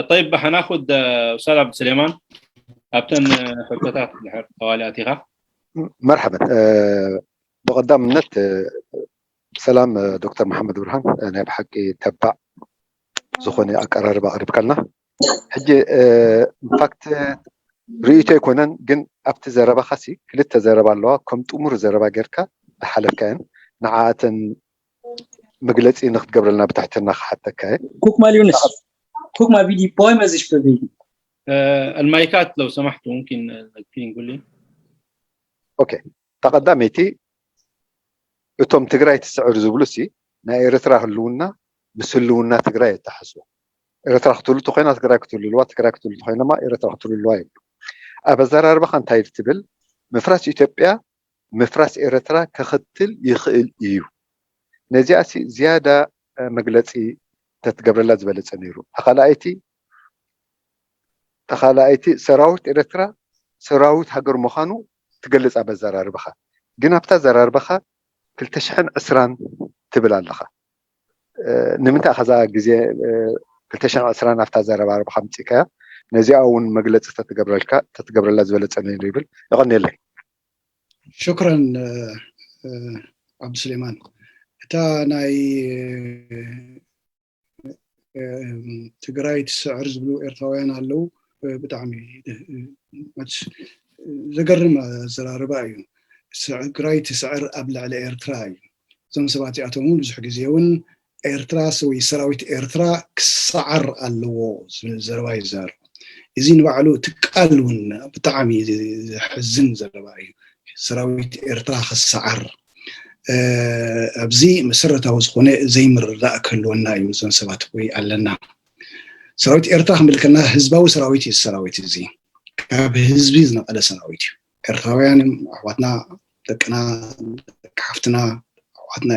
طيب، هناخد أستاذ عبد السليمان ኣብተን ሕቶታት ድሕር ተዋሊ ኣቲኻ። መርሓበን። ብቐዳምነት ሰላም ዶክተር መሓመድ ብርሃን፣ ናይ ብሓቂ ተባዕ ዝኾነ ኣቀራርባ ኣቕሪብካልና። ሕጂ ኢንፋክት ርእይቶ ኣይኮነን፣ ግን ኣብቲ ዘረባኻ ሲ ክልተ ዘረባ ኣለዋ፣ ከም ጥሙር ዘረባ ጌርካ ዝሓለፍካየን፣ ንዓኣተን መግለፂ ንክትገብረልና ብትሕትና ክሓተካ እየ። ኩክማል ዩንስ ኩክማ ቪዲ ቦይ መዚሽ በቤቢ المايكات لو سمحتوا ممكن تكفين قول لي. ኦኬ፣ ተቐዳመይቲ እቶም ትግራይ ትስዕር ዝብሉ ሲ ናይ ኤርትራ ህልውና ምስ ህልውና ትግራይ የተሓስቡ። ኤርትራ ክትህሉ ተኮይና ትግራይ ክትህሉ ኣለዋ፣ ትግራይ ክትህሉ ተኮይና ድማ ኤርትራ ክትህሉ ኣለዋ ይብሉ። ኣብ ኣዘራርባኻ እንታይ ትብል? ምፍራስ ኢትዮጵያ ምፍራስ ኤርትራ ከኸትል ይኽእል እዩ። ነዚኣ ሲ ዝያዳ መግለፂ ተትገብረላ ዝበለፀ ነይሩ። ተኻላኣይቲ ተኻላኣይቲ ሰራዊት ኤርትራ ሰራዊት ሃገር ምዃኑ ትገልፅ ኣብ ኣዘራርባኻ። ግን ኣብታ ኣዘራርባኻ ክልተ ሽሕን ዕስራን ትብል ኣለኻ። ንምንታይ ከዛ ግዜ ክልተ ሽሕን ዕስራን ኣብታ ኣዘራርባኻ ኣምፂእካያ? ነዚኣ እውን መግለፂ ተትገብረላ ዝበለፀ ነይሩ ይብል። የቐንየለይ። ሽክረን ዓብዱስሌማን። እታ ናይ ትግራይ ትስዕር ዝብሉ ኤርትራውያን ኣለዉ። ብጣዕሚ ዘገርም ኣዘራርባ እዩ። ትግራይ ትስዕር ኣብ ልዕሊ ኤርትራ እዩ። እዞም ሰባት እዚኣቶም እውን ብዙሕ ግዜ እውን ኤርትራ ወይ ሰራዊት ኤርትራ ክሰዓር ኣለዎ ዝብል ዘረባ ይዛረቡ። እዚ ንባዕሉ እቲ ቃል እውን ብጣዕሚ ዘሕዝን ዘረባ እዩ። ሰራዊት ኤርትራ ክሰዓር ኣብዚ መሰረታዊ ዝኾነ ዘይምርዳእ ክህልወና እዩ። እዞም ሰባት ወይ ኣለና ሰራዊት ኤርትራ ክንብል ከለና ህዝባዊ ሰራዊት እዩ። ሰራዊት እዚ ካብ ህዝቢ ዝነቐለ ሰራዊት እዩ። ኤርትራውያን እዮም ኣሕዋትና፣ ደቅና፣ ደቂ ሓፍትና፣ ኣሕዋትና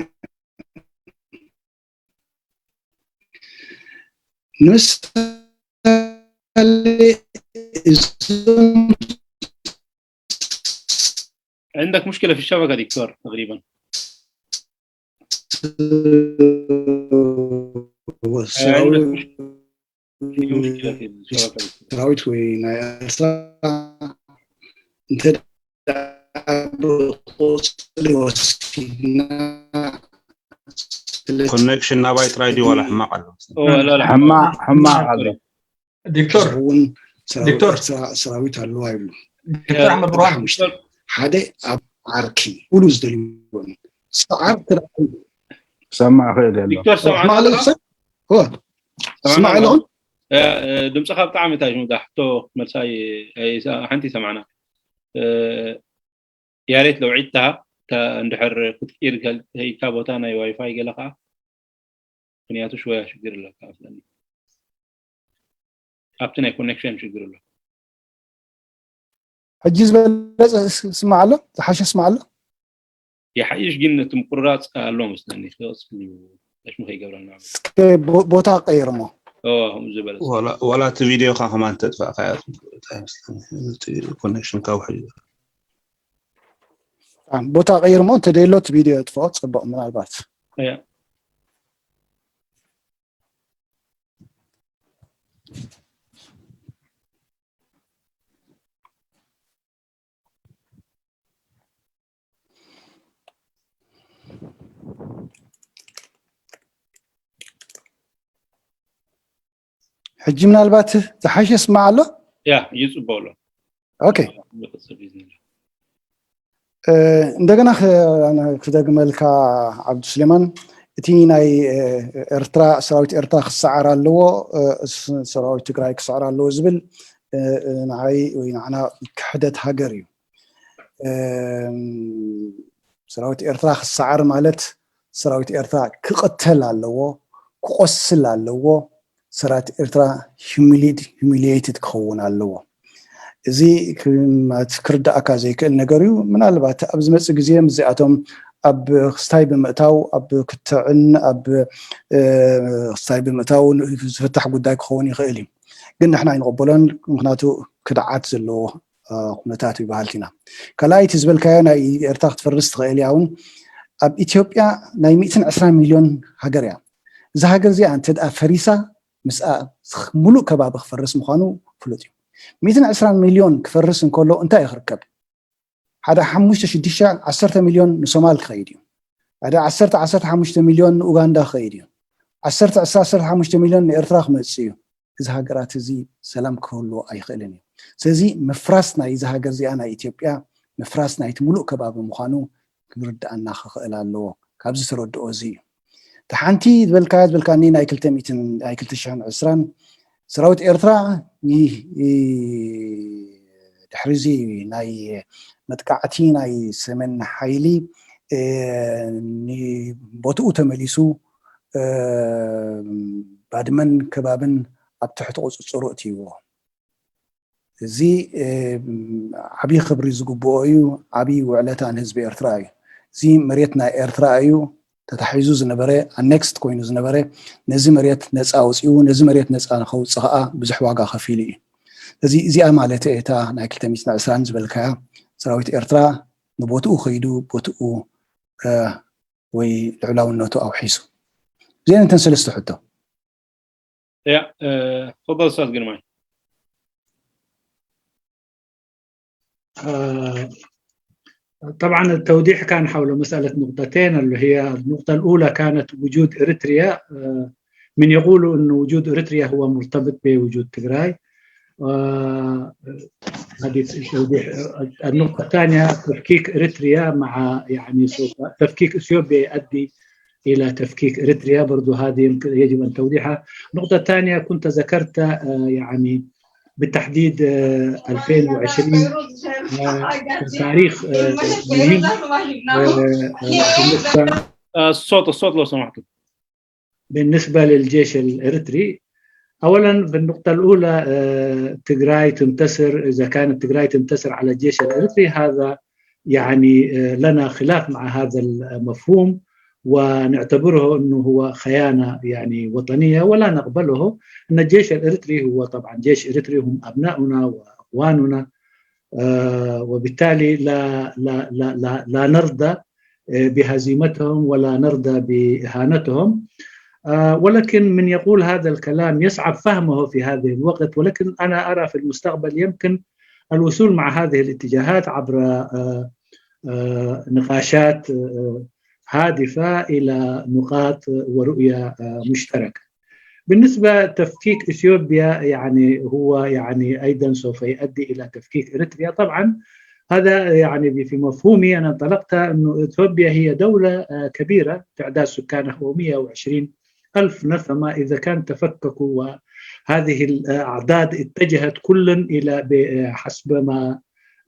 ንምሳሌ እዞም عندك مشكلة في الشبكة دكتور تقريبا. ሰራዊት ወይ ናይ ኤርትራ እንተ ብቁፅሪ ወሲድና ኮኔክሽን ናባይ ጥራይ ድዩ ዋላ ሕማቕ ኣሎ? ሕማቕ ኣሎ። ዶክተር እውን ዶክተር ሰራዊት ኣለዋ ይብሉ። ዶክተር ኣሕመድ ብርሃን ሓደ ኣብ ዓርኪ ኩሉ ዝደልዩዎም ሰዓር ሰማዕ ክእል ኣሎ። ዶክተር ሰማዕ ስማዕ ኣለኹም። ድምፅኻ ብጣዕሚ እንታይ ሽሙ ሕቶ መልሳይ ሓንቲ ሰማዕና። ያሬት ለውዒትታ እንድሕር ክትቂር ከይካ ቦታ ናይ ዋይፋይ ገለ ከዓ ምክንያቱ ሽወያ ሽግር ኣለካ መስለኒ። ኣብቲ ናይ ኮኔክሽን ሽግር ኣሎ። ሕጂ ዝበለጸ ስማዕ ኣሎ፣ ዝሓሸ ስማዕ ኣሎ። ይሓይሽ ግን እቲ ምቁርራፅ ኣሎ መስለኒ። ክቐፅል እዩ። ተሽሙ ከይገብረልና። እስከ ቦ- ቦታ ቀይር እሞ። ኦ፣ ከምኡ ዝበለ። ዋላ- ዋላ እቲ ቪዲዮካ ከማን ተጥፋእካ እያ። እንታይ መስለኒ፣ እቲ ኮኔክሽን ካብ ውሕድ እዩ። አ፣ ቦታ ቀይር እሞ እንተደሎ እቲ ቪድዮ የጥፍኦ ጽቡቕ ምናልባት። እያ። ሕጂ ምናልባት ዝሓሸ ስማዕ ኣሎ። ያ ይጽበሎ። ኦኬ። እንደገና ክደግመልካ ዓብዱ ስሌማን፣ እቲ ናይ ኤርትራ ሰራዊት ኤርትራ ክሰዓር ኣለዎ፣ ሰራዊት ትግራይ ክሰዓር ኣለዎ ዝብል ንዓይ ወይ ንዓና ክሕደት ሃገር እዩ። ሰራዊት ኤርትራ ክሰዓር ማለት ሰራዊት ኤርትራ ክቕተል ኣለዎ፣ ክቆስል ኣለዎ። ሰራዊት ኤርትራ humiliated ክኸውን ኣለዎ። እዚ ክርዳእካ ዘይክእል ነገር እዩ። ምናልባት ኣብ ዝመፅእ ግዜ ምስዚኣቶም ኣብ ክስታይ ብምእታው፣ ኣብ ክትዕን ኣብ ክስታይ ብምእታው ዝፍታሕ ጉዳይ ክኸውን ይኽእል እዩ። ግን ንሕና ኣይንቕበሎን፣ ምክንያቱ ክድዓት ዘለዎ ኩነታት እዩ በሃልቲና። ካልኣይቲ ዝበልካዮ ናይ ኤርትራ ክትፈርስ ትኽእል እያ እውን ኣብ ኢትዮጵያ ናይ ሚእትን ዕስራን ሚልዮን ሃገር እያ። እዛ ሃገር እዚኣ እንተ ደኣ ፈሪሳ ምስኣ ሙሉእ ከባቢ ክፈርስ ምዃኑ ፍሉጥ እዩ። ሚእትን ዕስራን ሚልዮን ክፈርስ እንከሎ እንታይ እዩ ክርከብ? ሓደ ሓሙሽተ ሽዱሽተ ዓሰርተ ሚልዮን ንሶማል ክኸይድ እዩ። ሓደ ዓሰርተ ዓሰርተ ሓሙሽተ ሚልዮን ንኡጋንዳ ክኸይድ እዩ። ዓሰርተ ዕስራ ዓሰርተ ሓሙሽተ ሚልዮን ንኤርትራ ክመጽእ እዩ። እዚ ሃገራት እዚ ሰላም ክህልዎ ኣይኽእልን እዩ። ስለዚ ምፍራስ ናይ እዚ ሃገር እዚኣ ናይ ኢትዮጵያ ምፍራስ ናይቲ ሙሉእ ከባቢ ምዃኑ ክርድኣና ክኽእል ኣለዎ። ካብዚ ተረድኦ እዚ እዩ። እቲ ሓንቲ ዝበልካያ ዝበልካኒ ናይ ክልተ ሚእትን ናይ ክልተ ሽሕን ዕስራን ሰራዊት ኤርትራ ይ- ይ- ድሕሪ እዚ ናይ መጥቃዕቲ ናይ ሰሜን ሓይሊ እ፣ ንቦትኡ ተመሊሱ እ፣ ባድመን ከባብን ኣብ ትሕቲ ቁፅፅሩ እትይዎ። እዚ እ፣ ዓብዪ ክብሪ ዝግብኦ እዩ። ዓብዪ ውዕለታ ንህዝቢ ኤርትራ እዩ። እዚ መሬት ናይ ኤርትራ እዩ። ተታሒዙ ዝነበረ ኣኔክስድ ኮይኑ ዝነበረ ነዚ መሬት ነፃ ኣውፅኡ። ነዚ መሬት ነፃ ንኸውፅእ ከዓ ብዙሕ ዋጋ ከፊሉ እዩ። እዚ እዚኣ ማለት እታ ናይ ክልተ ሚእትን ዕስራን ዝበልካያ ሰራዊት ኤርትራ ንቦትኡ ከይዱ ቦትኡ እ፣ ወይ ልዕላውነቱ ኣውሒሱ። እዚአን እተን ሰለስተ ሕቶ። يا آه، تفضل استاذ قرماي. آه، طبعا التوضيح كان حول مسألة نقطتين، اللي هي النقطة الأولى كانت وجود إريتريا. آه، من يقولوا أن وجود إريتريا هو مرتبط بوجود تجراي. آه، هذه التوضيح. النقطة الثانية تفكيك إريتريا مع، يعني، سوف تفكيك إثيوبيا يؤدي إلى تفكيك إريتريا، برضو هذه يمكن يجب أن توضيحها. النقطة الثانية كنت ذكرت، آه، يعني، بالتحديد، آه، ألفين وعشرين، آه، تاريخ، آه، مهم. آه، آه، بالنسبة آه، الصوت الصوت لو سمحتوا. بالنسبة للجيش الإريتري، أولا بالنقطة الأولى، آه، تجراي تنتصر، إذا كانت تجراي تنتصر على الجيش الإريتري، هذا يعني، آه، لنا خلاف مع هذا المفهوم، ونعتبره أنه هو خيانة يعني وطنية، ولا نقبله. أن الجيش الإريتري هو طبعا جيش إريتري، هم أبناؤنا وأخواننا، آه، وبالتالي لا، لا، لا، لا، لا نرضى، آه، بهزيمتهم ولا نرضى بإهانتهم. آه، ولكن من يقول هذا الكلام يصعب فهمه في هذه الوقت، ولكن أنا أرى في المستقبل يمكن الوصول مع هذه الاتجاهات عبر، آه، آه، نقاشات، آه، هادفة إلى نقاط ورؤية، آه، مشتركة. بالنسبة تفكيك إثيوبيا، يعني، هو، يعني، أيضا سوف يؤدي إلى تفكيك إريتريا. طبعا هذا، يعني، في مفهومي أنا انطلقت أنه إثيوبيا هي دولة، آه، كبيرة، تعداد سكانها هو مية وعشرين ألف نسمة. إذا كان تفككوا وهذه الأعداد اتجهت كل إلى ب-، حسب ما،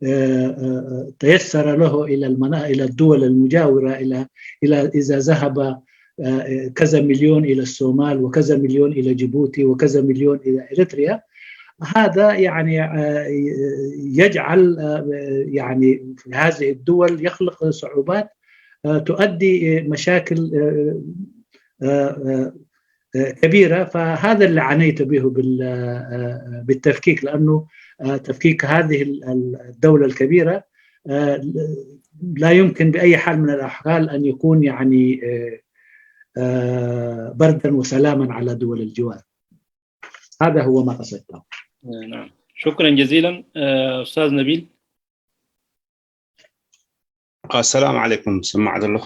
آه، آه، تيسر له إلى المنا-، إلى الدول المجاورة، إلى، إلى، إذا ذهب، آه، كذا مليون إلى الصومال وكذا مليون إلى جيبوتي وكذا مليون إلى إريتريا، هذا يعني، آه، يجعل، آه، يعني في هذه الدول يخلق صعوبات، آه، تؤدي مشاكل، آه، آه، آه، آه، كبيرة. فهذا اللي عنيت به بال-، آه، آه، بالتفكيك، لأنه، آه، تفكيك هذه ال-، ال-، الدولة الكبيرة، آه، لا يمكن بأي حال من الأحوال أن يكون، يعني، آه، آه، بردا وسلاما على دول الجوار. هذا هو ما قصدته. نعم، شكرا جزيلا. آه، أستاذ نبيل. ኣሰላም ዓለይኩም፣ ስማዕ ዘለኹ።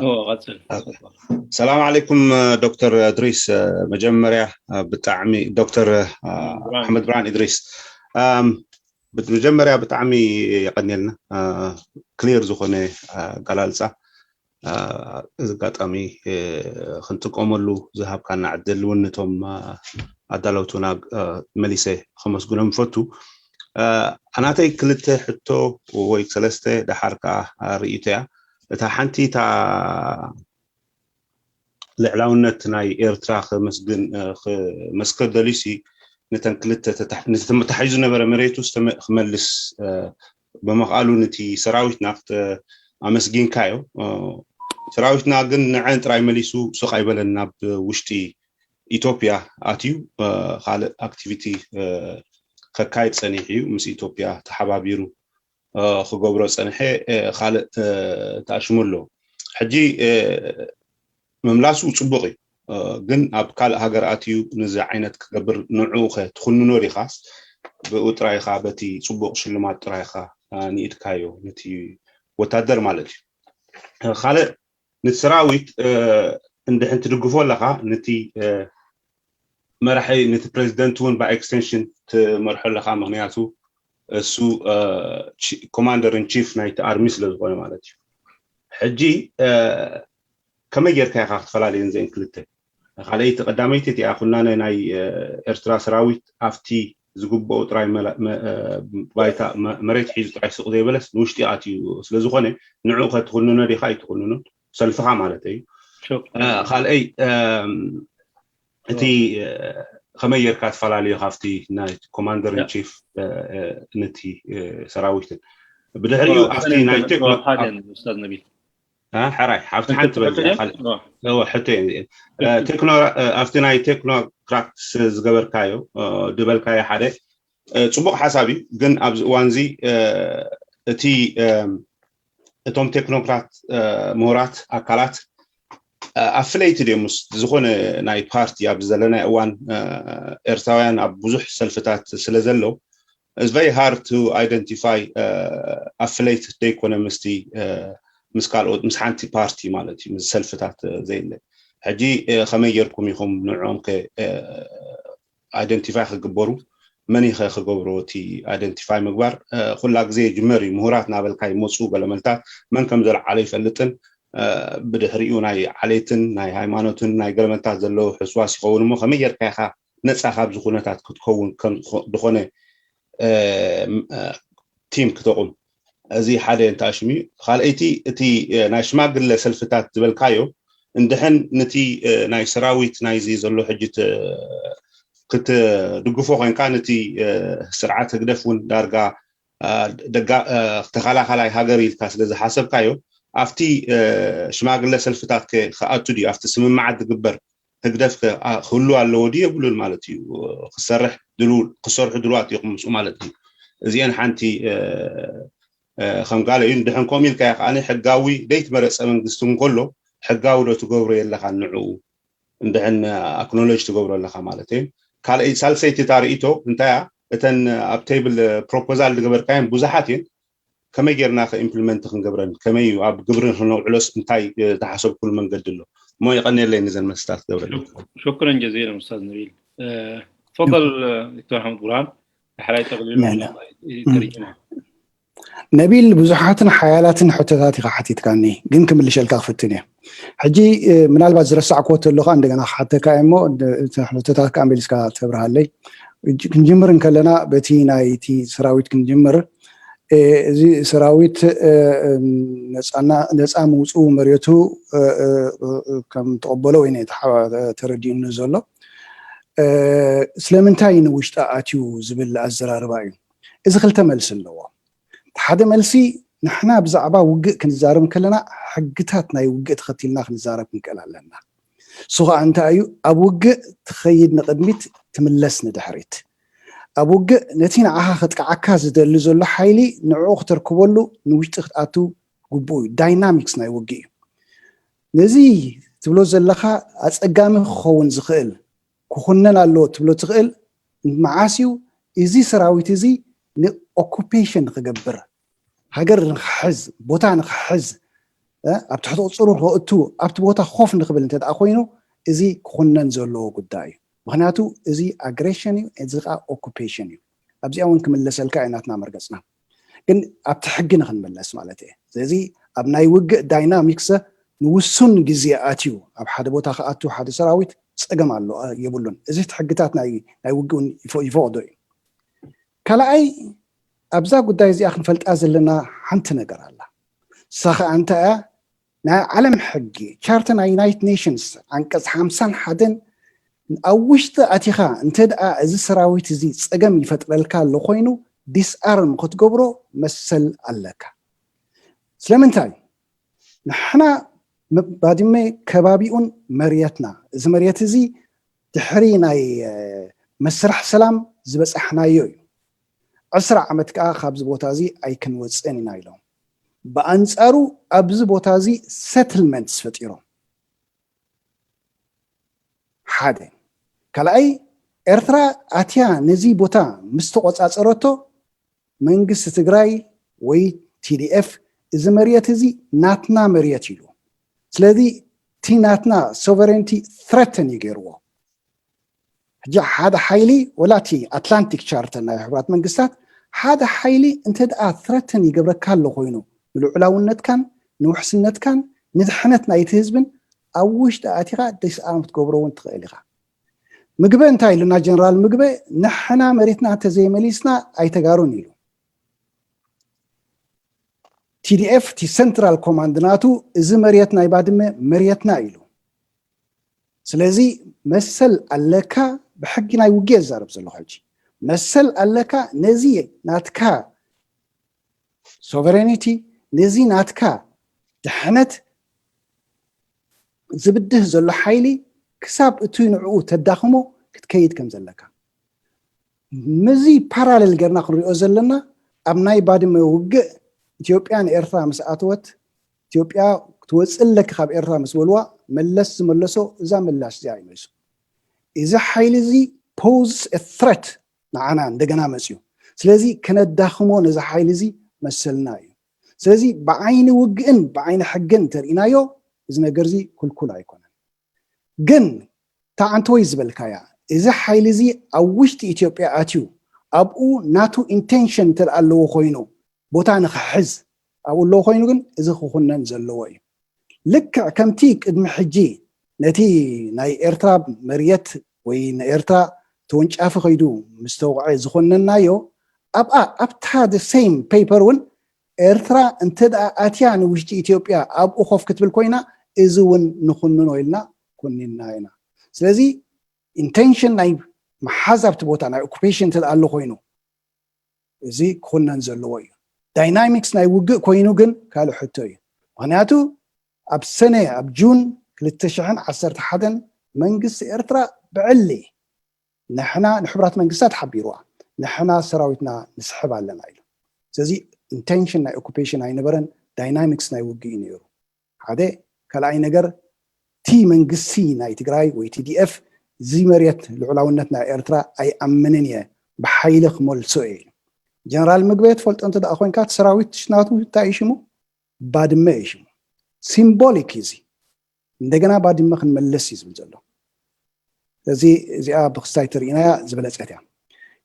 ኦ፣ ቀጽል። ሰላም ዓለይኩም ዶክተር እድሪስ፣ መጀመርያ ብጣዕሚ ዶክተር ኣሕመድ ብርሃን እድሪስ፣ መጀመርያ ብጣዕሚ የቐንየልና ክሊር ዝኾነ ኣገላልፃ። እዚ ኣጋጣሚ ክንጥቀመሉ ዝሃብካና ዕድል እውን ነቶም ኣዳለውቱና መሊሰ ከመስግኖም ይፈቱ። ኣናተይ ክልተ ሕቶ ወይ ሰለስተ፣ ደሓር ከዓ ርእይቶ እያ። እታ ሓንቲ እታ ልዕላውነት ናይ ኤርትራ ክመስግን ክመስክር ደልዩሲ፣ ነተን ክልተ ተታሕ- ነቲ ተታሒዙ ዝነበረ መሬቱ ዝተመ- ክመልስ ብምኽኣሉ ነቲ ሰራዊትና ክተ- ኣመስጊንካዮ። ሰራዊትና ግን ንዐን ጥራይ መሊሱ ስቕ ኣይበለን፣ ናብ ውሽጢ ኢትዮጵያ ኣትዩ ካልእ ኣክቲቪቲ ከካይድ ጸኒሑ እዩ። ምስ ኢትዮጵያ ተሓባቢሩ ክገብሮ ጸንሐ ካልእ ተኣሽሙ ኣሎ። ሕጂ ምምላሱ ጽቡቕ እዩ። ግን ኣብ ካልእ ሃገር ኣትዩ ንዚ ዓይነት ክገብር ንዕኡ ከ ትኹንኖ ዲኻስ ብኡ ጥራይኻ በቲ ጽቡቕ ሽልማት ጥራይኻ ንኢድካዮ ነቲ ወታደር ማለት እዩ። ካልእ ነቲ ሰራዊት እንድሕን ትድግፎ ኣለኻ ነቲ መራሒ ነቲ ፕሬዚደንት እውን ብይ ኤክስቴንሽን ትመርሖ ኣለኻ፣ ምክንያቱ እሱ ኮማንደር ን ቺፍ ናይቲ ኣርሚ ስለ ዝኾነ ማለት እዩ። ሕጂ ከመይ ጌርካ ኢኻ ክትፈላለየን ዘን ክልተ? ካልኣይቲ ቀዳመይቲ እቲኣ ኩናነ ናይ ኤርትራ ሰራዊት ኣብቲ ዝግብኦ ጥራይ ባይታ መሬት ሒዙ ጥራይ ስቕ ዘይበለስ ንውሽጢ ኣትዩ ስለ ዝኾነ ንዕኡ ከትኹንኖ ዲኻ ኣይትኹንኖን? ሰልፍኻ ማለት እዩ። ካልኣይ እቲ ከመይ ጌርካ ትፈላለዮ ካብቲ ናይ ኮማንደር ን ቺፍ ነቲ ሰራዊትን ብድሕሪኡ ኣብቲ ናይ ቴክኖ ኡስታዝ ነቢል ሕራይ ሓብቲ ሓንቲ በል ሕቶ ቴክኖ ኣብቲ ናይ ቴክኖክራት ዝገበርካዮ ዝበልካዮ ሓደ ፅቡቕ ሓሳብ እዩ። ግን ኣብዚ እዋን እዚ እቲ እቶም ቴክኖክራት ምሁራት ኣካላት ኣፍለይቲ ድዮም ምስ ዝኾነ ናይ ፓርቲ ኣብዚ ዘለናይ እዋን ኤርትራውያን ኣብ ብዙሕ ሰልፍታት ስለ ዘሎ it's very hard to identify ኣፍለይቲ ደይኮነ ምስቲ ምስ ካልኦት ምስ ሓንቲ ፓርቲ ማለት እዩ ምስ ሰልፍታት ዘየለ ሕጂ ከመይ ጌርኩም ኢኹም ንዕኦም identify ክግበሩ መን ኢኸ ክገብሮ እቲ identify ምግባር ኩላ ግዜ ይጅመር እዩ። ምሁራት ናበልካ ይመፁ ገለመልታት መን ከም ዘለዓለ ይፈልጥን ብድሕሪኡ ናይ ዓሌትን ናይ ሃይማኖትን ናይ ገለመልታት ዘለዎ ሕስዋስ ይኸውን እሞ ከመይ ጌርካ ኢኻ ነፃ ካብዚ ኩነታት ክትከውን ዝኾነ ቲም ክተቑም እዚ ሓደ እንተኣሽም እዩ። ካልኣይቲ እቲ ናይ ሽማግለ ሰልፍታት ዝበልካዮ እንድሕን ነቲ ናይ ሰራዊት ናይዚ ዘሎ ሕጂ ክትድግፎ ኮንካ ነቲ ስርዓት ህግደፍ እውን ዳርጋ ደጋ ተኸላኻላይ ሃገር ኢልካ ስለ ዝሓሰብካዮ ኣብቲ ሽማግለ ሰልፍታት ክኣቱ ድዩ ኣብቲ ስምምዓት ዝግበር ህግደፍ ክህሉ ኣለዎ ድዩ የብሉን ማለት እዩ። ክሰርሕ ክሰርሑ ድልዋት ኢኹም ምስኡ ማለት እዩ። እዚአን ሓንቲ ከም ጋለ እዩ። እንድሕን ከምኡ ኢልካ ከኣ ሕጋዊ ደይትመረፀ መንግስቲ እንከሎ ሕጋዊ ዶ ትገብሮ የለኻ ንዕኡ እንድሕን ኣክኖሎጅ ትገብሮ ኣለኻ ማለት እዩ። ካልኣይ ሳልሰይቲ እታ ርእይቶ እንታይ እያ? እተን ኣብ ቴብል ፕሮፖዛል ዝገበርካየን ብዙሓት እየን። ከመይ ጌርና ከ ኢምፕሊመንት ክንገብረን ከመይ እዩ ኣብ ግብሪ ክነውዕሎስ እንታይ ዝሓሰብኩሉ መንገዲ ኣሎ? እሞ የቐንየለይ ነዘን መስታት ገብረ ሹክረን ጀዚለን ኡስታዝ ነቢል። ትፈضል ዶክተር ኣሕመድ ቡርሃን ዳሕራይ ጠቕሊሉ ተርጅማ ነቢል ብዙሓትን ሓያላትን ሕቶታት ኢኻ ሓቲትካኒ ግን ክምልሸልካ ክፍትን እየ። ሕጂ ምናልባት ዝረሳዕክዎ ተሎካ እንደገና ክሓተካ እሞ ሕቶታት ከኣ መሊስካ ተብርሃለይ። ክንጅምር እንከለና በቲ ናይቲ ሰራዊት ክንጅምር እዚ ሰራዊት ነፃ ምውፅኡ መሬቱ ከም ተቐበሎ ወይ ተረዲኡኒ ዘሎ ስለምንታይ ንውሽጢ ኣትዩ ዝብል ኣዘራርባ እዩ። እዚ ክልተ መልሲ ኣለዎ። ሓደ መልሲ ንሕና ብዛዕባ ውግእ ክንዛረብ ከለና ሕግታት ናይ ውግእ ተኸቲልና ክንዛረብ ክንክእል ኣለና። እሱ ከዓ እንታይ እዩ? ኣብ ውግእ ትኸይድ ንቕድሚት ትምለስ ንድሕሪት። ኣብ ውግእ ነቲ ንዓኻ ከጥቅዓካ ዝደሊ ዘሎ ሓይሊ ንዕኡ ክተርክበሉ ንውሽጢ ክትኣቱ ግቡእ እዩ። ዳይናሚክስ ናይ ውግእ እዩ። ነዚ ትብሎ ዘለኻ ኣፀጋሚ ክኸውን ዝኽእል ክኹነን ኣለዎ ትብሎ ትኽእል መዓስ እዩ? እዚ ሰራዊት እዚ ንኦኩፔሽን ንክገብር ሃገር ንክሕዝ ቦታ ንክሕዝ ኣብ ትሕቲ ቁፅሩ ከእቱ ኣብቲ ቦታ ኮፍ ንክብል እንተ ኮይኑ እዚ ክኹነን ዘለዎ ጉዳይ እዩ። ምክንያቱ እዚ ኣግሬሽን እዩ፣ እዚ ከዓ ኦኩፔሽን እዩ። ኣብዚኣ እውን ክምለሰልካ እዩ ናትና መርገፅና። ግን ኣብቲ ሕጊ ንክንምለስ ማለት እየ። ስለዚ ኣብ ናይ ውግእ ዳይናሚክስ ንውሱን ግዜ ኣትዩ ኣብ ሓደ ቦታ ክኣቱ ሓደ ሰራዊት ፀገም ኣሎ የብሉን። እዚ እቲ ሕግታት ናይ ውግእ ይፈቕዶ እዩ። ካልኣይ ኣብዛ ጉዳይ እዚኣ ክንፈልጣ ዘለና ሓንቲ ነገር ኣላ። እሳ ከዓ እንታይ እያ? ናይ ዓለም ሕጊ ቻርተር ናይ ዩናይትድ ኔሽንስ ዓንቀፅ ሓምሳን ሓደን ኣብ ውሽጢ ኣቲኻ እንተ ደኣ እዚ ሰራዊት እዚ ፀገም ይፈጥረልካ ኣሎ ኮይኑ ዲስኣርም ክትገብሮ መሰል ኣለካ። ስለምንታይ ንሕና ባድመ ከባቢኡን መርየትና እዚ መርየት እዚ ድሕሪ ናይ መስርሕ ሰላም ዝበፃሕናዮ እዩ። ዕስራ ዓመት ከዓ ካብዚ ቦታ እዚ ኣይክንወፅእን ኢና ኢሎም። ብኣንፃሩ ኣብዚ ቦታ እዚ ሰትልመንትስ ፈጢሮም። ሓደ። ካልኣይ፣ ኤርትራ ኣትያ ነዚ ቦታ ምስ ተቆጻጸረቶ፣ መንግስቲ ትግራይ ወይ ቲ ዲ ኤፍ፣ እዚ መሬት እዚ ናትና መሬት ኢሉ። ስለዚ እቲ ናትና ሶቨሬንቲ ትረተን እዩ ገይርዎ። ሕጂ ሓደ ሓይሊ፣ ወላ እቲ ኣትላንቲክ ቻርተር ናይ ሕቡራት መንግስታት፣ ሓደ ሓይሊ እንተ ደኣ ትረተን ይገብረካ ኣሎ ኮይኑ፣ ንልዑላውነትካን ንውሕስነትካን ንድሕነት ናይቲ ህዝብን፣ ኣብ ውሽጢ ኣቲኻ ዲስኣርም ክትገብሮ እውን ትኽእል ኢኻ። ምግበ እንታይ ኢሉና ጀነራል ምግበ? ንሕና መሬትና እንተዘይመሊስና ኣይተጋሩን ኢሉ። ቲ ዲ ኤፍ እቲ ሰንትራል ኮማንድ ናቱ፣ እዚ መሬት ናይ ባድመ መሬትና ኢሉ። ስለዚ መሰል ኣለካ፣ ብሕጊ ናይ ውግእ ዝዛረብ ዘለኹ ሕጂ፣ መሰል ኣለካ ነዚ ናትካ ሶቨሬኒቲ፣ ነዚ ናትካ ድሕነት ዝብድህ ዘሎ ሓይሊ ክሳብ እቱይ ንዕኡ ተዳኽሞ ክትከይድ ከም ዘለካ። ምዚ ፓራሌል ገርና ክንሪኦ ዘለና፣ ኣብ ናይ ባድመ ውግእ ኢትዮጵያ ንኤርትራ ምስ ኣተወት፣ ኢትዮጵያ ክትወፅእ ኣለኪ ካብ ኤርትራ ምስ በልዋ፣ መለስ ዝመለሶ እዛ ምላሽ እዚኣ እዩ መሊሱ። እዚ ሓይሊ እዚ ፖዝ ትረት ንዓና እንደገና መፅዩ። ስለዚ ከነዳኽሞ ነዚ ሓይሊ እዚ መሰልና እዩ። ስለዚ ብዓይኒ ውግእን ብዓይኒ ሕግን እንተርኢናዮ፣ እዚ ነገር እዚ ክልኩል ኣይኮነን። ግን እታ ኣንተ ወይ ዝበልካያ፣ እዚ ሓይሊ እዚ ኣብ ውሽጢ ኢትዮጵያ ኣትዩ፣ ኣብኡ ናቱ ኢንቴንሽን እንተ ኣለዎ ኮይኑ፣ ቦታ ንኽሕዝ ኣብኡ ኣለዎ ኮይኑ፣ ግን እዚ ክኹነን ዘለዎ እዩ። ልክዕ ከምቲ ቅድሚ ሕጂ ነቲ ናይ ኤርትራ መርየት ወይ ንኤርትራ ተወንጫፊ ከይዱ ምስ ተወቕዐ ዝኾነናዮ፣ ኣብኣ ኣብታ the same paper እውን ኤርትራ እንተ ደኣ ኣትያ ንውሽጢ ኢትዮጵያ ኣብኡ ኮፍ ክትብል ኮይና፣ እዚ እውን ንኹንኖ ኢልና ኮኒንና ኢና። ስለዚ ኢንቴንሽን ናይ ምሓዝ ኣብቲ ቦታ ናይ ኦኩፔሽን እንተ ደኣ ኣሎ ኮይኑ፣ እዚ ክኹነን ዘለዎ እዩ። ዳይናሚክስ ናይ ውግእ ኮይኑ ግን ካልእ ሕቶ እዩ። ምኽንያቱ ኣብ ሰነ፣ ኣብ ጁን ክልተ ሽሕን ዓሰርተ ሓደን መንግስቲ ኤርትራ ብዕሊ ንሕና ንሕቡራት መንግስታት ሓቢርዋ፣ ንሕና ሰራዊትና ንስሕብ ኣለና ኢሉ። ስለዚ ኢንቴንሽን ናይ ኦኩፔሽን ኣይነበረን፣ ዳይናሚክስ ናይ ውግእ እዩ ነይሩ። ሓደ። ካልኣይ ነገር፣ እቲ መንግስቲ ናይ ትግራይ ወይ ቲ ዲ ኤፍ እዚ መሬት ልዑላውነት ናይ ኤርትራ ኣይኣምንን እየ፣ ብሓይሊ ክመልሶ እየ ኢሉ። ጀነራል ምግበ ትፈልጦ እንተ ደኣ ኮንካ፣ እቲ ሰራዊት ናቱ እንታይ እዩ ሽሙ? ባድመ እዩ ሽሙ። ሲምቦሊክ እዩ እዚ። እንደገና ባድመ ክንመልስ እዩ ዝብል ዘሎ። እዚ፣ እዚኣ ብክስታይ ተርእናያ ዝበለጸት እያ።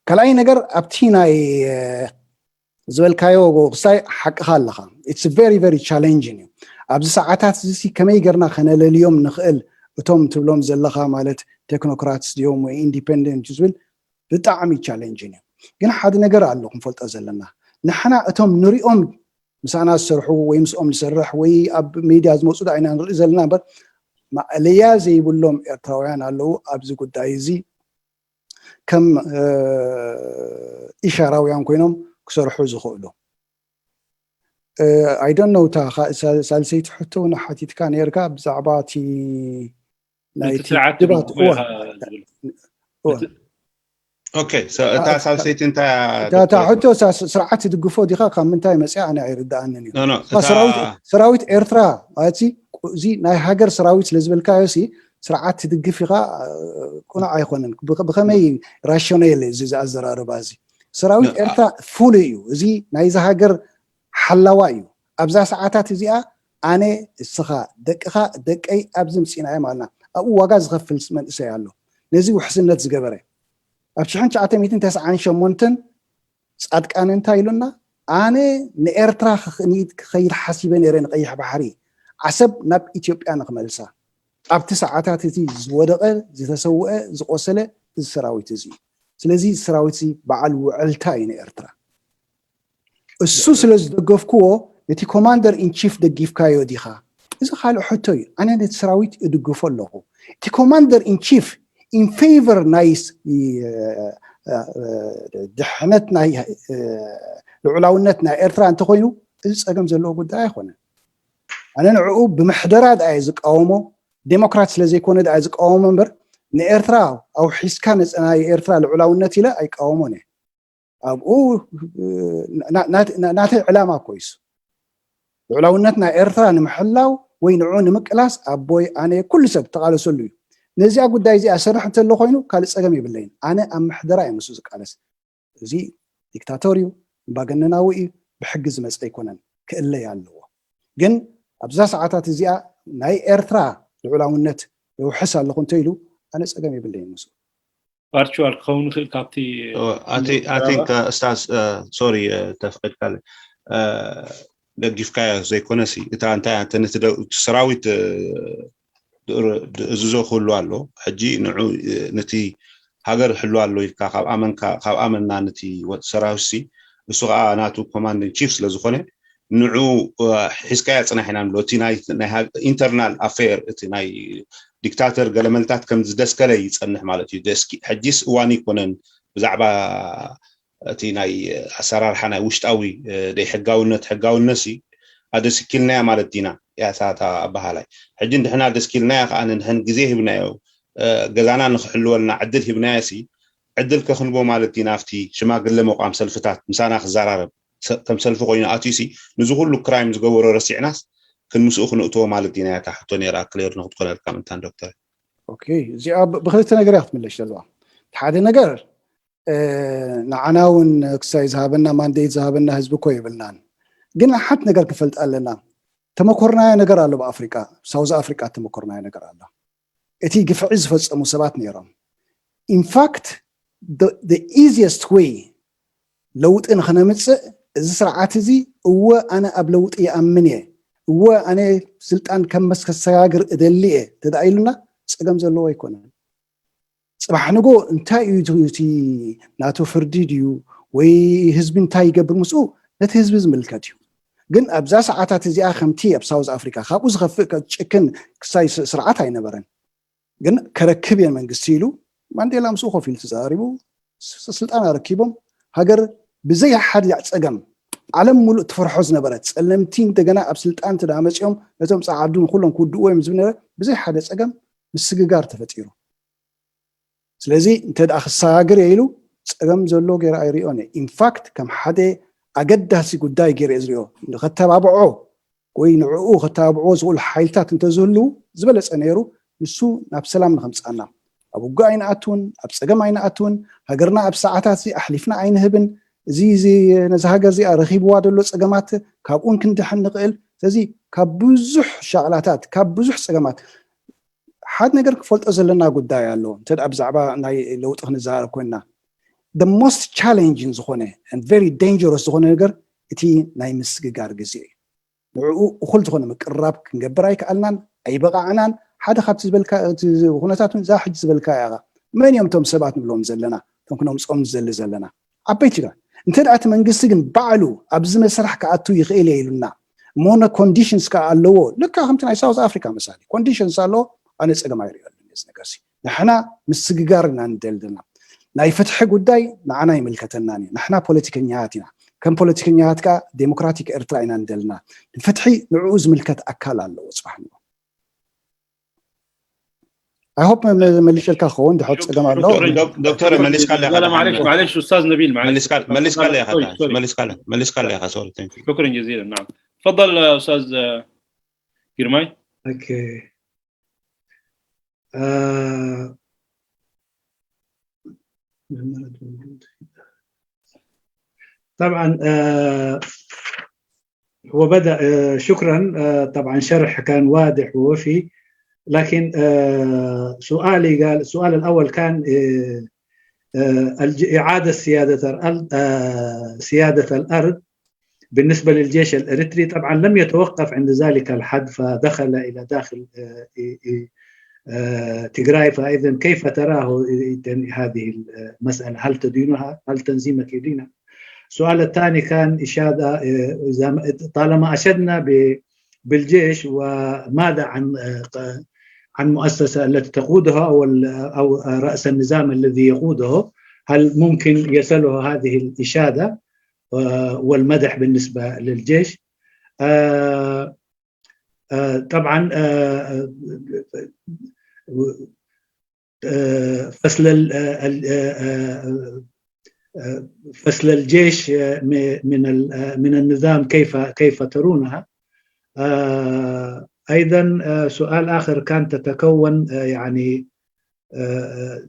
ካልኣይ ነገር፣ ኣብቲ ናይ፣ እ፣ ዝበልካዮ ክስታይ ሓቅኻ ኣለኻ። It's very, very challenging እዩ። ኣብዚ ሰዓታት እዚ ከመይ ገርና ከነለልዮም ንኽእል፣ እቶም ትብሎም ዘለኻ ማለት ቴክኖክራትስ ድዮም ወይ ኢንዲፔንደንት ዝብል ብጣዕሚ ቻሌንጅን እዩ። ግን ሓደ ነገር ኣሎ ክንፈልጦ ዘለና። ንሕና እቶም ንሪኦም ምሳና ዝሰርሑ ወይ ምስኦም ንሰርሕ ወይ ኣብ ሚድያ ዝመፁ ዶ ኢና ንርኢ ዘለና እምበር፣ ማእለያ ዘይብሎም ኤርትራውያን ኣለዉ ኣብዚ ጉዳይ እዚ። ከም፣ እ፣ ኢሻራውያን ኮይኖም ክሰርሑ ዝኽእሉ። እ፣ I don't know፣ እታ ኻ-፣ ሳ-፣ ሳልሰይቲ ሕቶ እውን ሓቲትካ ነይርካ ብዛዕባ እቲ ናይ እቲ እቲ ስርዓት ድባት፣ ትድግፎ እዋ። ኢኻ ዝብል። እዋ። እቲ ኦኬ፣ so እታ አ-፣ ሳልሰይቲ እንታይ እያ፣ እታ፣ እታ ዶክተር? ሕቶ ሳ-፣ ስርዓት ትድግፎ ዲኻ ካብ ምንታይ መጽያ ኣነ ኣይርድኣንን እዩ። ኖ፣ ኖ፣ እታ እታ ሰራዊት፣ ሰራዊት ኤርትራ ማለት ሲ፣ ቁ-፣ እዚ ናይ ሃገር ሰራዊት ስለ ዝበልካዮ ሲ፣ ስርዓት ትድግፍ ኢኻ፣ እ፣ ቁኑዕ ኣይኮነን። ብኸ-፣ ብኸመይ ራሽናል እዚ፣ እዚ ኣዘራርባ እዚ? ሰራዊት ኖ፣ አ- ኤርትራ ፍሉይ እዩ። እዚ ናይዚ ሃገር ሓላዋ እዩ። ኣብዛ ሰዓታት እዚኣ ኣነ፣ እስኻ፣ ደቅኻ፣ ደቀይ ኣብዚ ምጺእናዮም ኣለና። ኣብኡ ዋጋ ዝኸፍል መንእሰይ ኣሎ። ነዚ ውሕስነት ዝገበረ። ኣብ ሽሕን ትሽዓተ ሚእትን ተስዓን ሸሞንተን ጻድቃን እንታይ ኢሉና? ኣነ ንኤርትራ ክኽ-፣ ንኢድ ክኸይድ ሓሲበ ነይረ ንቀይሕ ባሕሪ። ዓሰብ ናብ ኢትዮጵያ ንኽመልሳ። ኣብቲ ሰዓታት እቲ ዝወደቐ፣ ዝተሰውአ፣ ዝቆሰለ እዚ ሰራዊት እዚ እዩ። ስለዚ እዚ ሰራዊት እዚ በዓል ውዕልታ እዩ ንኤርትራ። እሱ ስለ ዝደገፍክዎ ነቲ ኮማንደር ኢን ቺፍ ደጊፍካዮ ዲኻ? እዚ ካልእ ሕቶ እዩ። ኣነ ነቲ ሰራዊት እድግፎ ኣለኹ። እቲ ኮማንደር ኢን ቺፍ ኢን ፌቨር ናይ ስ-፣ እ፣ እ፣ ድሕነት ናይ፣ እ፣ ልዑላውነት ናይ ኤርትራ እንተኾይኑ፣ እዚ ጸገም ዘለዎ ጉዳይ ኣይኮነን። ኣነ ንዕኡ ብምሕደራ ደኣ እየ ዝቃወሞ፣ ዴሞክራት ስለ ዘይኮነ ደኣ እየ ዝቃወሞ እምበር፣ ንኤርትራ ኣውሒስካ ነጸ-፣ ናይ ኤርትራ ልዑላውነት ኢለ ኣይቃወሞን እየ። ኣብኡ፣ ና-፣ ና-፣ ና-፣ ናተይ ዕላማ እኮ እዩ እሱ። ልዑላውነት ናይ ኤርትራ ንምሕላው ወይ ንዕኡ ንምቅላስ ኣቦይ ኣነ ኩሉ ሰብ ተቓለሰሉ እዩ። ነዚኣ ጉዳይ እዚኣ ሰርሕ እንተሎ ኮይኑ ካልእ ጸገም የብለይን። ኣነ ኣብ ምሕደራ እየ ምስኡ ዝቃለስ። እዚ ዲክታቶር እዩ፣ እምባገነናዊ እዩ፣ ብሕጊ ዝመጸ ኣይኮነን፣ ክእለይ ኣለዎ። ግን ኣብዛ ሰዓታት እዚኣ ናይ ኤርትራ ልዑላውነት የውሕስ ኣለኹ እንተ ኢሉ ኣነ ጸገም የብለይን ምስኡ። ቨርቹዋል ክኸውን ይኽእል ካብቲ ኣቲንክ ስታዝ ሶሪ ተፍቅድካለ ደጊፍካዮ ዘይኮነሲ እታ እንታይ ኣንተ ነቲ ሰራዊት ዝእዝዞ ክህሉ ኣሎ። ሕጂ ንዑ ነቲ ሃገር ህሉ ኣሎ ኢልካ ካብ ኣመንካ ካብ ኣመና ነቲ ሰራዊት ሲ እሱ ከዓ ናቱ ኮማንዲንግ ቺፍ ስለዝኮነ ንዑ ሒዝካያ ፅናሕ ኢና ንብሎ። እቲ ናይ ኢንተርናል ኣፌር እቲ ናይ ዲክታተር ገለመልታት ከም ዝደስከለ ይፀንሕ ማለት እዩ። ደስኪ ሕጂስ እዋን ይኮነን ብዛዕባ እቲ ናይ ኣሰራርሓ ናይ ውሽጣዊ ደይ ሕጋውነት ሕጋውነት ሲ ኣደስኪልናያ ማለት ዲና ያታታ ኣባሃላይ ሕጂ እንድሕና ደስኪልናያ ከዓ ንድሕን ግዜ ሂብናዮ ገዛና ንክሕልወልና ዕድል ሂብናዮ ሲ ዕድል ከክንቦ ማለት ዲና ኣብቲ ሽማግለ መቋም ሰልፍታት ምሳና ክዘራረብ ከም ሰልፊ ኮይኑ ኣትዩ ሲ ንዚ ኩሉ ክራይም ዝገበሮ ረሲዕናስ ክንምስኡ ክንእትዎ ማለት ዲና ያታ ሕቶ ነራ ክሌር ንክትኮነልካ ምንታን ዶክተር ኦኬ እዚኣ ብክልተ ነገር እያ ክትምለሽ ዘለዋ ሓደ ነገር ንዓና እውን ክሳይ ዝሃበና ማንዴት ዝሃበና ህዝቢ እኮ የብልናን ግን ሓንቲ ነገር ክፈልጥ ኣለና ተመኮርናዮ ነገር ኣሎ ብኣፍሪቃ ሳውዝ ኣፍሪቃ ተመኮርናዮ ነገር ኣሎ እቲ ግፍዒ ዝፈፀሙ ሰባት ነይሮም ኢንፋክት ኢዚስት ወይ ለውጢ ንክነምፅእ እዚ ስርዓት እዚ እወ ኣነ ኣብ ለውጢ ይኣምን እየ እወ ኣነ ስልጣን ከም ከሰጋግር እደሊ እየ ተዳ ኢሉና ፀገም ዘለዎ ኣይኮነን ፅባሕ ንጎ እንታይ እዩ እቲ ናቱ ፍርዲ ድዩ ወይ ህዝቢ እንታይ ይገብር ምስኡ ነቲ ህዝቢ ዝምልከት እዩ ግን ኣብዛ ሰዓታት እዚኣ ከምቲ ኣብ ሳውዝ ኣፍሪካ ካብኡ ዝኸፍእ ጭክን ክሳይ ስርዓት ኣይነበረን ግን ከረክብ እየን መንግስቲ ኢሉ ማንዴላ ምስኡ ኮፍ ኢሉ ተዛሪቡ ስልጣን ኣረኪቦም ሃገር ብዘይ ሓደ ፀገም ዓለም ሙሉእ ትፈርሖ ዝነበረት ፀለምቲ እንደገና ኣብ ስልጣን ትዳ መፂኦም ነቶም ፀዓዱ ንኩሎም ክውድእዎ እዮም ዝብል ብዘይ ሓደ ፀገም ምስግጋር ተፈጢሩ ስለዚ እንተ ደኣ ክሰጋግር እየ ኢሉ ጸገም ዘሎ ገይረ ኣይሪኦን እየ። ኢንፋክት ከም ሓደ ኣገዳሲ ጉዳይ ገይረ እየ ዝሪኦ። ንኸተባብዖ ወይ ንዕኡ ከተባብዕዎ ዝኽእሉ ሓይልታት እንተዝህልዉ ዝበለጸ ነይሩ። ንሱ ናብ ሰላም ንኸምጽኣና። ኣብ ውግእ ኣይንኣትውን፣ ኣብ ጸገም ኣይንኣትውን። ሃገርና ኣብ ሰዓታት እዚ ኣሕሊፍና ኣይንህብን። እዚ እዚ ነዛ ሃገር እዚኣ ረኺብዋ ዘሎ ጸገማት ካብኡን ክንድሕን ንኽእል። ስለዚ ካብ ብዙሕ ሻቕላታት ካብ ብዙሕ ጸገማት ሓደ ነገር ክፈልጦ ዘለና ጉዳይ ኣሎ እንተ ብዛዕባ ናይ ለውጢ ክንዘራረብ ኮይንና the most challenging ዝኾነ and very dangerous ዝኾነ ነገር እቲ ናይ ምስግጋር ግዜ እዩ ንዕኡ እኹል ዝኾነ ምቅርራብ ክንገብር ኣይከኣልናን ኣይበቃዕናን ሓደ ካብቲ ዝበልካ ኩነታት እውን እዛ ሕጂ ዝበልካ ኢኻ መን እዮም እቶም ሰባት ንብሎም ዘለና እቶም ክነምፅኦም ዝዘሊ ዘለና ዓበይቲ እንተ እቲ መንግስቲ ግን ባዕሉ ኣብዚ መስራሕ ክኣቱ ይኽእል እየ ኢሉና እሞ ኮንዲሽንስ ከዓ ኣለዎ ልካ ከምቲ ናይ ሳውት ኣፍሪካ መሳሊ ኮንዲሽንስ ኣለዎ ኣነ ፀገም ኣይሪኦልን እዚ ነገር ንሕና ምስግጋር ኢና ንደሊ ዘለና ናይ ፍትሒ ጉዳይ ንዓና ይምልከተናን እዩ ንሕና ፖለቲከኛታት ኢና ከም ፖለቲከኛታት ከዓ ዴሞክራቲክ ኤርትራ ኢና ንደልና ንፍትሒ ንዕኡ ዝምልከት ኣካል ኣለዎ ፅባሕ ንግሆ I hope መሊሸልካ ክኸውን ድሕር ፀገም ኣሎ ዶክተር መሊስካ لا لا معلش معلش استاذ نبيل معلش መሊስካ ኢኻ ሶሪ شكرا جزيلا نعم تفضل استاذ جرماي okay آه، طبعا آه، هو بدأ آه، شكرا آه، طبعا شرح كان واضح ووفي لكن آه، سؤالي قال السؤال الأول كان آه، آه، الج- إعادة سيادة الأرض آه، سيادة الأرض بالنسبة للجيش الإريتري طبعا لم يتوقف عند ذلك الحد فدخل إلى داخل آه، إي- إي- آه، تجراي فإذا كيف تراه إذن هذه المسألة هل تدينها هل تنظيمك يدينها السؤال الثاني كان إشادة آه، إذا م- طالما أشدنا ب- بالجيش وماذا عن آه، ق- عن مؤسسة التي تقودها أو ال- أو رأس النظام الذي يقوده هل ممكن يصله هذه الإشادة آه، والمدح بالنسبة للجيش آه، آه، طبعا آه، آه، آه، فصل ال- آه، ال- آه، آه، آه، فصل الجيش آه، م- من ال- آه، من النظام كيف كيف ترونها؟ آه، أيضا آه، سؤال آخر كان تتكون آه، يعني آه،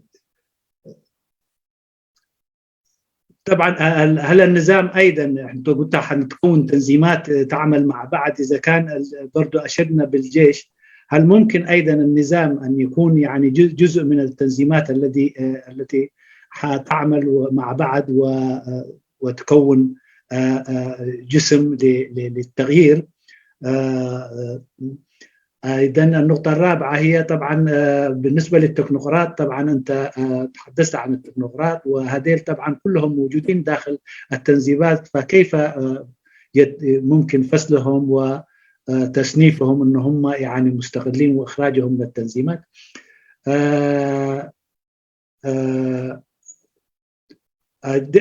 طبعا، هل النظام ايضا، انت قلت حنتكون تنظيمات تعمل مع بعض، اذا كان برضو اشرنا بالجيش، هل ممكن ايضا النظام ان يكون يعني جزء من التنظيمات الذي التي حتعمل مع بعض وتكون جسم للتغيير؟ ايضا النقطه الرابعه هي طبعا بالنسبه للتكنوقراط، طبعا انت تحدثت عن التكنوقراط، وهذيل طبعا كلهم موجودين داخل التنظيمات، فكيف ممكن فصلهم وتصنيفهم ان هم يعني مستقلين واخراجهم من التنظيمات؟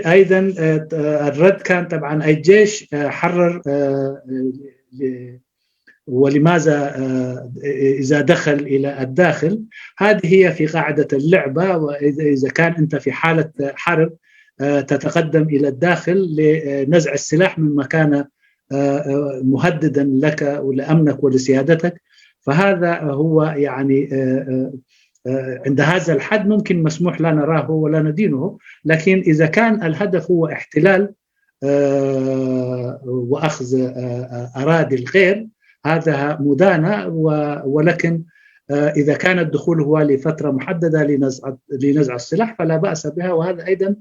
ايضا الرد كان طبعا الجيش حرر، ولماذا اذا دخل الى الداخل؟ هذه هي في قاعده اللعبه، واذا كان انت في حاله حرب تتقدم الى الداخل لنزع السلاح من مكان مهددا لك ولامنك ولسيادتك، فهذا هو يعني عند هذا الحد ممكن مسموح لا نراه ولا ندينه. لكن اذا كان الهدف هو احتلال واخذ اراضي الغير، هذا مدانه. ولكن اذا كان الدخول هو لفتره محدده لنزع لنزع السلاح فلا باس بها، وهذا ايضا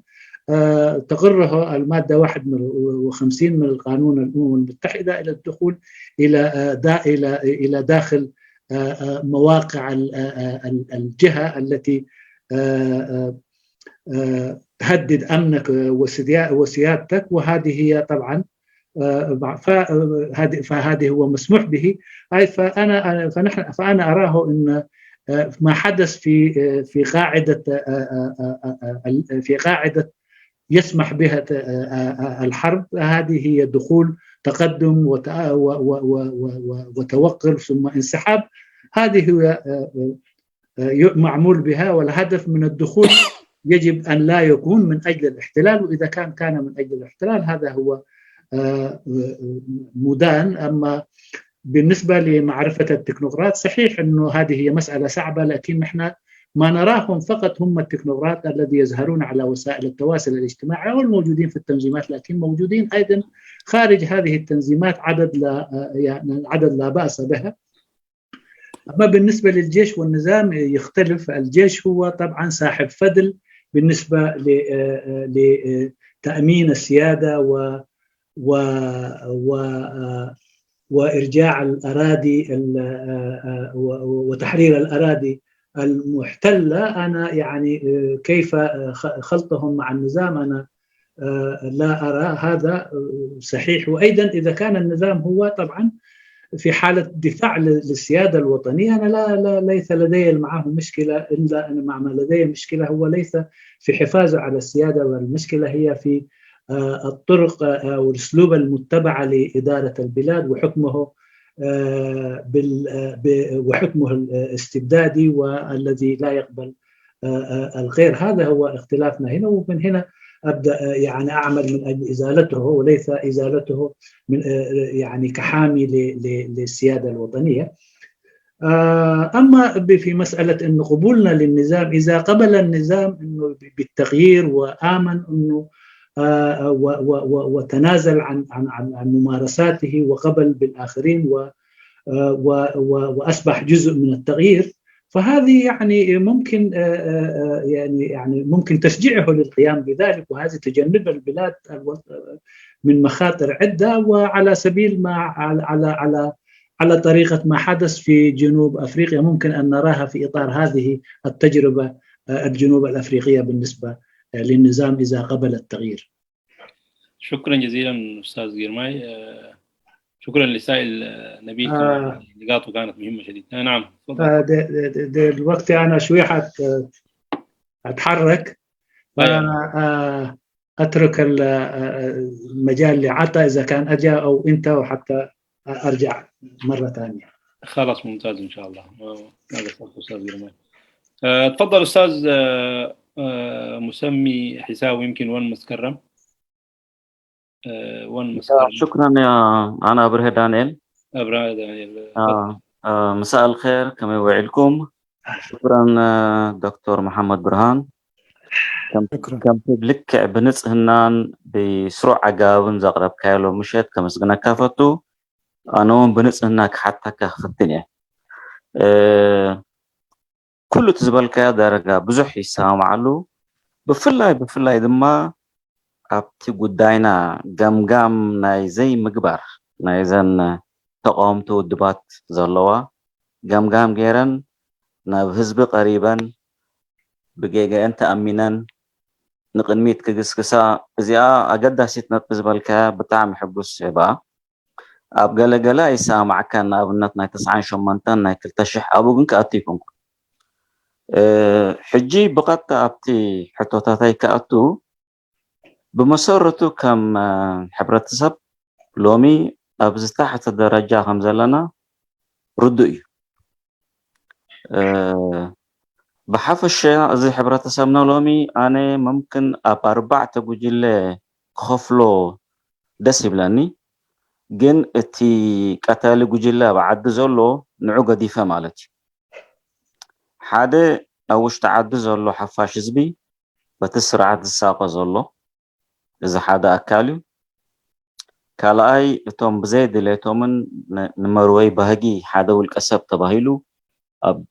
تقره الماده واحد وخمسين من القانون الامم المتحده الى الدخول الى الى الى داخل مواقع الجهه التي تهدد امنك وسيادتك، وهذه هي طبعا فهذه فهذه هو مسموح به. اي فانا فنحن فانا اراه ان ما حدث في في قاعده في قاعده يسمح بها الحرب، هذه هي دخول تقدم وتوقف ثم انسحاب. هذه هي معمول بها، والهدف من الدخول يجب ان لا يكون من اجل الاحتلال، واذا كان كان من اجل الاحتلال هذا هو مدان. اما بالنسبه لمعرفه التكنوقراط، صحيح انه هذه هي مساله صعبه، لكن نحن ما نراهم فقط هم التكنوقراط الذي يظهرون على وسائل التواصل الاجتماعي او الموجودين في التنظيمات، لكن موجودين ايضا خارج هذه التنظيمات عدد لا يعني عدد لا باس بها. اما بالنسبه للجيش والنظام يختلف. الجيش هو طبعا صاحب فضل بالنسبه لتامين السياده و و و وارجاع الاراضي وتحرير الاراضي المحتله. انا يعني كيف خلطهم مع النظام؟ انا لا ارى هذا صحيح. وايضا اذا كان النظام هو طبعا في حاله دفاع للسياده الوطنيه، انا لا, لا ليس لدي معه مشكله، الا انا مع ما لدي مشكله هو ليس في حفاظه على السياده، والمشكله هي في الطرق او الاسلوب المتبعه لاداره البلاد وحكمه وحكمه الاستبدادي والذي لا يقبل الغير. هذا هو اختلافنا هنا، ومن هنا ابدا يعني اعمل من اجل ازالته وليس ازالته من يعني كحامي للسياده الوطنيه. اما في مساله انه قبولنا للنظام، اذا قبل النظام انه بالتغيير وامن انه وتنازل عن عن عن ممارساته وقبل بالاخرين و واصبح جزء من التغيير، فهذه يعني ممكن يعني يعني ممكن تشجيعه للقيام بذلك، وهذه تجنب البلاد من مخاطر عده. وعلى سبيل ما على على على طريقه ما حدث في جنوب افريقيا، ممكن ان نراها في اطار هذه التجربه الجنوب الافريقيه بالنسبه للنظام اذا قبل التغيير. شكرا جزيلا استاذ جرماي. شكرا لسائل نبيل، آه. نقاطه كانت مهمه شديد. آه نعم، تفضل. آه دي دي دي الوقت انا شويه حت اتحرك، فانا آه اترك المجال لعطا اذا كان اجى او انت، وحتى ارجع مره ثانيه. خلاص، ممتاز ان شاء الله. استاذ جرماي. آه تفضل استاذ آه آه مسمي حساوي، يمكن وين متكرم؟ آه وين متكرم؟ شكرا يا انا ابرهه دانيال. ابرهه دانيال. آه آه مساء الخير، كما وعدكم. ሽኩራን ዶክተር መሓመድ ብርሃን፣ ከምቲ ብልክዕ ብንጽህናን ብስሩዕ ኣገባብን ዘቕረብካዮ ሎም ምሸት ከመስግነካ ፈቱ። ኣነ እውን ብንጽህና ክሓተካ ክፍትን እየ። ኩሉ እቲ ዝበልካዮ ዳርጋ ብዙሕ ይሰማማዓሉ። ብፍላይ ብፍላይ ድማ ኣብቲ ጉዳይና ገምጋም ናይ ዘይምግባር ናይዘን ተቃወምቲ ውድባት ዘለዋ ገምጋም ገይረን ናብ ህዝቢ ቀሪበን ብጌገአን ተኣሚነን ንቅድሚት ክግስግሳ፣ እዚኣ ኣገዳሲት ነጥቢ ዝበልካያ ብጣዕሚ ሕጉስ እየ ብኣ። ኣብ ገለ ገለ ኣይሰማማዓካን፣ ንኣብነት ናይ ተስዓን ሸሞንተን ናይ ክልተ ሽሕ ኣብኡ ግን ክኣቱ ኣይኮንኩን። ሕጂ ብቐጥታ ኣብቲ ሕቶታተይ ክኣቱ፣ ብመሰረቱ ከም ሕብረተሰብ ሎሚ ኣብ ዝተሓተ ደረጃ ከም ዘለና ርዱእ እዩ። ብሓፈሻ እዚ ሕብረተሰብና ሎሚ ኣነ መምክን ኣብ ኣርባዕተ ጉጅለ ክኸፍሎ ደስ ይብለኒ። ግን እቲ ቀታሊ ጉጅለ ኣብ ዓዲ ዘሎ ንዑ ገዲፈ ማለት እዩ። ሓደ ኣብ ውሽጢ ዓዲ ዘሎ ሓፋሽ ህዝቢ በቲ ስርዓት ዝሳቐ ዘሎ፣ እዚ ሓደ ኣካል እዩ። ካልኣይ እቶም ብዘይ ድሌቶምን ንመርወይ ባህጊ ሓደ ውልቀ ሰብ ተባሂሉ ኣብ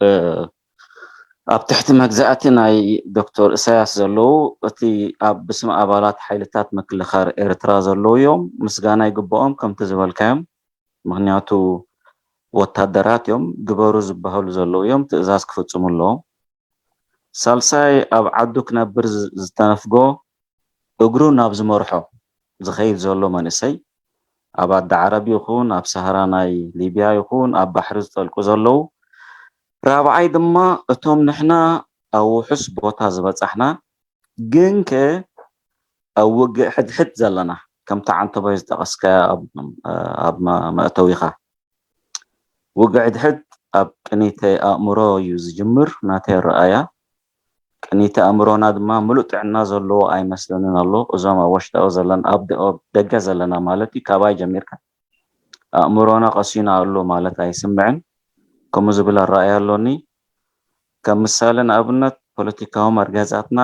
ኣብ ትሕቲ መግዛእቲ ናይ ዶክተር እሳያስ ዘለዉ፣ እቲ ኣብ ብስም ኣባላት ሓይልታት ምክልኻል ኤርትራ ዘለዉ እዮም። ምስጋና ይግብኦም ከምቲ ዝበልካዮም። ምኽንያቱ ወታደራት እዮም፣ ግበሩ ዝበሃሉ ዘለዉ እዮም፣ ትእዛዝ ክፍጽሙ ኣለዎም። ሳልሳይ ኣብ ዓዱ ክነብር ዝተነፍጎ እግሩ ናብ ዝመርሖ ዝኸይድ ዘሎ መንእሰይ፣ ኣብ ኣዲ ዓረብ ይኹን ኣብ ሰሃራ ናይ ሊብያ ይኹን ኣብ ባሕሪ ዝጠልቁ ዘለዉ፣ ራብዓይ ድማ እቶም ንሕና ኣብ ውሑስ ቦታ ዝበጻሕና ግን ከ ኣብ ውግእ ሕድሕድ ዘለና፣ ከምቲ ዓንተቦይ ዝጠቐስካያ ኣብ መእተዊኻ፣ ውግእ ሕድሕድ ኣብ ቅኒተ ኣእምሮ እዩ ዝጅምር ናተይ ኣረኣያ። ቅኒተ ኣእምሮና ድማ ምሉእ ጥዕና ዘለዎ ኣይመስለንን ኣሎ። እዞም ኣብ ወሽጣዊ ዘለና ኣብ ደገ ዘለና ማለት እዩ፣ ካባይ ጀሚርካ ኣእምሮና ቀሲኑ ኣሎ ማለት ኣይስምዕን። ከምኡ ዝብል ኣረኣያ ኣሎኒ። ከም ምሳሌ ንኣብነት ፖለቲካዊ መርገጻትና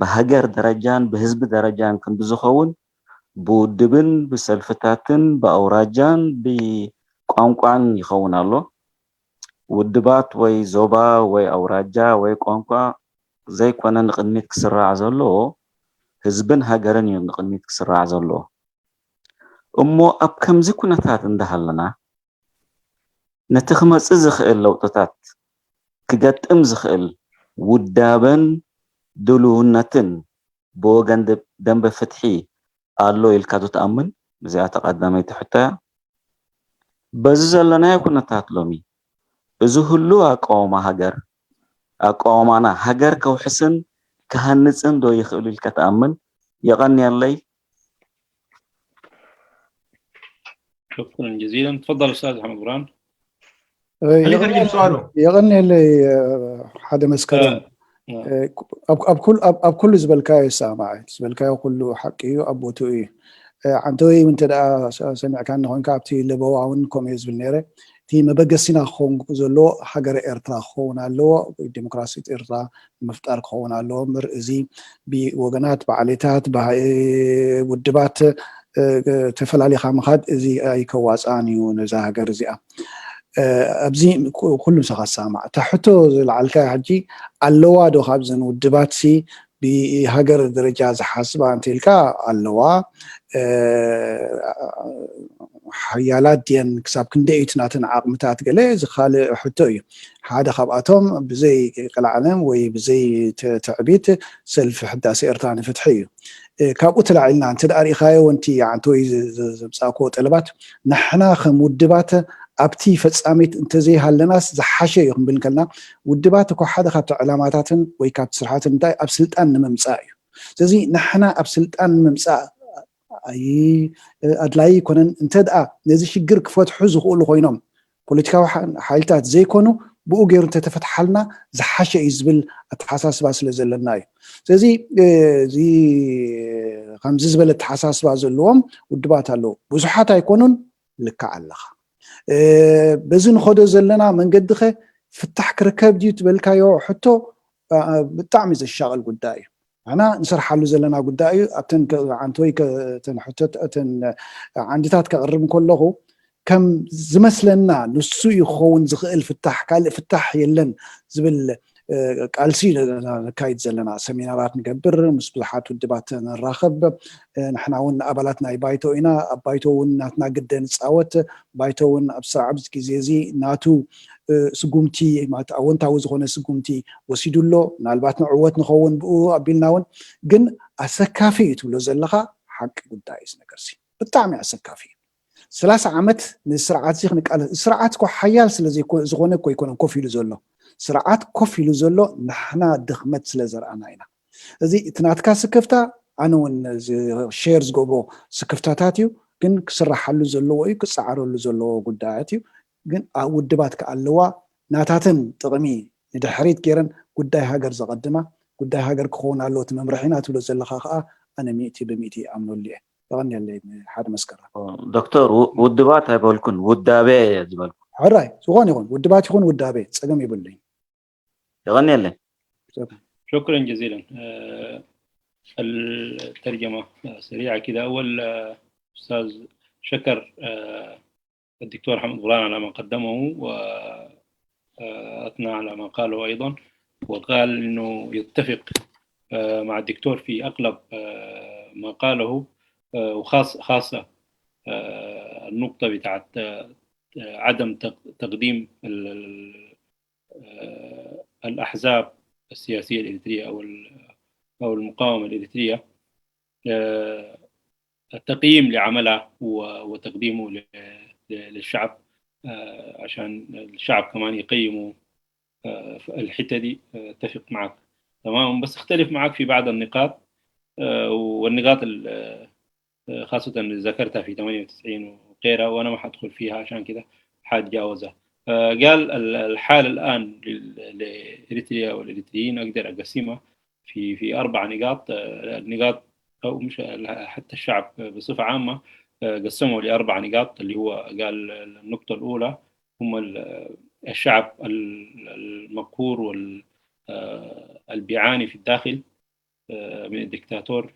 ብሃገር ደረጃን ብህዝቢ ደረጃን ክንዲ ዝኸውን ብውድብን ብሰልፍታትን ብኣውራጃን ብቋንቋን ይኸውን ኣሎ። ውድባት ወይ ዞባ ወይ ኣውራጃ ወይ ቋንቋ ዘይኮነ ንቕድሚት ክስራዕ ዘለዎ፣ ህዝብን ሃገርን እዩ ንቕድሚት ክስራዕ ዘለዎ። እሞ ኣብ ከምዚ ኩነታት እንዳሃለና ነቲ ክመጽእ ዝኽእል ለውጥታት ክገጥም ዝኽእል ውዳበን ድልውነትን ብወገን ደንበ ፍትሒ ኣሎ ኢልካ ዶ ትኣምን? እዚኣ ተቐዳመይቲ ሕቶ እያ። በዚ ዘለናዮ ኩነታት ሎሚ እዚ ህሉው ኣቃውማ ሃገር ኣቃውማና ሃገር ከውሕስን ክሃንጽን ዶ ይኽእል ኢልካ ትኣምን? የቐንየለይ። شكرا جزيلا. تفضل أستاذ محمد برهان. የቐንየለይ ሓደ መስከረም። ኣብ ኩሉ ዝበልካዮ ይሰማማዕ፣ ዝበልካዮ ኩሉ ሓቂ እዩ፣ ኣብ ቦትኡ እዩ። ዓንተወይ እንተ ደኣ ሰሚዕካኒ ኮይንካ ኣብቲ ለበዋ እውን ከምኡ እየ ዝብል ነይረ። እቲ መበገሲና ክኸውን ዘለዎ ሃገረ ኤርትራ ክኸውን ኣለዎ፣ ዲሞክራሲት ኤርትራ ንምፍጣር ክኸውን ኣለዎ እምበር እዚ ብወገናት ብዓሌታት ውድባት ተፈላሊኻ ምኻድ እዚ ኣይከዋፅኣን እዩ ነዛ ሃገር እዚኣ። ኣብዚ ኩሉ ምሳኻ ዝሰማማዕ። እታ ሕቶ ዝለዓልካ ሕጂ ኣለዋ ዶ ካብዘን ውድባትሲ ብሃገር ደረጃ ዝሓስባ እንተኢልካ ኣለዋ። ሓያላት ድየን ክሳብ ክንደይ እቲ ናተን ዓቕምታት ገለ እዚ ካልእ ሕቶ እዩ። ሓደ ካብኣቶም ብዘይ ቀልዓለም ወይ ብዘይ ትዕቢት ሰልፊ ሕዳሴ ኤርትራ ንፍትሒ እዩ። ካብኡ ተላዒልና እንተ ደኣ ሪኢኻዮ ወንቲ ዓንተወይ ዘምጻእክዎ ጠለባት ንሕና ከም ውድባት ኣብቲ ፈጻሚት እንተዘይሃለናስ ዝሓሸ እዩ ክንብል ከለና ውድባት እኮ ሓደ ካብቲ ዕላማታትን ወይ ካብቲ ስርሓትን እንታይ ኣብ ስልጣን ንምምጻእ እዩ። ስለዚ ንሕና ኣብ ስልጣን ንምምጻእ ኣድላይ ኣይኮነን። እንተ ደኣ ነዚ ሽግር ክፈትሑ ዝኽእሉ ኮይኖም ፖለቲካዊ ሓይልታት ዘይኮኑ ብኡ ገይሩ እንተተፈትሓልና ዝሓሸ እዩ ዝብል ኣተሓሳስባ ስለ ዘለና እዩ። ስለዚ እዚ ከምዚ ዝበለ ኣተሓሳስባ ዘለዎም ውድባት ኣለዉ። ብዙሓት ኣይኮኑን፣ ልክዕ ኣለኻ። በዚ ንኸዶ ዘለና መንገዲ ኸ ፍታሕ ክርከብ ድዩ ትበልካዮ ሕቶ ብጣዕሚ ዘሻቕል ጉዳይ እዩ። ንሕና ንሰርሓሉ ዘለና ጉዳይ እዩ። ኣብተን ዓንተወይ እተን ሕቶት እተን ዓንድታት ከቕርብ ከለኹ ከም ዝመስለና ንሱ እዩ ክኸውን ዝኽእል ፍታሕ፣ ካልእ ፍታሕ የለን ዝብል ቃልሲ ነካይድ ዘለና። ሰሚናራት ንገብር፣ ምስ ብዙሓት ውድባት ንራኸብ። ንሕና እውን ኣባላት ናይ ባይቶ ኢና። ኣብ ባይቶ እውን ናትና ግደ ንፃወት። ባይቶ እውን ኣብ ስራ ኣብዚ ግዜ እዚ ናቱ ስጉምቲ፣ ማለት ኣወንታዊ ዝኾነ ስጉምቲ ወሲዱ ኣሎ። ምናልባት ንዕወት ንኸውን ብኡ ኣቢልና እውን። ግን ኣሰካፊ እዩ ትብሎ ዘለኻ ሓቂ ጉዳይ እዩ። እዚ ነገር እዚ ብጣዕሚ ኣሰካፊ እዩ። ሰላሳ ዓመት ንስርዓት እዚ ክንቃለስ፣ ስርዓት እኮ ሓያል ስለ ዝኾነ እኮ ኣይኮነን ኮፍ ኢሉ ዘሎ። ስርዓት ኮፍ ኢሉ ዘሎ ንሕና ድኽመት ስለ ዘርኣና ኢና። እዚ እቲ ናትካ ስክፍታ ኣነ እውን ሸር ዝገብሮ ስክፍታታት እዩ። ግን ክስራሓሉ ዘለዎ እዩ፣ ክፀዓረሉ ዘለዎ ጉዳያት እዩ። ግን ውድባት ከኣለዋ ናታተን ጥቕሚ ንድሕሪት ገይረን ጉዳይ ሃገር ዘቐድማ፣ ጉዳይ ሃገር ክኸውን ኣለዎ እቲ መምርሒና ትብሎ ዘለኻ ከዓ ኣነ ሚእቲ ብሚእቲ ይኣምነሉ እየ። የቐንየለይ ሓደ መስከረም። ዶክተር፣ ውድባት ኣይበልኩን፣ ውዳቤ ዝበልኩ። ሕራይ፣ ዝኾን ይኹን ውድባት ይኹን ውዳቤ ፀገም የብሉኝ። የቐንየለይ። شكرا جزيلا. آه، الترجمة سريعة كده. أول، آه، أستاذ شكر، آه، الدكتور حمد غولان على ما قدمه، وأثنى على ما قاله أيضا، وقال إنه يتفق، آه، مع الدكتور في أغلب، آه، ما قاله، آه، وخاص-، خاصة، آه، النقطة بتاعت، آه، عدم تق-، تقديم ال-، ال-، آه، الأحزاب السياسية الإريترية أو ال-، أو المقاومة الإريترية، آه، التقييم لعملها و-، وتقديمه ل-، ل-، للشعب، آه، عشان الشعب كمان يقيمه. آه، في الحتة دي، آه، أتفق معك تماما، بس أختلف معك في بعض النقاط، آه، والنقاط ال-، آه، خاصة اللي ذكرتها في ثمانية وتسعين وغيرها، وأنا ما حدخل فيها عشان كده حاتجاوزها. آه، قال ال-، الحال الآن لل-، لإريتريا والإريتريين أقدر أقسمها في، في أربع نقاط. آه، النقاط أو مش ال-، حتى الشعب بصفة عامة، آه، قسمه لأربع نقاط، اللي هو قال النقطة الأولى هم ال-، الشعب ال-، المقهور وال-، آه، اللي بيعاني في الداخل، آه، من الدكتاتور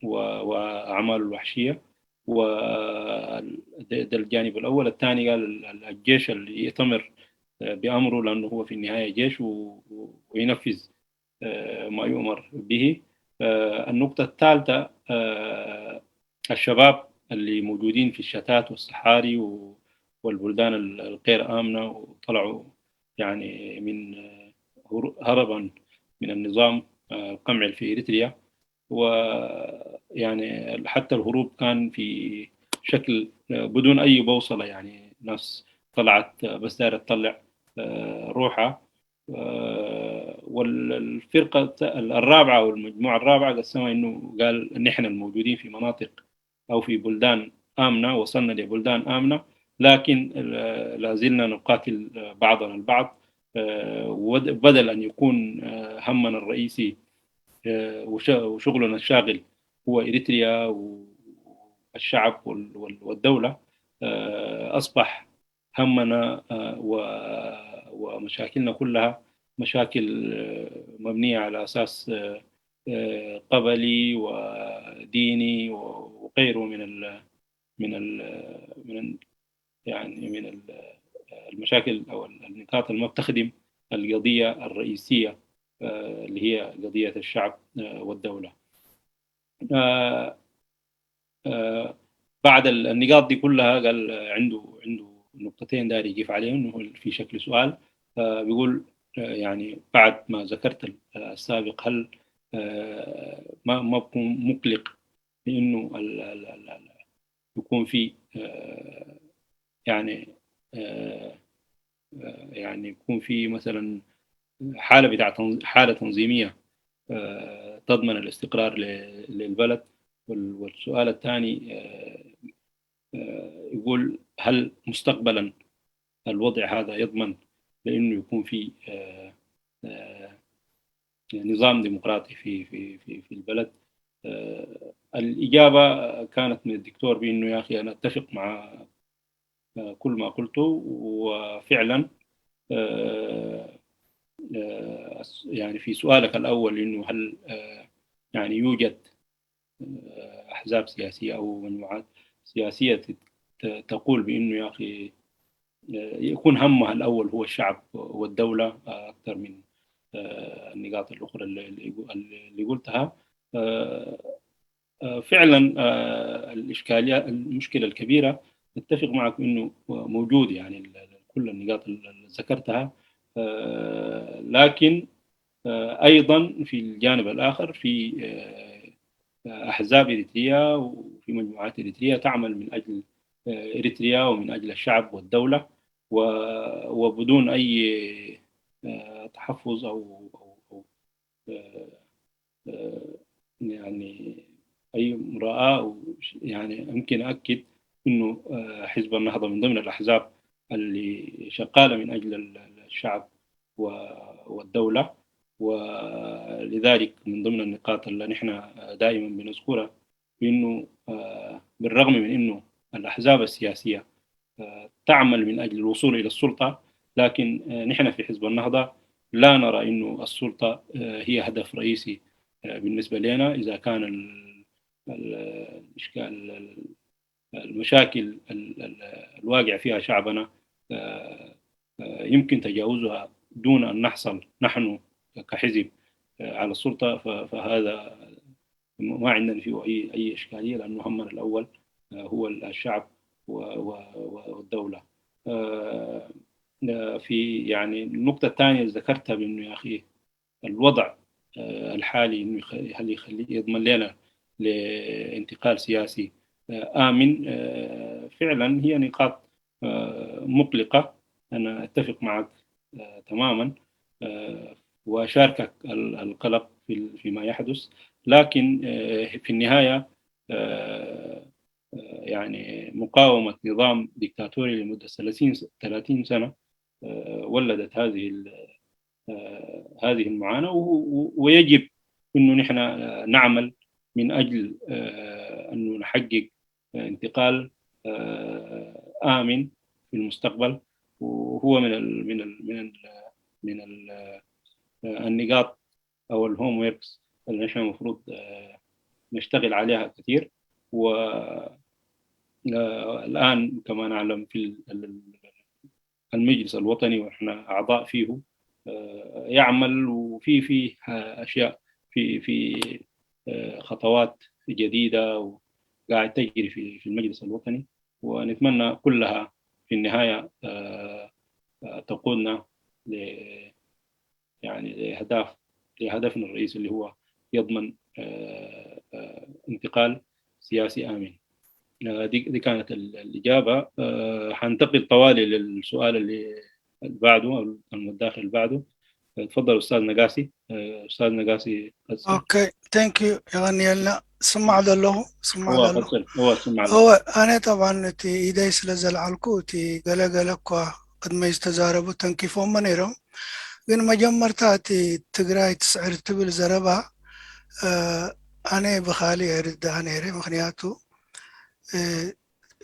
و-، وأعماله الوحشية. وده، ده الجانب الأول. الثاني قال ال-، ال-، الجيش اللي يأتمر، آه، بأمره، لأنه هو في النهاية جيش و-، و-، وينفذ، آه، ما يؤمر به. آه، النقطة الثالثة، آه، الشباب اللي موجودين في الشتات والصحاري و-، والبلدان ال-، الغير آمنة، وطلعوا يعني من، آه، هرو-، هربا من النظام، آه، القمعي في إريتريا. ويعني حتى الهروب كان في شكل، آه، بدون أي بوصلة، يعني ناس طلعت، آه، بس دايرة تطلع، آه، روحها. آه، والفرقة الرابعة والمجموعة الرابعة قسمها إنه قال: "نحن الموجودين في مناطق أو في بلدان آمنة، وصلنا لبلدان آمنة، لكن لا زلنا نقاتل بعضنا البعض." آه، ود-، بدل أن يكون، آه، همنا الرئيسي، آه، وش-، وشغلنا الشاغل هو إريتريا والشعب وال-، وال-، والدولة، آه، أصبح همنا، آه، و-، ومشاكلنا كلها مشاكل، آه، مبنية على أساس، آه، آه، قبلي وديني وغيره من ال-، من ال-، من ال-، يعني من ال-، المشاكل أو النقاط اللي ما بتخدم القضية الرئيسية، آه، اللي هي قضية الشعب، آه، والدولة. آه، آه، بعد ال-، النقاط دي كلها قال عنده، عنده نقطتين داير يقف عليهم، إنه هو في شكل سؤال. آه، بيقول، آه، يعني بعد ما ذكرت ال-، آه، السابق، هل، آه، ما، ما بكون مقلق بإنه ال-، ال-، ال-، ال-، يكون في، آه، يعني، آه، آه، يعني يكون في مثلًا حالة بتاع تنظ-، حالة تنظيمية، آه، تضمن الاستقرار ل-، للبلد. وال-، والسؤال الثاني، آه، آه، يقول: هل مستقبلًا الوضع هذا يضمن بأنه يكون في، آه، آه، نظام ديمقراطي في، في، في، في البلد؟ آه، الإجابة كانت من الدكتور بأنه: "يا أخي، أنا أتفق مع، آه، كل ما قلته، وفعلًا آه، آه، يعني في سؤالك الأول إنه هل، آه، يعني يوجد، آه، أحزاب سياسية أو مجموعات سياسية تت-، تقول بإنه يا أخي، آه، يكون همها الأول هو الشعب والدولة، آه، أكثر من، آه، النقاط الأخرى اللي، اللي، اللي قلتها. آه، آه، فعلًا، آه، الإشكالية، المشكلة الكبيرة، أتفق معك إنه موجود، يعني، ال-، ال-، كل النقاط اللي ذكرتها. آه، لكن، آه، أيضًا في الجانب الآخر في، آه، أحزاب إريتريا وفي مجموعات إريتريا تعمل من أجل، آه، إريتريا ومن أجل الشعب والدولة، و-، وبدون أي، آه، تحفظ أو، أو، أو، آه، آه، يعني أي مراءة، أو ش-، يعني يمكن أكد إنه، آه، حزب النهضة من ضمن الأحزاب اللي شغالة من أجل ال-، ال-، الشعب و-، والدولة. ولذلك من ضمن النقاط اللي نحن دائمًا بنذكرها إنه، آه، بالرغم من إنه الأحزاب السياسية، آه، تعمل من أجل الوصول إلى السلطة، لكن، آه، نحن في حزب النهضة لا نرى إنه السلطة، آه، هي هدف رئيسي، آه، بالنسبة لنا. إذا كان ال-، ال-، الإشكال، ال-، المشاكل ال-، ال-، الواقع فيها شعبنا، آه، آه، يمكن تجاوزها دون أن نحصل نحن كحزب، آه، على السلطة، ف-، فهذا ما عندنا فيه أي، أي إشكالية، لأنه همنا الأول، آه، هو الشعب و-، و-، و-، والدولة. آه، آه، في، يعني، النقطة الثانية اللي ذكرتها، بأنه يا أخي الوضع، آه، الحالي إنه يخ-، هل يخلي، يضمن لنا لانتقال سياسي، آه، آمن؟ آه، فعلًا هي نقاط، آه، مقلقة. أنا أتفق معك، آه، تمامًا، آه، وأشاركك ال-، القلق في ال-، فيما يحدث، لكن، آه، في النهاية، آه، آه، يعني مقاومة نظام ديكتاتوري لمدة ثلاثين س-، ثلاثين سنة، آه، ولدت هذه ال-، آه، هذه المعاناة، و-، و-، ويجب إنه نحن، آه، نعمل من أجل، آه، أنه نحقق، آه، انتقال، آه، آمن في المستقبل. وهو من ال-، من ال-، من ال-، من ال-، آه، النقاط أو ال homeworks اللي نحن المفروض، آه، نشتغل عليها كثير. و، آه، الآن كما نعلم في ال-، ال-، المجلس الوطني، وإحنا أعضاء فيه، آه، يعمل، وفي، فيه أشياء، في، في، آه، خطوات جديدة وقاعد تجري في، في المجلس الوطني، ونتمنى كلها في النهاية، آه، آه، تقودنا ل-، يعني لأهداف، لهدفنا الرئيسي اللي هو يضمن، آه، آه، انتقال سياسي آمن. آه، دي، دي كانت ال-، الإجابة. آه، حنتقل طوالي للسؤال اللي، اللي بعده، أو المداخل اللي بعده. تفضل أستاذ نقاسي. آه، أستاذ نقاسي قاسي. Okay, thank you. የቐንየልና። ስማዕ ዘለኹ፣ ስማዕ هو ዘለኹ። قصر، هو سمع እወ፣ ኣነ ጠብዓን እቲ ኢደይ ስለ ዘልዓልኩ፣ እቲ ገለገለ እኳ ቅድመይ ዝተዛረቡ ተንኪፎሞ ነይሮም። ግን መጀመርታ እቲ ትግራይ ትስዕር ትብል ዘረባ፣ እ፣ ኣነ ብኻሊእ ይርዳእ ነይረ። ምኽንያቱ፣ እ፣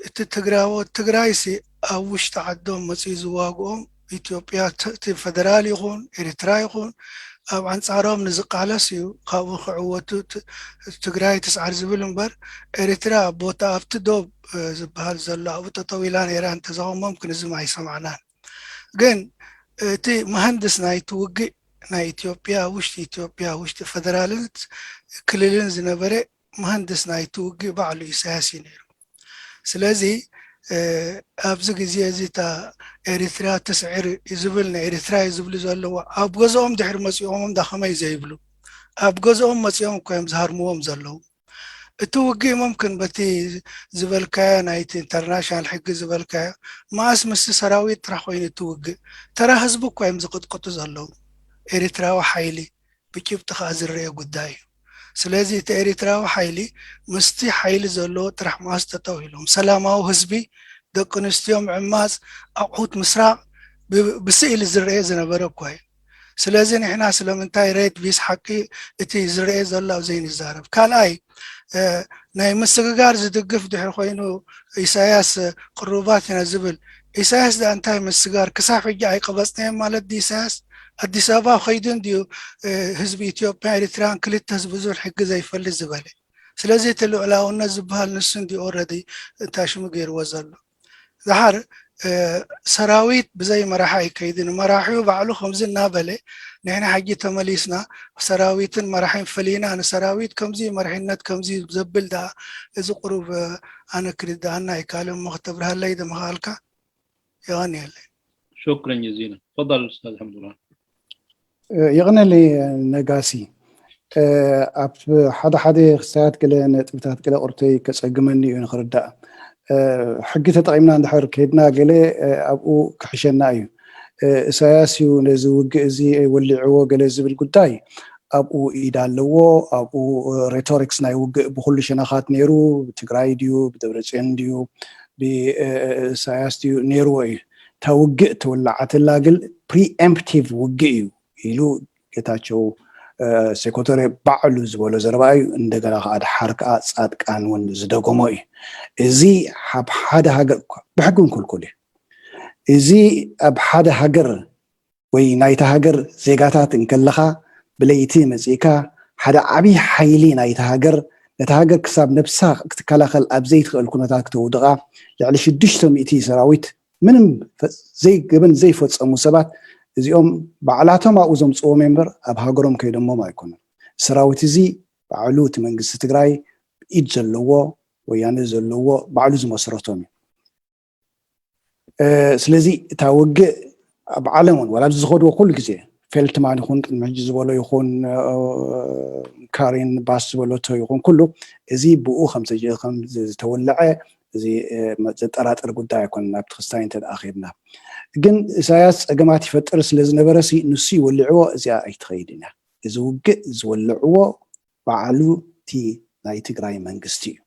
እቲ ትግራዎት፣ ትግራይሲ ኣብ ውሽጢ ዓዶም መፂኡ ዝዋግኦም ኢትዮጵያ፣ ተ-፣ እቲ ፈደራል ይኹን ኤርትራ ይኹን ኣብ ኣንጻሮም ንዝቃለስ እዩ። ካብኡ ክዕወቱ ት-፣ ትግራይ ትስዓር ዝብል እምበር፣ ኤርትራ ኣብ ቦታ ኣብቲ ዶብ፣ እ፣ ዝበሃል ዘሎ ኣብኡ ጠጠው ኢላ ነይራ እንተዘኸሞም ክንዝም ኣይሰማዕናን። ግን እቲ መሃንድስ ናይቲ ውግእ ናይ ኢትዮጵያ፣ ውሽጢ ኢትዮጵያ፣ ውሽጢ ፈደራልን ክልልን ዝነበረ መሃንድስ ናይቲ ውግእ ባዕሉ ኢሳያስ እዩ ነይሩ። ስለዚ፣ እ፣ ኣብዚ ግዜ እዚ እታ ኤሪትራ ትስዕር እዩ ዝብል፣ ንኤሪትራ እዩ ዝብሉ ዘለዉ፣ ኣብ ገዝኦም ድሕሪ መጺኦሞም ዳ ከመይ ዘይብሉ? ኣብ ገዝኦም መጺኦም እኮ እዮም ዝሃርምዎም ዘለዉ። እቲ ውግእ መምክን በቲ ዝበልካዮ ናይቲ ኢንተርናሽናል ሕጊ ዝበልካዮ፣ መኣስ ምስቲ ሰራዊት ጥራሕ ኮይኑ እቲ ውግእ፣ ተራ ህዝቢ እኮ እዮም ዝቕጥቅጡ ዘለዉ። ኤሪትራዊ ሓይሊ ብጭብጢ ከኣ ዝረአ ጉዳይ እዩ። ስለዚ እቲ ኤሪትራዊ ሓይሊ ምስቲ ሓይሊ ዘለዎ ጥራሕ መኣስ ጠጠው ኢሎም፣ ሰላማዊ ህዝቢ፣ ደቂ ኣንስትዮ ምዕማጽ፣ ኣቑሑት ምስራቕ ብ-፣ ብስእሊ ዝረአ ዝነበረ እኮ እዩ። ስለዚ ንሕና ስለምንታይ ሬድ ቢስ ሓቂ እቲ ዝረአ ዘሎ ኣብ ዘይንዛረብ? ካልኣይ፣ እ፣ ናይ ምስግጋር ዝድግፍ ድሕሪ ኮይኑ ኢሳያስ ቅሩባት ኢና ዝብል፣ ኢሳያስ ደኣ እንታይ ምስጋር ክሳብ ሕጂ ኣይቀበጽናዮን ማለት ድዩ? ኢሳያስ ኣዲስ ኣበባ ከይዱ እንድዩ ህዝቢ ኢትዮጵያ ኤሪትራን ክልተ ህዝቢ ዙር ሕጊ ዘይፈልጥ ዝበለ። ስለዚ እቲ ልዑላውነት ዝበሃል ንሱ እንድዩ ኦረዲ እንታይ ሽሙ ገይርዎ ዘሎ። ዝሓር ሰራዊት ብዘይ መራሒ ኣይከይድን። መራሒኡ ባዕሉ ከምዚ እናበለ ንሕና ሕጂ ተመሊስና ሰራዊትን መራሒን ፈሊና ንሰራዊት ከምዚ መርሒነት ከምዚ ዘብል ደኣ እዚ ቁሩብ ኣነ ክርድኣና ኣይካልን እሞ ክተብርሃለይ ዶ ምኽኣልካ? የቐንየለይ። شكرا جزيلا. تفضل أستاذ عبد الرحمن. የቐነለይ ነጋሲ። ኣብ ሓደ ሓደ ክስታያት ገለ ነጥብታት ገለ ቁርተይ ከጸግመኒ እዩ ንኽርዳእ። ሕጊ ተጠቒምና እንድሕር ከይድና ገለ ኣብኡ ክሕሸና እዩ። ኢሳያስ እዩ ነዚ ውግእ እዚ ወሊዕዎ ገለ ዝብል ጉዳይ ኣብኡ ኢድ ኣለዎ። ኣብኡ ሬቶሪክስ ናይ ውግእ ብኩሉ ሸነኻት ነይሩ። ብትግራይ ድዩ ብደብረፅዮን ድዩ ብኢሳያስ ድዩ ነይርዎ እዩ። እታ ውግእ ተወላዓትላ ግን ፕሪኤምፕቲቭ ውግእ እዩ ኢሉ ጌታቸው ሴኮተሬ ባዕሉ ዝበሎ ዘረባ እዩ። እንደገና ከዓ ድሓር ከዓ ፃድቃን እውን ዝደገሞ እዩ። እዚ ኣብ ሓደ ሃገር ብሕጊ እውን ክልኩል እዩ። እዚ ኣብ ሓደ ሃገር ወይ ናይታ ሃገር ዜጋታት እንከለኻ ብለይቲ መፂእካ ሓደ ዓብዪ ሓይሊ ናይታ ሃገር ነታ ሃገር ክሳብ ነብሳ ክትከላኸል ኣብ ዘይትኽእል ኩነታት ክተውድቓ ልዕሊ ሽዱሽተ ሚእቲ ሰራዊት ምንም ዘይገበን ዘይፈፀሙ ሰባት እዚኦም ባዕላቶም ኣብኡ ዘምፅዎም እምበር ኣብ ሃገሮም ከይዶሞም ኣይኮኑን። ሰራዊት እዚ ባዕሉ እቲ መንግስቲ ትግራይ ኢድ ዘለዎ ወያነ ዘለዎ ባዕሉ ዝመስረቶም እዩ። ስለዚ እታ ውግእ ኣብ ዓለም እውን ዋላ ኣብዚ ዝኸድዎ ኩሉ ግዜ ፌልትማን ይኹን ቅድሚ ሕጂ ዝበሎ ይኹን ካሪን ባስ ዝበለቶ ይኹን ኩሉ እዚ ብኡ ከም ዝተወለዐ እዚ ዘጠራጥር ጉዳይ ኣይኮነን። ኣብቲ ክስታይ እንተ ደኣ ከድና ግን ኢሳያስ ጸገማት ይፈጥር ስለ ዝነበረ ሲ ንሱ ይወልዕዎ እዚኣ ኣይትኸይድን እያ። እዚ ውግእ ዝወልዕዎ ባዕሉ እቲ ናይ ትግራይ መንግስቲ እዩ።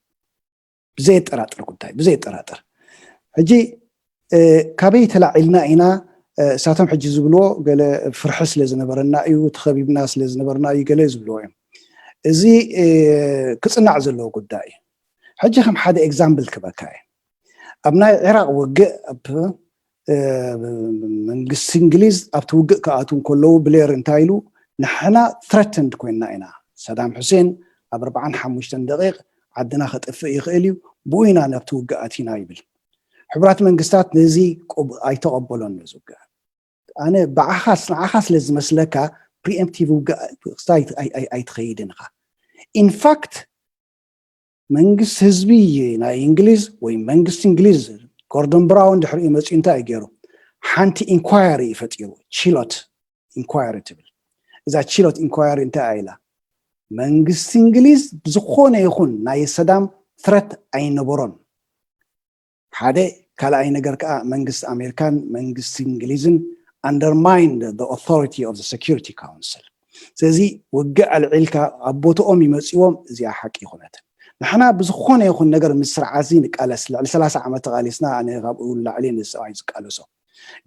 ብዘየጠራጥር ጉዳይ ብዘየጠራጥር ሕጂ ካበይ ተላዒልና ኢና? እሳቶም ሕጂ ዝብልዎ ገለ ፍርሒ ስለ ዝነበረና እዩ፣ ተኸቢብና ስለ ዝነበርና እዩ ገለ ዝብልዎ እዮም። እዚ ክፅናዕ ዘለዎ ጉዳይ እዩ። ሕጂ ከም ሓደ ኤግዛምፕል ክበካ እየ። ኣብ ናይ ዒራቅ ውግእ ኣብ መንግስቲ እንግሊዝ ኣብቲ ውግእ ክኣትዉ እንከለዉ ብሌር እንታይ ኢሉ ንሕና ትረተንድ ኮይንና ኢና። ሰዳም ሑሴን ኣብ ኣርባዓን ሓሙሽተን ደቂቕ ዓድና ከጥፍእ ይኽእል እዩ፣ ብኡ ኢና ናብቲ ውግእ ኣቲና ይብል። ሕቡራት መንግስታት ነዚ ኣይተቐበሎን ነዚ ውግእ። ኣነ ብዓኻስ ንዓኻ ስለ ዝመስለካ ፕሪኤምፕቲቭ ውግእ ኣይትኸይድን ኢኻ። ኢንፋክት መንግስቲ ህዝቢ ናይ እንግሊዝ ወይ መንግስቲ እንግሊዝ ጎርደን ብራውን ድሕሪኡ መፂኡ እንታይ እዩ ገይሩ? ሓንቲ ኢንኳየሪ እዩ ፈጢሩ። ቺሎት ኢንኳየሪ ትብል። እዛ ቺሎት ኢንኳየሪ እንታይ ኢላ? መንግስቲ እንግሊዝ ብዝኾነ ይኹን ናይ ሰዳም ትረት ኣይነበሮን። ሓደ ካልኣይ ነገር ከዓ መንግስቲ ኣሜሪካን መንግስቲ እንግሊዝን undermined the authority of the Security Council። ስለዚ ውግእ ኣልዒልካ ኣብ ቦትኦም ይመፅዎም። እዚኣ ሓቂ ይኹነት። ንሕና ብዝኾነ ይኹን ነገር ምስ ስርዓት እዚ ንቃለስ። ልዕሊ ሰላሳ ዓመት ተቓሊስና። ኣነ ካብኡ ንላዕሊ ንሰብኣይ ዝቃለሶ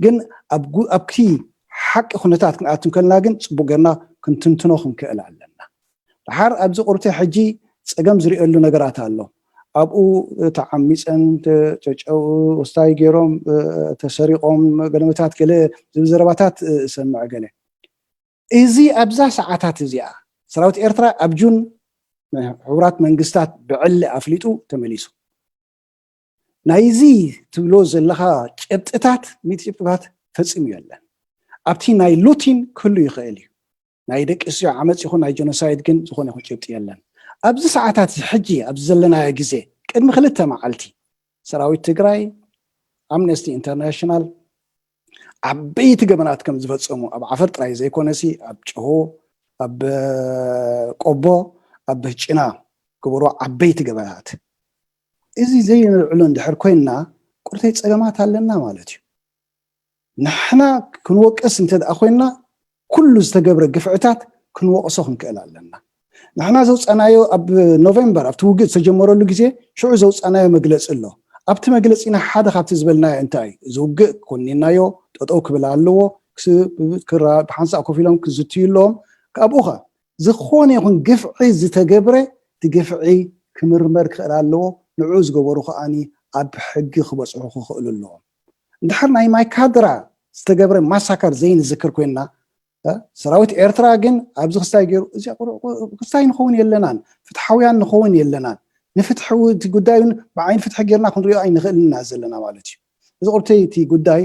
ግን ኣብቲ ሓቂ ኩነታት ክንኣቱ እንከልና ግን ፅቡቅ ገርና ክንትንትኖ ክንክእል ኣለና። ድሓር ኣብዚ ቁርተ ሕጂ ፀገም ዝርእየሉ ነገራት ኣሎ። ኣብኡ ተዓሚፀን ተጨጨው ስታይ ገይሮም ተሰሪቆም ገለመታት ገለ ዝብል ዘረባታት እሰምዕ ገለ። እዚ ኣብዛ ሰዓታት እዚኣ ሰራዊት ኤርትራ ኣብ ጁን ሕቡራት መንግስታት ብዕሊ ኣፍሊጡ ተመሊሱ። ናይዚ ትብሎ ዘለኻ ጭብጥታት ሚት ጭብጥታት ፈፂሙ የለን። ኣብቲ ናይ ሉቲን ክህሉ ይኽእል እዩ። ናይ ደቂ ስዮ ዓመፅ ይኹን ናይ ጀኖሳይድ ግን ዝኾነ ይኹን ጭብጢ የለን። ኣብዚ ሰዓታት እዚ ሕጂ ኣብዚ ዘለናዮ ግዜ ቅድሚ ክልተ መዓልቲ ሰራዊት ትግራይ ኣምነስቲ ኢንተርናሽናል ዓበይቲ ገበናት ከም ዝፈፀሙ ኣብ ዓፈር ጥራይ ዘይኮነሲ ኣብ ጭሆ ኣብ ቆቦ ኣብ ጭና ገበሩ ዓበይቲ ገበናት እዚ ዘይንልዕሎ እንድሕር ኮይንና ቁርተይ ፀገማት ኣለና ማለት እዩ። ንሕና ክንወቅስ እንተ ደኣ ኮይንና ኩሉ ዝተገብረ ግፍዕታት ክንወቅሶ ክንክእል ኣለና። ንሕና ዘውፃናዮ ኣብ ኖቨምበር ኣብቲ ውግእ ዝተጀመረሉ ግዜ ሽዑ ዘውፃናዮ መግለፂ ኣሎ። ኣብቲ መግለፂና ሓደ ካብቲ ዝበልናዮ እንታይ እዚ ውግእ ኮኒናዮ ጠጠው ክብል ኣለዎ፣ ብሓንሳእ ኮፍ ኢሎም ክዝትዩ ኣለዎም። ካብኡ ኸ ዝኾነ ይኹን ግፍዒ ዝተገብረ እቲ ግፍዒ ክምርመር ክኽእል ኣለዎ። ንዕኡ ዝገበሩ ከኣ ኣብ ሕጊ ክበፅሑ ክኽእሉ ኣለዎም። እንድሕር ናይ ማይካድራ ዝተገብረ ማሳከር ዘይንዝክር ኮይንና፣ ሰራዊት ኤርትራ ግን ኣብዚ ክስታይ ገይሩ፣ እዚ ክስታይ ንኸውን የለናን፣ ፍትሓውያን ንኸውን የለናን፣ ንፍትሒ እቲ ጉዳይ እውን ብዓይኒ ፍትሒ ጌርና ክንሪኦ ኣይንኽእልን ኢና ዘለና ማለት እዩ። እዚ ቁርተይ እቲ ጉዳይ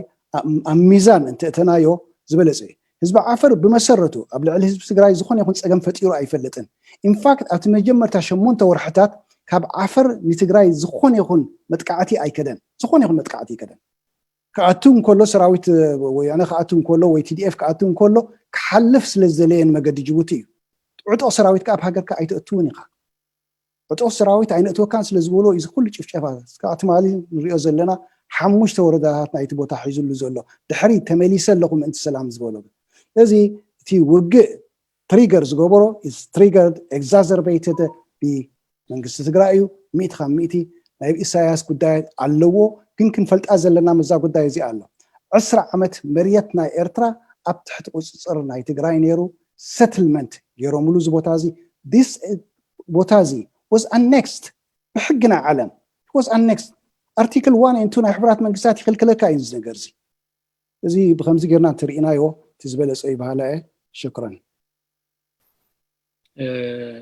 ኣብ ሚዛን እንተእተናዮ ዝበለጸ እዩ። ህዝቢ ዓፈር ብመሰረቱ ኣብ ልዕሊ ህዝቢ ትግራይ ዝኾነ ይኹን ጸገም ፈጢሩ ኣይፈልጥን። ኢንፋክት ኣብቲ መጀመርታ ሸሞንተ ወርሕታት ካብ ዓፈር ንትግራይ ዝኾነ ይኹን መጥቃዕቲ ኣይከደን፣ ዝኾነ ይኹን መጥቃዕቲ ኣይከደን። ክኣቱ እንከሎ፣ ሰራዊት ወያነ ክኣቱ እንከሎ ወይ ቲዲኤፍ ክኣቱ እንከሎ ክሓልፍ ስለ ዝደለየ ንመገዲ ጅቡቲ እዩ። ዕጡቕ ሰራዊትካ ኣብ ሃገርካ ኣይተእትውን ኢኻ። ዕጡቕ ሰራዊት ኣይነእትወካን ስለ ዝበሎ እዩ እዚ ኩሉ ጭፍጨፋ። እስካዕ ትማሊ ንሪኦ ዘለና ሓሙሽተ ወረዳታት ናይቲ ቦታ ሒዙሉ ዘሎ፣ ድሕሪ ተመሊሰ ኣለኹ ምእንቲ ሰላም ዝበሎ። ስለዚ እቲ ውግእ ትሪገር ዝገበሮ is triggered, exacerbated ብመንግስቲ ትግራይ እዩ። ሚእቲ ካብ ሚእቲ ናይ ኢሳያስ ጉዳያት ኣለዎ፣ ግን ክንፈልጣ ዘለና መዛ ጉዳይ እዚ ኣሎ። ዕስራ ዓመት መርየት ናይ ኤርትራ ኣብ ትሕቲ ቁፅፅር ናይ ትግራይ ነይሩ። ሰትልመንት ገይሮምሉ እዚ ቦታ እዚ። This ቦታ እዚ was annexed ብሕጊ ናይ ዓለም፣ was annexed። ኣርቲክል ዋን and ቱ ናይ ሕቡራት መንግስታት ይኽልክለካ እዩ እዚ ነገር እዚ። እዚ ብኸምዚ ጌርና እንተርኢናዮ እቲ ዝበለጸ ይበሃላ እየ። ሽክረን።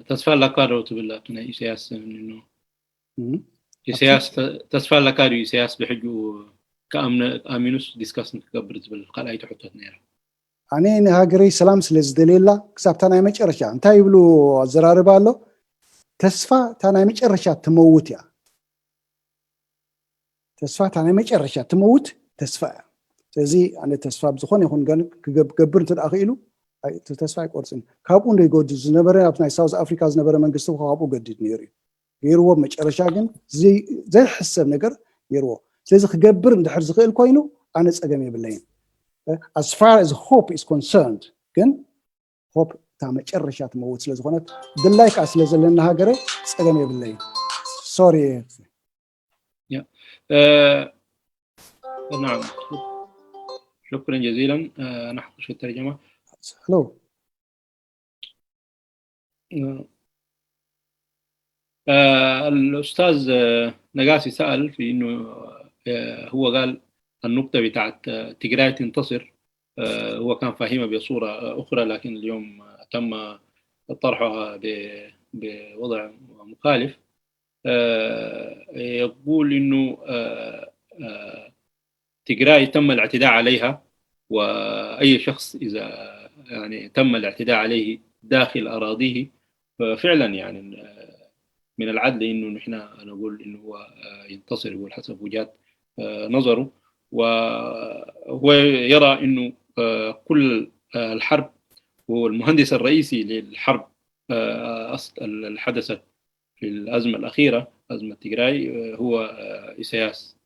ተስፋ ኣለካ ዶ ትብል ኣብቲ ናይ ኢሳያስ ምንኖ? ኢሳያስ ተስፋ ኣለካ ድዩ? ኢሳያስ ብሕጂ ኣሚኑስ ዲስካስ ንክገብር ዝብል ካልኣይቲ ሕቶት ነይራ። ኣነ ንሃገረይ ሰላም ስለ ዝደልየላ ክሳብ እታ ናይ መጨረሻ እንታይ ይብሉ ኣዘራርባ ኣሎ፣ ተስፋ እታ ናይ መጨረሻ ትመውት እያ። ተስፋ እታ ናይ መጨረሻ ትመውት ተስፋ እያ። ስለዚ ኣነ ተስፋ ብዝኾነ ይኹን ገን ክገብር እንተ ክኢሉ ተስፋ ኣይቆርፅን። ካብኡ እንዶ ይገዱ ዝነበረ ኣብ ናይ ሳውዝ ኣፍሪካ ዝነበረ መንግስቲ ካብኡ ገድድ ነይሩ እዩ ገይርዎ። መጨረሻ ግን ዘይሕሰብ ነገር ገይርዎ። ስለዚ ክገብር እንድሕር ዝኽእል ኮይኑ ኣነ ፀገም የብለይን። As far as hope is concerned ግን ሆፕ እታ መጨረሻ ትመውት ስለ ዝኾነት ድላይ ከዓ ስለ ዘለና ሃገረ ፀገም የብለይን። ሶሪ نعم. شكرا جزيلا. نحقش في الترجمة. Hello. الأستاذ نقاسي سأل في إنه هو قال النقطة بتاعت تجراي تنتصر، هو كان فاهمها بصورة أخرى، لكن اليوم تم طرحها بوضع مخالف. يقول إنه تجراي تم الاعتداء عليها، وأي شخص إذا يعني تم الاعتداء عليه داخل أراضيه، ففعلا يعني من العدل إنه نحن نقول إنه هو ينتصر، يقول حسب وجهة نظره. وهو يرى إنه كل الحرب، والمهندس الرئيسي للحرب اللي حدثت في الأزمة الأخيرة، أزمة تجراي، هو إسياس.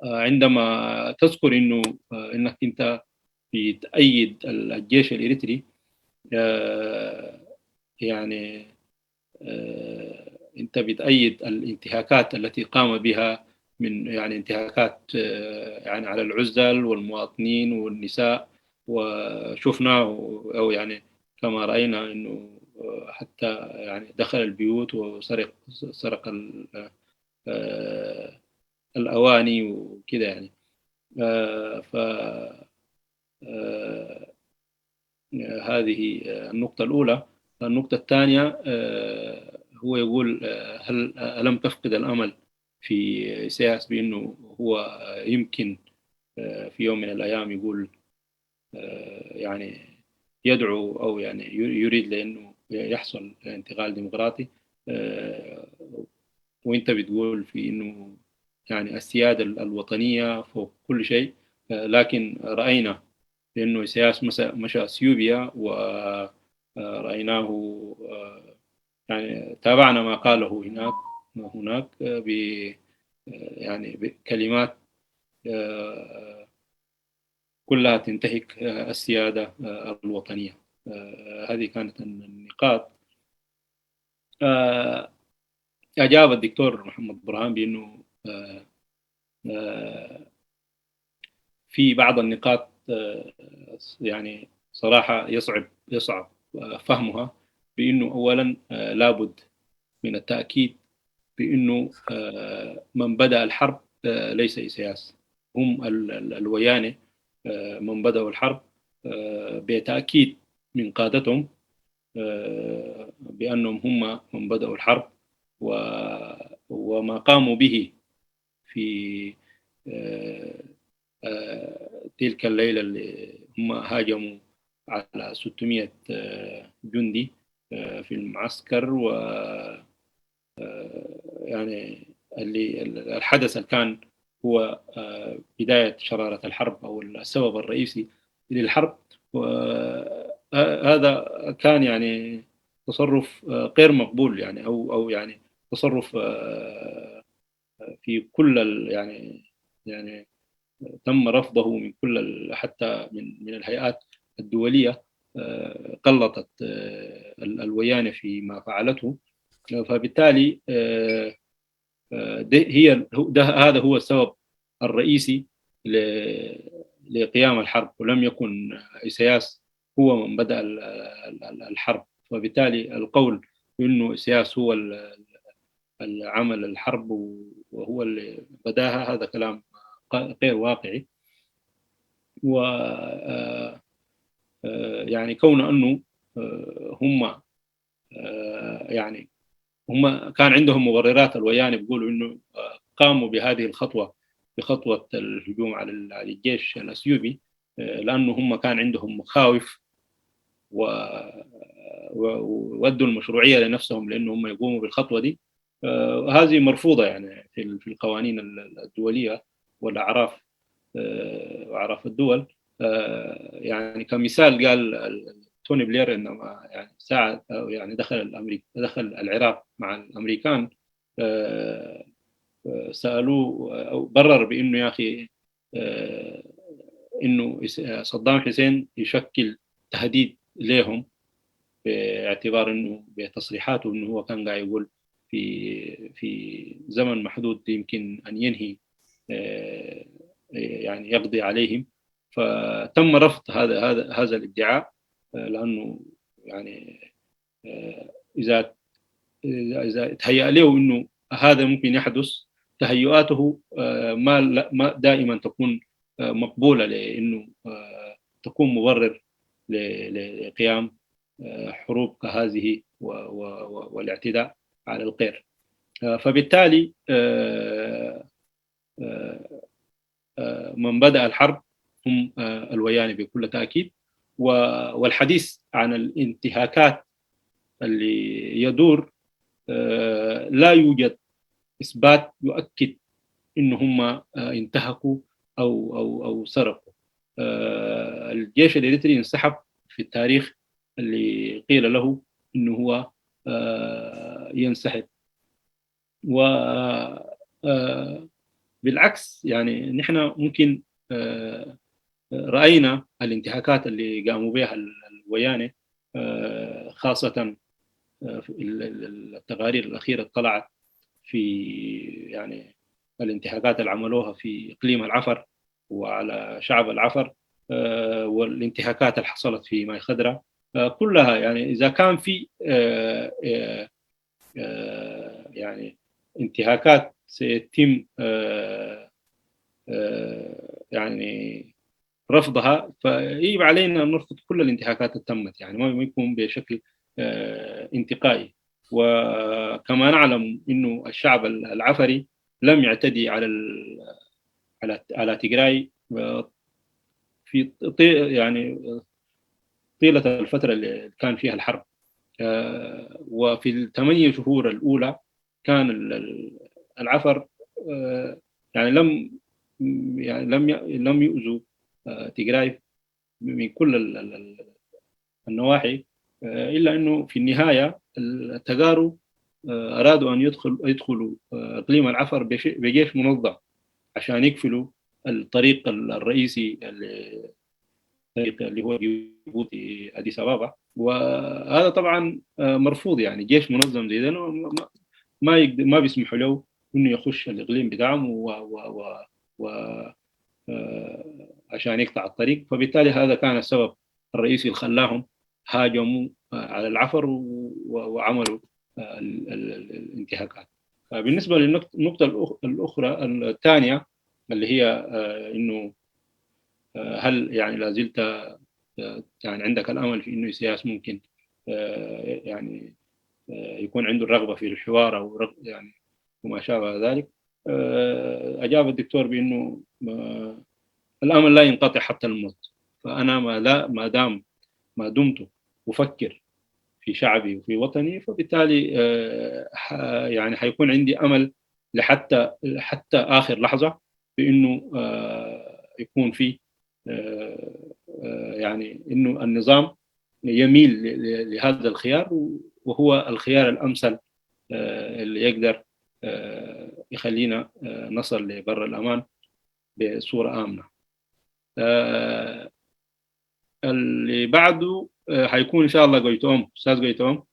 وعندما تذكر إنه إنك أنت بتأيد الجيش الإريتري، يعني أنت بتأيد الانتهاكات التي قام بها من يعني انتهاكات يعني على العزل والمواطنين والنساء، وشفنا أو يعني كما رأينا إنه حتى يعني دخل البيوت وسرق سرق الأواني وكده يعني. ف هذه النقطة الأولى. النقطة الثانية هو يقول هل ألم تفقد الأمل في إسياس بأنه هو يمكن في يوم من الأيام يقول يعني يدعو أو يعني يريد لأنه يحصل انتقال ديمقراطي، وانت بتقول في انه يعني السيادة الوطنية فوق كل شيء، لكن رأينا بأنه إسياس مشى أثيوبيا ورأيناه، يعني تابعنا ما قاله هناك هناك ب يعني بكلمات كلها تنتهك السيادة الوطنية. هذه كانت النقاط. أجاب الدكتور محمد برهان بأنه في بعض النقاط يعني صراحة يصعب يصعب فهمها، بأنه أولا لابد من التأكيد بأنه من بدأ الحرب ليس إسياس، هم الويانة من بدأوا الحرب بتأكيد من قادتهم بأنهم هم من بدأوا الحرب وما قاموا به في تلك الليلة اللي هم هاجموا على ستمية جندي في المعسكر و يعني اللي الحدث اللي كان هو بداية شرارة الحرب أو السبب الرئيسي للحرب. وهذا كان يعني تصرف غير مقبول يعني أو أو يعني تصرف في كل يعني يعني تم رفضه من كل حتى من من الهيئات الدولية قلطت الويانة فيما فعلته. فبالتالي هي ده هذا هو السبب الرئيسي لقيام الحرب، ولم يكن إسياس هو من بدأ الحرب. فبالتالي القول إنه إسياس هو العمل الحرب وهو اللي بداها، هذا كلام غير واقعي. و يعني كون أنه هم يعني هم كان عندهم مبررات، الوياني بيقولوا إنه قاموا بهذه الخطوة، بخطوة الهجوم على الجيش الأثيوبي، لأنه هم كان عندهم مخاوف وودوا المشروعية لنفسهم لأنهم يقوموا بالخطوة دي. هذه مرفوضة يعني في القوانين الدولية والأعراف وأعراف الدول. يعني كمثال قال توني بلير عندما يعني ساعد أو يعني دخل الأمريك دخل العراق مع الأمريكان، سألوه أو برر بأنه يا أخي إنه صدام حسين يشكل تهديد لهم، باعتبار إنه بتصريحاته إنه هو كان قاعد يقول في في زمن محدود يمكن أن ينهي يعني يقضي عليهم. فتم رفض هذا هذا هذا الادعاء لأنه يعني إذا إذا تهيأ له إنه هذا ممكن يحدث، تهيؤاته ما ما دائما تكون مقبولة لأنه تكون مبرر لقيام حروب كهذه والاعتداء على الغير. فبالتالي من بدأ الحرب هم الوياني بكل تأكيد. والحديث عن الانتهاكات اللي يدور لا يوجد إثبات يؤكد إن هم انتهكوا أو أو أو سرقوا. الجيش الإريتري انسحب في التاريخ اللي قيل له إنه هو ينسحب. و بالعكس يعني نحن ممكن رأينا الانتهاكات اللي قاموا بها الويانة، خاصة التقارير الأخيرة طلعت في يعني الانتهاكات اللي عملوها في إقليم العفر وعلى شعب العفر، والانتهاكات اللي حصلت في ماي خدرة، كلها يعني إذا كان في يعني انتهاكات سيتم يعني رفضها، فيجب علينا أن نرفض كل الانتهاكات اللي تمت، يعني ما يكون بشكل انتقائي. وكما نعلم إنه الشعب العفري لم يعتدي على على على تجراي في يعني طيلة الفترة اللي كان فيها الحرب. وفي الثمانية شهور الأولى كان العفر يعني لم يعني لم لم يؤذوا تجراي من كل النواحي، إلا أنه في النهاية التجارو أرادوا أن يدخل يدخلوا إقليم العفر بجيش منظم عشان يقفلوا الطريق الرئيسي اللي هو جيبوتي أديس أبابا. وهذا طبعا مرفوض، يعني جيش منظم زي ده ما ما بيسمحوا له انه يخش الاقليم بتاعهم و و و و عشان يقطع الطريق. فبالتالي هذا كان السبب الرئيسي اللي خلاهم هاجموا على العفر وعملوا الانتهاكات. بالنسبة للنقطة الأخرى الثانية اللي هي إنه هل يعني لا زلت يعني عندك الأمل في إنه إسياس ممكن يعني يكون عنده الرغبة في الحوار أو يعني وما شابه ذلك؟ أجاب الدكتور بأنه الأمل لا ينقطع حتى الموت، فأنا ما لا ما دام ما دمت أفكر في شعبي وفي وطني، فبالتالي يعني حيكون عندي أمل لحتى حتى آخر لحظة بأنه يكون في يعني إنه النظام يميل لهذا الخيار، وهو الخيار الأمثل اللي يقدر يخلينا نصل لبر الأمان بصورة آمنة. اللي بعده حيكون إن شاء الله قويتهم، أستاذ قويتهم.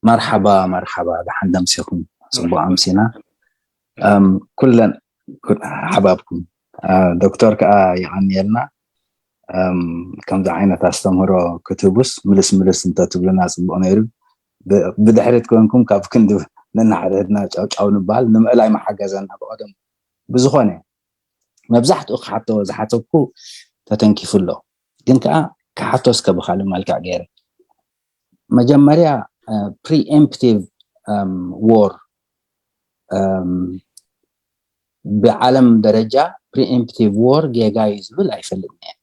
መርሓባ መርሓባ፣ ደሓን ደምሲኹም። ጽቡቕ ኣምሲና። ኩለን ሓባብኩም ዶክተር ከዓ ይቐንየልና። ከምዚ ዓይነት ኣስተምህሮ ክትህቡስ ምልስ ምልስ እንተትብሉና ጽቡቕ ነይሩ። ብድሕሪት ኮንኩም ካብ ክንዲ ነናሓድሕድና ጫውጫው ንበሃል ንምእላይ መሓገዘና። ብቐደም ብዝኾነ መብዛሕትኡ ክሓቶ ዝሓተኩ ተተንኪፉ ኣሎ፣ ግን ከዓ ክሓቶ እስከ ብካልእ መልክዕ ገይረ። መጀመርያ preemptive war ብዓለም ደረጃ preemptive war ጌጋ እዩ ዝብል ኣይፈልጥን እየ።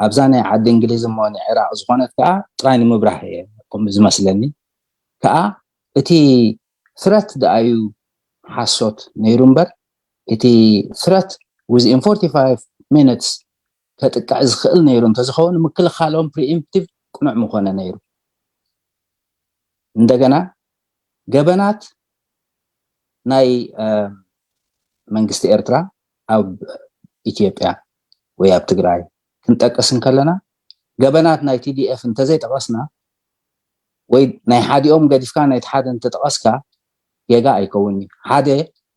ኣብዛ ናይ ዓዲ እንግሊዝ እሞ ንዕራቕ ዝኾነት ከዓ ጥራይ ንምብራህ እየ ከም ዝመስለኒ። ከዓ እቲ threat ደኣዩ ሓሶት ነይሩ እምበር እቲ threat within forty-five minutes ከጥቅዕ ዝኽእል ነይሩ እንተዝኸውን ምክልኻሎም preemptive ቅኑዕ ምኾነ ነይሩ። እንደገና ገበናት ናይ መንግስቲ ኤርትራ ኣብ ኢትዮጵያ ወይ ኣብ ትግራይ ክንጠቅስ እንከለና ገበናት ናይ ቲዲኤፍ እንተዘይጠቐስና ወይ ናይ ሓዲኦም ገዲፍካ ናይቲ ሓደ እንተጠቐስካ ጌጋ ኣይከውን እዩ። ሓደ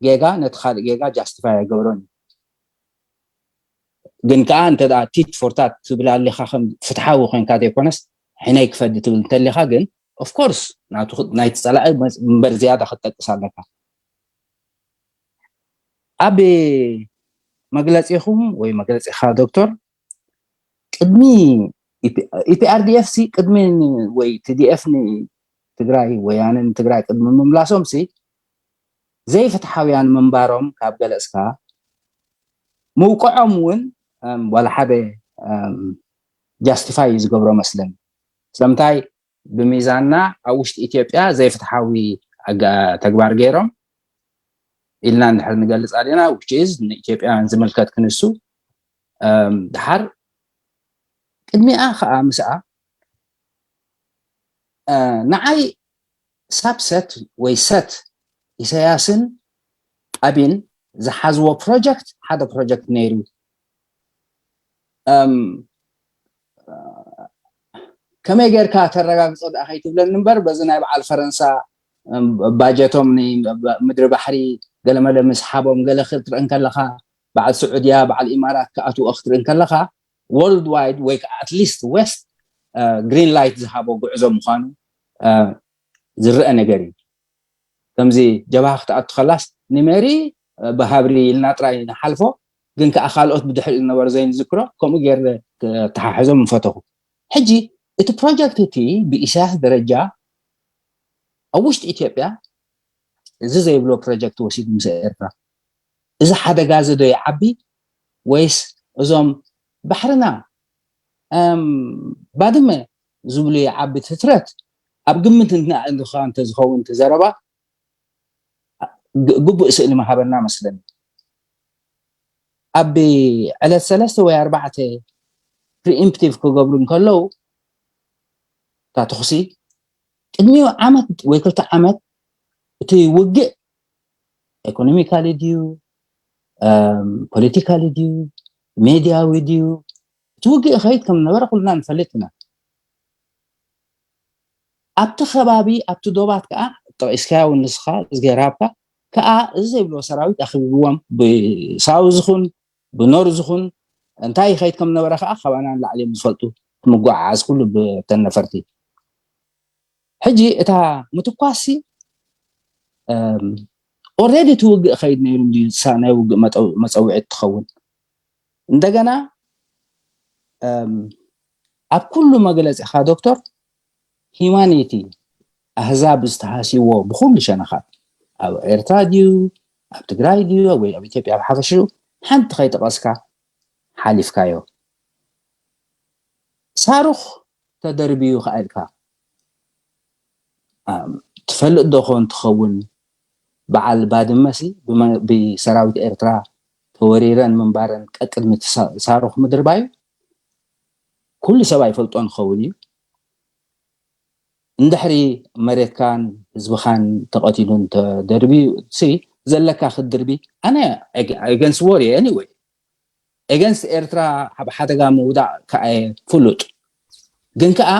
ጌጋ ነቲ ካልእ ጌጋ justify ኣይገብሮን እዩ። ግን ከዓ እንተ tit for tat ትብል ኣሊኻ ከም ፍትሓዊ ኮይንካ ዘይኮነስ ሕነይ ክፈዲ ትብል እንተሊኻ ግን of course ናይቲ ፀላኢ እምበር ዝያዳ ክትጠቅስ ኣለካ። ኣብ መግለፂኹም ወይ መግለፂኻ ዶክተር ቅድሚ ኢፒኣርዲኤፍ ሲ ቅድሚ ወይ ቲዲኤፍ ንትግራይ ወያነ ንትግራይ ቅድሚ ምምላሶም ሲ ዘይፍትሓውያን ምንባሮም ካብ ገለፅካ ምውቅዖም እውን ዋላ ሓደ justify እዩ ዝገብሮ መስለኒ። ስለምንታይ ብሚዛንና ኣብ ውሽጢ ኢትዮጵያ ዘይፍትሓዊ ተግባር ገይሮም ኢልና እንድሕር ንገልፅ ኣለና which is ንኢትዮጵያውያን ዝምልከት ክንሱ ድሓር ቅድሚኣ ከዓ ምስኣ ንዓይ ሳብሰት ወይ ሰት ኢሳያስን ኣቢን ዝሓዝዎ ፕሮጀክት ሓደ ፕሮጀክት ነይሩ። ከመይ ጌርካ ተረጋግፆ ደኣ ከይትብለኒ እምበር በዚ ናይ በዓል ፈረንሳ ባጀቶም ምድሪ ባሕሪ ገለመለ ምስሓቦም ገለ ክትርኢ እንከለኻ በዓል ስዑድያ በዓል ኢማራት ክኣትዎ ክትርኢ እንከለኻ world wide ወይ ከዓ at least west green light ዝሃቦ ጉዕዞ ምዃኑ ዝረአ ነገር እዩ። ከምዚ ጀብሃ ክትኣቱ ከላስ ኒሜሪ ብሃብሪ ኢልና ጥራይ ንሓልፎ፣ ግን ከዓ ካልኦት ብድሕሪኡ ዝነበሩ ዘይንዝክሮ ከምኡ ገይረ ተሓሕዞም ምፈተኹ። ሕጂ እቲ ፕሮጀክት እቲ ብኢሳያስ ደረጃ ኣብ ውሽጢ ኢትዮጵያ እዚ ዘይብሎ ፕሮጀክት ወሲዱ ምስ ኤርትራ እዚ ሓደጋ እዚ ዶ ይዓቢ ወይስ እዞም ባሕርና ባድመ ዝብሉ ይዓቢ ትትረት ኣብ ግምት እንተዝኸውን እቲ ዘረባ ግቡእ ስእሊ ምሃበና መስለኒ። ኣብ ዕለት ሰለስተ ወይ ኣርባዕተ preemptive ክገብሩ እንከለዉ እታ ተኹሲ ቅድሚኡ ዓመት ወይ ክልተ ዓመት እቲ ውግእ economically ድዩ politically ድዩ ሜድያዊ ድዩ እቲ ውግእ ይኸይድ ከም ዝነበረ ኩልና ንፈልጥ ኢና። ኣብቲ ከባቢ ኣብቲ ዶባት ከዓ ጠቒስካዮ እውን ንስኻ ዝገርሃብካ ከዓ እዚ ዘይብልዎ ሰራዊት ኣኽቢብዎም ብሳውዝ ኹን ብኖርዝ ኹን እንታይ ይኸይድ ከም ዝነበረ ከዓ ካባና ንላዕሊ እዮም ዝፈልጡ። ምጉዓዓዝ ኩሉ ብተን ነፈርቲ ሕጂ እታ ምትኳሲ ኦረዲ እቲ ውግእ ከይድ ነይሩ ናይ ውግእ መፀውዒ ትኸውን። እንደገና ኣብ ኩሉ መግለፂኻ ዶክተር፣ ሂማኒቲ ኣህዛብ ዝተሃስይዎ ብኩሉ ሸነኻት፣ ኣብ ኤርትራ ድዩ፣ ኣብ ትግራይ ድዩ፣ ወይ ኣብ ኢትዮጵያ ብሓፈሽኡ፣ ሓንቲ ከይጠቐስካ ሓሊፍካዮ። ሳሩኽ ተደርብዩ ከኣ ኢልካ ትፈልጥ ዶ ኮን ትኸውን? በዓል ባድመ ሲ ብሰራዊት ኤርትራ ተወሪረን ምንባረን ቀቅድሚ ሳሩኽ ምድርባዩ ኩሉ ሰብ ኣይፈልጦን ክኸውን እዩ። እንድሕሪ መሬትካን ህዝብኻን ተቐቲሉን ተደርብዩ ሲ ዘለካ ክትድርቢ ኣነ against war እየ anyway። Against ኤርትራ ኣብ ሓደጋ ምውዳቕ ከኣ ፍሉጥ ግን ከኣ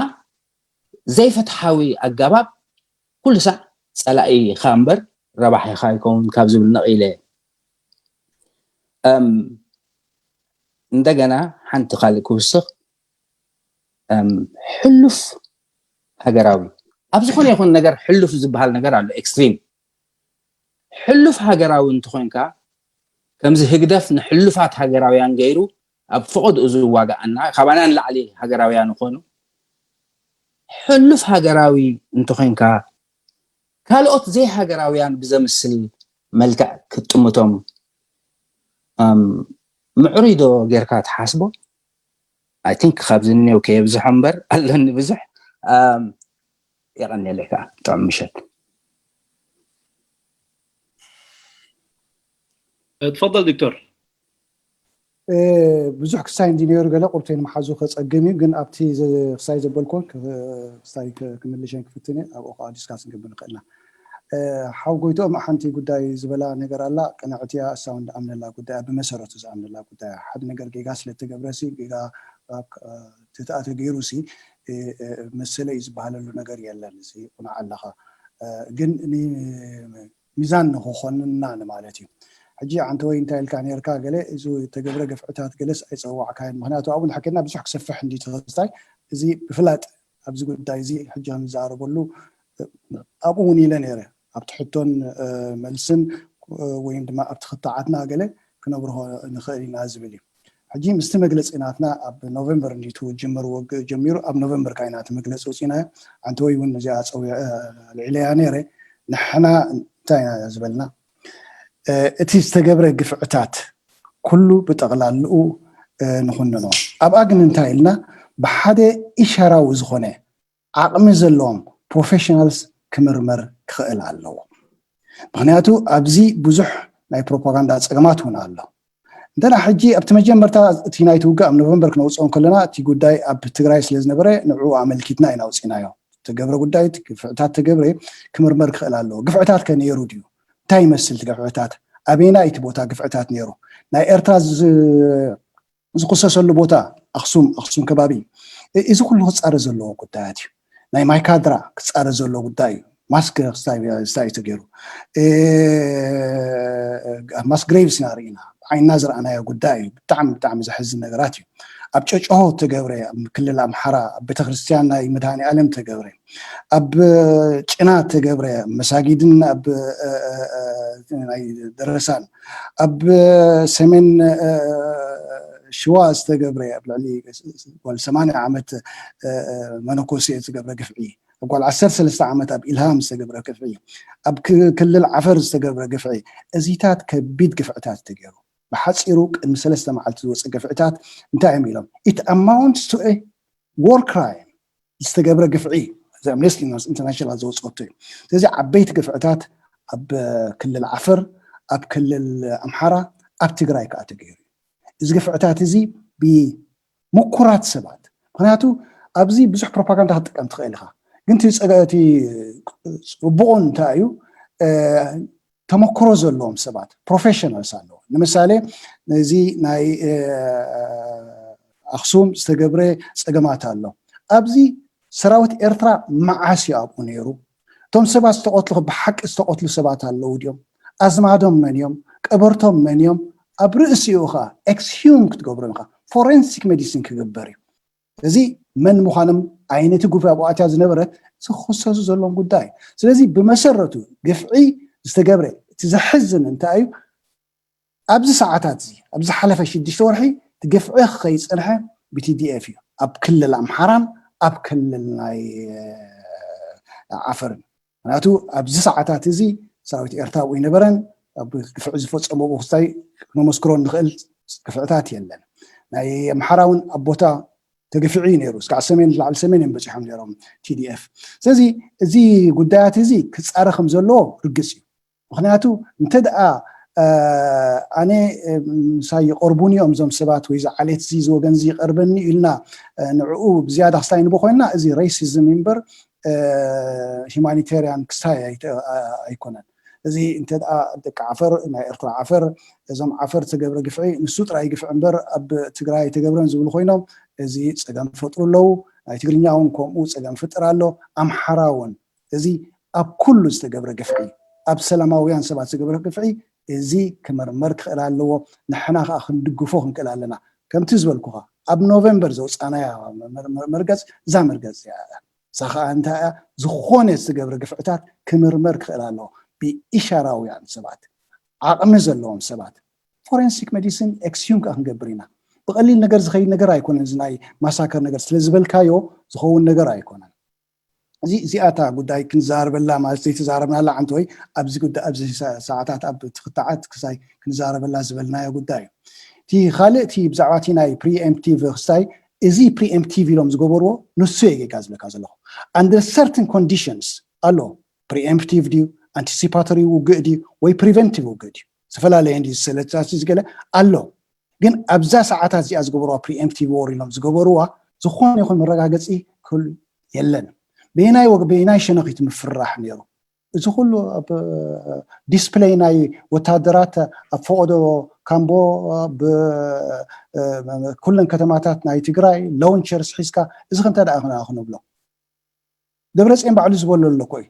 ዘይፍትሓዊ ኣገባብ ኩሉ ሳዕ ጸላኢኻ እምበር ረባሒኻ ኣይከውን ካብ ዝብል ነቒለ። እንደገና ሓንቲ ካልእ ክውስኽ፣ ሕሉፍ ሃገራዊ ኣብ ዝኾነ ይኹን ነገር ሕሉፍ ዝበሃል ነገር ኣሎ። ኤክስትሪም ሕሉፍ ሃገራዊ እንተኾይንካ፣ ከምዚ ህግደፍ ንሕሉፋት ሃገራውያን ገይሩ ኣብ ፈቐድኡ ዝዋጋኣና፣ ካባና ንላዕሊ ሃገራውያን ዝኾኑ፣ ሕሉፍ ሃገራዊ እንተኾይንካ፣ ካልኦት ዘይሃገራውያን ብዘምስል መልክዕ ክትጥምቶም ምዕሩይ ዶ ጌርካ ትሓስቦ? I think ካብዚ እኒው ከየብዝሖ እምበር ኣለኒ ብዙሕ። የቐንየለይ ከዓ። ጥዑም ምሸት። ትፈضል ዶክተር። ብዙሕ ክሳይ እንዲ ነይሩ ገለ ቁርብተይ ንምሓዙ ከፀግም እዩ፣ ግን ኣብቲ ክሳይ ዘበልኮን ክሳይ ክምልሸን ክፍትን እየ። ኣብኡ ከዓ ዲስካስ ክንገብር ንኽእል ኢና። ሓው ጎይትኦም ሓንቲ ጉዳይ ዝበላ ነገር ኣላ፣ ቅንዕቲ እያ፣ እሳ እውን ዝኣምነላ ጉዳይ እያ፣ ብመሰረቱ ዝኣምነላ ጉዳይ እያ። ሓደ ነገር ጌጋ ስለተገብረ ሲ ጌጋ ትትኣ ተገይሩ ሲ መሰለ እዩ ዝበሃለሉ ነገር የለን። እዚ ቁናዕ ኣለኻ፣ ግን ሚዛን ንክኾንና ንማለት እዩ። ሕጂ ኣንተ ወይ እንታይ ኢልካ ነርካ፣ ገለ እዚ ተገብረ ግፍዕታት ገለስ ኣይፀዋዕካዮን፣ ምክንያቱ ኣብኡ ንሓኬና ብዙሕ ክሰፍሕ እንዲ ተኸስታይ እዚ ብፍላጥ ኣብዚ ጉዳይ እዚ ሕጂ ክንዛረበሉ ኣብኡ እውን ኢለ ነይረ። ኣብቲ ሕቶን መልስን ወይም ድማ ኣብቲ ክትዓትና ገለ ክነብርሆ ንኽእል ኢና ዝብል እዩ። ሕጂ ምስቲ መግለፂ ናትና ኣብ ኖቨምበር እንዲቱ ጅምር ወግእ ጀሚሩ፣ ኣብ ኖቨምበር ካይና እቲ መግለፂ ውፅኢናዮ። ኣንተ ወይ እውን ነዚኣ ፀዊዐ ልዕለያ ነይረ። ንሕና እንታይ ኢና ዝበልና፣ እቲ ዝተገብረ ግፍዕታት ኩሉ ብጠቕላልኡ ንኹንኖ። ኣብኣ ግን እንታይ ኢልና፣ ብሓደ ኢሻራዊ ዝኾነ ዓቕሚ ዘለዎም ፕሮፌሽናልስ ክምርመር ክኽእል ኣለዎ። ምክንያቱ ኣብዚ ብዙሕ ናይ ፕሮፓጋንዳ ፀገማት እውን ኣሎ። እንተና ሕጂ ኣብቲ መጀመርታ እቲ ናይቲ ውግእ ኣብ ኖቨምበር ክነውፅኦ ከለና እቲ ጉዳይ ኣብ ትግራይ ስለ ዝነበረ ንዕኡ ኣመልኪትና ኢና ኣውፂናዮ። ተገብረ ጉዳይ ግፍዕታት ተገብረ ክምርመር ክኽእል ኣለዎ። ግፍዕታት ከ ነይሩ ድዩ? እንታይ ይመስል እቲ ግፍዕታት? ኣበይና እቲ ቦታ ግፍዕታት ነይሩ? ናይ ኤርትራ ዝክሰሰሉ ቦታ ኣክሱም ኣክሱም ከባቢ፣ እዚ ኩሉ ክፃረ ዘለዎ ጉዳያት እዩ። ናይ ማይካድራ ክፃረ ዘለዎ ጉዳይ እዩ። ማስክ ክስታይ ተገይሩ፣ ማስ ግሬቭስ ኢና ርኢና፣ ዓይንና ዝረኣናዮ ጉዳይ እዩ። ብጣዕሚ ብጣዕሚ ዘሕዝን ነገራት እዩ። ኣብ ጨጨሆ ተገብረ፣ ኣብ ክልል ኣምሓራ ኣብ ቤተክርስትያን ናይ መድሃኒ ኣለም ተገብረ፣ ኣብ ጭና ተገብረ፣ መሳጊድን ኣብ ናይ ደረሳን፣ ኣብ ሰሜን ሽዋ ዝተገብረ ኣብ ልዕሊ ጓል ሰማንያ ዓመት መነኮሴ ዝተገብረ ግፍዒ፣ ኣብ ጓል ዓሰርተ ሰለስተ ዓመት ኣብ ኢልሃም ዝተገብረ ግፍዒ፣ ኣብ ክልል ዓፈር ዝተገብረ ግፍዒ፣ እዚታት ከቢድ ግፍዕታት ተገይሩ። ብሓፂሩ ቅድሚ ሰለስተ መዓልቲ ዝወፀ ግፍዕታት እንታይ እዮም ኢሎም? It amounts to a war crime ዝተገብረ ግፍዒ እዚ ኣምነስቲ ኢንተርናሽናል ዝወፀቶ እዩ። ስለዚ ዓበይቲ ግፍዕታት ኣብ ክልል ዓፈር፣ ኣብ ክልል ኣምሓራ፣ ኣብ ትግራይ ከዓ ተገይሩ እዩ። እዚ ግፍዕታት እዚ ብምኩራት ሰባት፣ ምክንያቱ ኣብዚ ብዙሕ ፕሮፓጋንዳ ክትጥቀም ትኽእል ኢኻ፣ ግን እቲ ፅቡቑ እንታይ እዩ? ተመክሮ ዘለዎም ሰባት ፕሮፌሽናልስ ኣለዎ። ንምሳሌ ነዚ ናይ ኣክሱም ዝተገብረ ፀገማት ኣሎ። ኣብዚ ሰራዊት ኤርትራ መዓስ እዩ ኣብኡ ነይሩ? እቶም ሰባት ዝተቐትሉ ብሓቂ ዝተቐትሉ ሰባት ኣለዉ ድዮም? ኣዝማዶም መን እዮም? ቀበርቶም መን እዮም? ኣብ ርእሲኡ ኸ ኤክስሂውም ክትገብሮም ኢኻ። ፎረንሲክ ሜዲሲን ክግበር እዩ። እዚ መን ምዃኖም፣ ዓይነቲ ግሩፕ ኣብኡ ኣትያ ዝነበረት፣ ዝኽሰሱ ዘለዎም ጉዳይ። ስለዚ ብመሰረቱ ግፍዒ ዝተገብረ፣ እቲ ዘሕዝን እንታይ እዩ? ኣብዚ ሰዓታት እዚ፣ ኣብ ዝሓለፈ ሽዱሽተ ወርሒ እቲ ግፍዒ ከይጸንሐ ብቲዲኤፍ እዩ፣ ኣብ ክልል ኣምሓራን ኣብ ክልል ናይ ዓፈርን። ምክንያቱ ኣብዚ ሰዓታት እዚ ሰራዊት ኤርትራ ኣብኡ ይነበረን፣ ኣብ ግፍዒ ዝፈጸሞ ክስታይ ክነመስክሮ ንኽእል ግፍዕታት የለን። ናይ ኣምሓራ እውን ኣብ ቦታ ተግፍዒ እዩ ነይሩ። እስካዕ ሰሜን፣ ላዕሊ ሰሜን እዮም በፂሖም ነይሮም ቲዲኤፍ። ስለዚ እዚ ጉዳያት እዚ ክፃረ ከም ዘለዎ ርግፅ እዩ። ምክንያቱ እንተ ደኣ ኣነ ምሳይ ይቐርቡኒ እዮም እዞም ሰባት፣ ወይ ዝዓሌት እዚ ዝወገን እዚ ይቐርበኒ ኢልና ንዕኡ ብዝያዳ ክስታይ ንቦ ኮይንና፣ እዚ ሬሲዝም እምበር ሂማኒቴርያን ክስታይ ኣይኮነን። እዚ እንተ ደኣ ደቂ ዓፈር፣ ናይ ኤርትራ ዓፈር፣ እዞም ዓፈር ተገብረ ግፍዒ ንሱ ጥራይ ግፍዒ እምበር ኣብ ትግራይ ኣይተገብረን ዝብሉ ኮይኖም፣ እዚ ጸገም ይፈጥሩ ኣለዉ። ናይ ትግርኛ እውን ከምኡ ጸገም ይፍጥር ኣሎ። ኣምሓራ እውን እዚ ኣብ ኩሉ ዝተገብረ ግፍዒ፣ ኣብ ሰላማውያን ሰባት ዝተገብረ ግፍዒ፣ እዚ ክምርመር ክኽእል ኣለዎ። ንሕና ከዓ ክንድግፎ ክንክእል ኣለና። ከምቲ ዝበልኩኻ፣ ኣብ ኖቨምበር ዘውፃናያ መርገፅ፣ እዛ መርገፅ እያ። እሳ ከዓ እንታይ እያ? ዝኾነ ዝተገብረ ግፍዕታት ክምርመር ክኽእል ኣለዎ ብኢሻራውያን ሰባት፣ ዓቕሚ ዘለዎም ሰባት። ፎረንሲክ ሜዲሲን ኤክስሁም ከዓ ክንገብር ኢና። ብቐሊል ነገር ዝኸይድ ነገር ኣይኮነን። እዚ ናይ ማሳከር ነገር ስለ ዝበልካዮ ዝኸውን ነገር ኣይኮነን። እዚ እዚኣታ ጉዳይ ክንዛረበላ፣ ማለት ዘይተዛረብናላ ዓንተ ወይ ኣብዚ ጉዳይ፣ ኣብዚ ሰዓታት ኣብ ትክታዓት ክሳይ ክንዛረበላ ዝበልናዮ ጉዳይ እዩ። እቲ ካልእ እቲ ብዛዕባ እቲ ናይ ፕሪኤምፕቲቭ ክስታይ፣ እዚ ፕሪኤምፕቲቭ ኢሎም ዝገበርዎ ንሱ እየ ጌጋ ዝብለካ ዘለኹ። Under certain conditions ኣሎ። ፕሪኤምፕቲቭ ድዩ፣ ኣንቲሲፓቶሪ ውግእ ድዩ፣ ወይ ፕሪቨንቲቭ ውግእ ድዩ? ዝተፈላለየ እንዲ ስለታሲ ዝገለ ኣሎ። ግን ኣብዛ ሰዓታት እዚኣ ዝገበርዋ ፕሪኤምፕቲቭ ዎር ኢሎም ዝገበርዋ ዝኾነ ይኹን መረጋገፂ ክህሉ የለን። በየናይ ወግ-፣ በየናይ ሸነኺት ምፍራሕ ነይሩ? እዚ ኩሉ ኣብ ዲስፕሌይ ናይ ወታደራት ኣብ ፈቐዶ ካምቦ፣ ብ-፣ ኩለን ከተማታት ናይ ትግራይ ላውንቸርስ ሒዝካ፣ እዚ ክንተ ደኣ ክና-፣ ክንብሎ? ደብረፅዮን ባዕሉ ዝበሎ ኣሎ እኮ እዩ።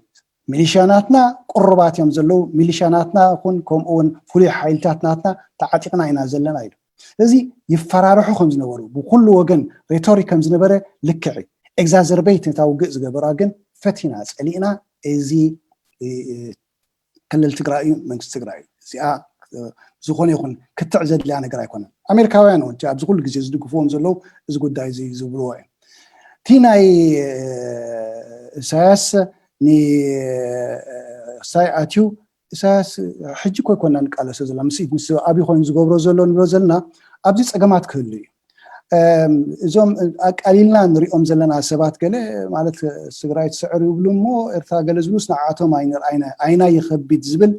ሚሊሻ ናትና ቅሩባት እዮም ዘለዉ፣ ሚሊሻ ናትና ይኹን ከምኡ እውን ፍሉይ ሓይልታት ናትና ተዓጢቕና ኢና ዘለና ኢሉ። ስለዚ ይፈራርሑ ከም ዝነበሩ፣ ብኩሉ ወገን ሬቶሪክ ከም ዝነበረ ልክዕ እዩ። ኤግዛዘርቤት ነታ ውግእ ዝገበራ ግን ፈቲና ጸሊእና፣ እዚ እ፣ እ፣ ክልል ትግራይ እዩ፣ መንግስቲ ትግራይ እዩ። እዚኣ እ፣ ዝኾነ ይኹን ክትዕ ዘድልያ ነገር ኣይኮነን። ኣሜሪካውያን እውን ኣብዚ ኩሉ ግዜ ዝድግፍዎም ዘለዉ እዚ ጉዳይ እዚ ዝብልዎ እዮም። እቲ ናይ እ፣ ኢሳያስ ን-፣ እ፣ ክስታይ ኣትዩ፣ ኢሳያስ ሕጂ እኮ ኣይኮና ንቃለሶ ዘለና፣ ምስ፣ ምስ ኣብይ ኮይኑ ዝገብሮ ዘሎ ንብሎ ዘለና፣ ኣብዚ ጸገማት ክህሉ እዩ። እም፣ እዞም ኣቃሊልና ንሪኦም ዘለና ሰባት ገለ ማለት ትግራይ ትስዕር ይብሉ እሞ ኤርትራ ገለ ዝብሉስ ንዓቶም ኣይንር-፣ ኣይና-፣ ኣይና ይኸቢድ ዝብል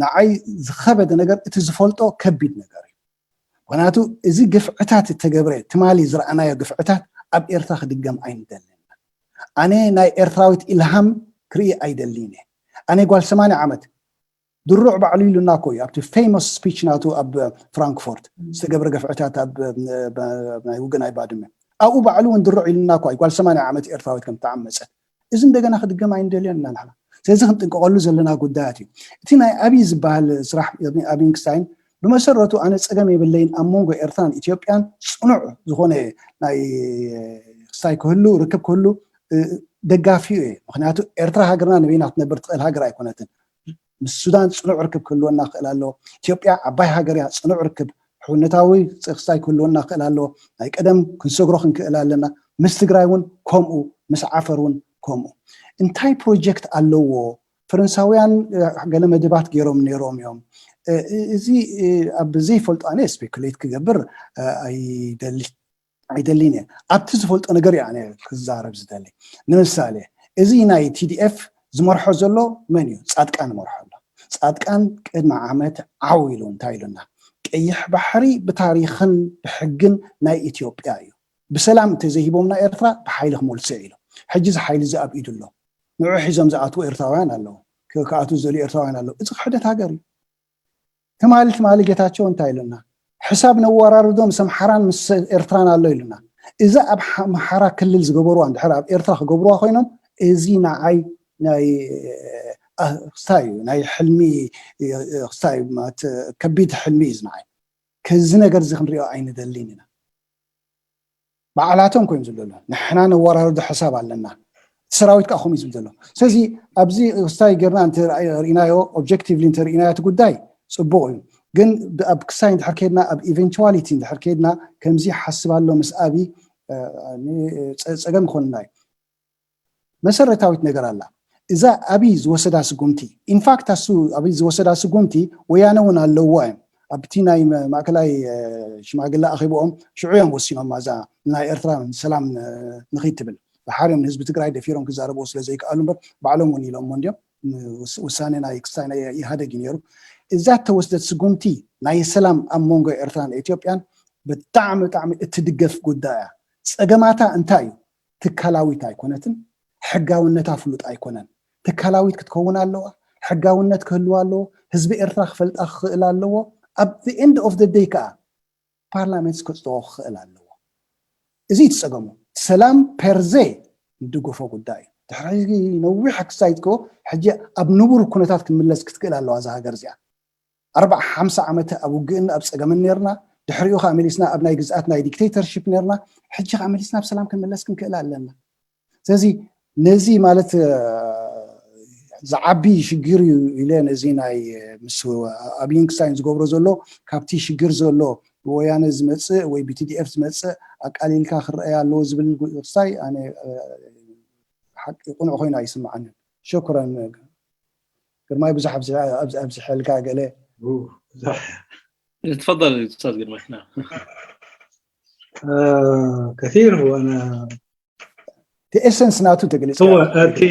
ንዓይ ዝኸበደ ነገር እቲ ዝፈልጦ ከቢድ ነገር እዩ። ምክንያቱ እዚ ግፍዕታት እተገብረ ትማሊ ዝረኣናዮ ግፍዕታት ኣብ ኤርትራ ክድገም ኣይንደልን። ኣነ ናይ ኤርትራዊት ኢልሃም ክርኢ ኣይደልን እየ። ኣነ ጓል ሰማንያ ዓመት ድሩዕ ባዕሉ ኢሉና እኮ እዩ ኣብቲ ፌመስ ስፒች ናቱ ኣብ ፍራንክፎርት ዝተገብረ ግፍዕታት ኣብ ናይ ውግእ ናይ ባድመ ኣብኡ ባዕሉ እውን ድሩዕ ኢሉና እኮ እዩ ጓል ሰማንያ ዓመት ኤርትራዊት ከም ተዓመፀት። እዚ እንደገና ክድገም ኣይንደልዮን ኢና ንሕና። ስለዚ ክንጥንቀቐሉ ዘለና ጉዳያት እዩ። እቲ ናይ ኣብይ ዝበሃል ስራሕ ኣብይ ክስታይን ብመሰረቱ ኣነ ፀገም የብለይን ኣብ መንጎ ኤርትራን ኢትዮጵያን ፅኑዕ ዝኾነ ናይ ክስታይ ክህሉ ርክብ ክህሉ ደጋፊኡ እየ። ምክንያቱ ኤርትራ ሃገርና ንበይና ክትነብር ትኽእል ሃገር ኣይኮነትን። ምስ ሱዳን ፅኑዕ ርክብ ክህልወና ክኽእል ኣለዎ። ኢትዮጵያ ዓባይ ሃገር እያ፣ ፅኑዕ ርክብ ሕውነታዊ ክስታይ ክህልወና ክኽእል ኣለዎ። ናይ ቀደም ክንሰግሮ ክንክእል ኣለና። ምስ ትግራይ እውን ከምኡ፣ ምስ ዓፈር እውን ከምኡ። እንታይ ፕሮጀክት ኣለዎ? ፈረንሳውያን ገለ መደባት ገይሮም ነይሮም እዮም። እዚ ኣብ ዘይፈልጦ ኣነ ስፔኩሌት ክገብር ኣይደሊ ኣይደሊን እየ። ኣብቲ ዝፈልጦ ነገር እየ ኣነ ክዛረብ ዝደሊ። ንምሳሌ እዚ ናይ ቲዲኤፍ ዝመርሖ ዘሎ መን እዩ? ፃድቃን ይመርሖ ኣሎ። ፃድቃን ቅድሚ ዓመት ዓው ኢሉ እንታይ ኢሉና? ቀይሕ ባሕሪ ብታሪኽን ብሕግን ናይ ኢትዮጵያ እዩ። ብሰላም እንተዘይሂቦምና ኤርትራ ብሓይሊ ክመልሶ ኢሉ። ሕጂ እዚ ሓይሊ እዚ ኣብ ኢዱ ኣሎ። ንዑ ሒዞም ዝኣትዉ ኤርትራውያን ኣለዉ። ክ-፣ ክኣትዉ ዝደልዩ ኤርትራውያን ኣለዉ። እዚ ክሕደት ሃገር እዩ። ትማሊ ትማሊ ጌታቸው እንታይ ኢሉና? ሕሳብ ነወራርዶ ምስ ኣምሓራን ምስ ኤርትራን ኣሎ ኢሉና። እዚ ኣብ ሓ-፣ ኣምሓራ ክልል ዝገበርዋ እንድሕር ኣብ ኤርትራ ክገብርዋ ኮይኖም እዚ ንዓይ ናይ እ፣ ክስታይ እዩ፣ ናይ ሕልሚ እ፣ ክስታይ ማለት ከቢድ ሕልሚ እዩ እዚ ንዓይ። ከዚ ነገር እዚ ክንሪኦ ኣይንደልን ኢና። ባዕላቶም ኮይኑ ዝብሎ ኣሎ። ንሕና ነወራርዶ ሓሳብ ኣለና፣ እቲ ሰራዊት ከዓ ከምኡ እዩ ዝብል ዘሎ። ስለዚ ኣብዚ ክስታይ ጌርና እንተርኢናዮ፣ ኦብጀክቲቭሊ እንተርኢናዮ እቲ ጉዳይ ፅቡቕ እዩ። ግን ኣብ ክስታይ እንድሕር ከድና፣ ኣብ ኢቨንቹዋሊቲ እንድሕር ከድና፣ ከምዚ ሓስብ ኣሎ ምስ ኣብይ ጸገም ይኾንና እዩ። መሰረታዊት ነገር ኣላ። እዛ ኣብይ ዝወሰዳ ስጉምቲ፣ ኢንፋክት ኣሱ ኣብይ ዝወሰዳ ስጉምቲ ወያነ እውን ኣለዎ እዮም። ኣብቲ ናይ ማእከላይ ሽማግለ ኣኺብኦም ሽዑ እዮም ወሲኖም፣ እዛ ናይ ኤርትራ ሰላም ንኺድ ትብል። ብሓርዮም ንህዝቢ ትግራይ ደፊሮም ክዛረብዎ ስለ ዘይከኣሉ እምበር፣ ባዕሎም እውን ኢሎምዎ እንዲዮም። ውሳኔ ናይ ክስታይ ናይ ኢህኣደግ እዩ ነይሩ። እዛ እተወስደት ስጉምቲ ናይ ሰላም ኣብ መንጎ ኤርትራን ኢትዮጵያን ብጣዕሚ ብጣዕሚ እትድገፍ ጉዳይ እያ። ጸገማታ እንታይ እዩ? ትካላዊት ኣይኮነትን፣ ሕጋውነታ ፍሉጥ ኣይኮነን። ትካላዊት ክትከውን ኣለዋ፣ ሕጋውነት ክህልዋ ኣለዎ፣ ህዝቢ ኤርትራ ክፈልጣ ክኽእል ኣለዎ። ኣብ the end of the day ከዓ ፓርላሜንትስ ከጽድቖ ክኽእል ኣለዎ። እዚ እዩ እቲ ጸገሙ። ሰላም ፐርዜ ንድግፎ ጉዳይ እዩ። ድሕሪ ነዊሕ ክስታይ ትከ ሕጂ ኣብ ንቡር ኩነታት ክንምለስ ክትክእል ኣለዋ እዛ ሃገር እዚኣ። ኣርባዓ ሓምሳ ዓመት ኣብ ውግእን ኣብ ጸገምን ነርና፣ ድሕሪኡ ከዓ መሊስና ኣብ ናይ ግዝኣት ናይ ዲክቴተርሺፕ ነርና፣ ሕጂ ከዓ መሊስና ኣብ ሰላም ክንምለስ ክንክእል ኣለና። ስለዚ ነዚ ማለት ዝዓቢ ሽግር እዩ ኢለ ነዚ ናይ ምስ ኣብይን ክስታይን ዝገብሮ ዘሎ ካብቲ ሽግር ዘሎ ብወያነ ዝመፅእ ወይ ብቲዲኤፍ ዝመፅእ ኣቃሊልካ ክረኣይ ኣለዎ ዝብል ክስታይ ኣነ ሓቂ ቁኑዕ ኮይኑ ኣይስምዓንን። ሸኩረን ግርማይ ብዙሕ ኣብዚሐልካ ገለ تفضل استاذ قرمشنا آه كثير هو انا تأسنس ناتو تقلس هو أتي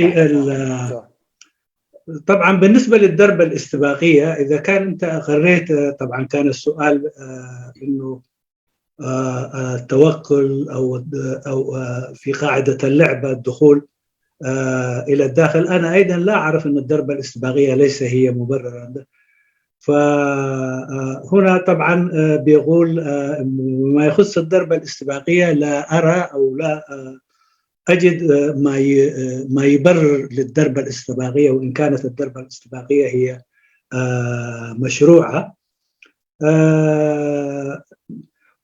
طبعا بالنسبه للضربه الاستباقيه اذا كان انت قريت طبعا كان السؤال آه انه آه التوكل او او آه في قاعده اللعبه الدخول آه الى الداخل. انا ايضا لا اعرف ان الضربه الاستباقيه ليس هي مبررا. فهنا طبعا بيقول ما يخص الضربة الاستباقية لا أرى أو لا أجد ما ما يبرر للضربة الاستباقية وإن كانت الضربة الاستباقية هي مشروعة.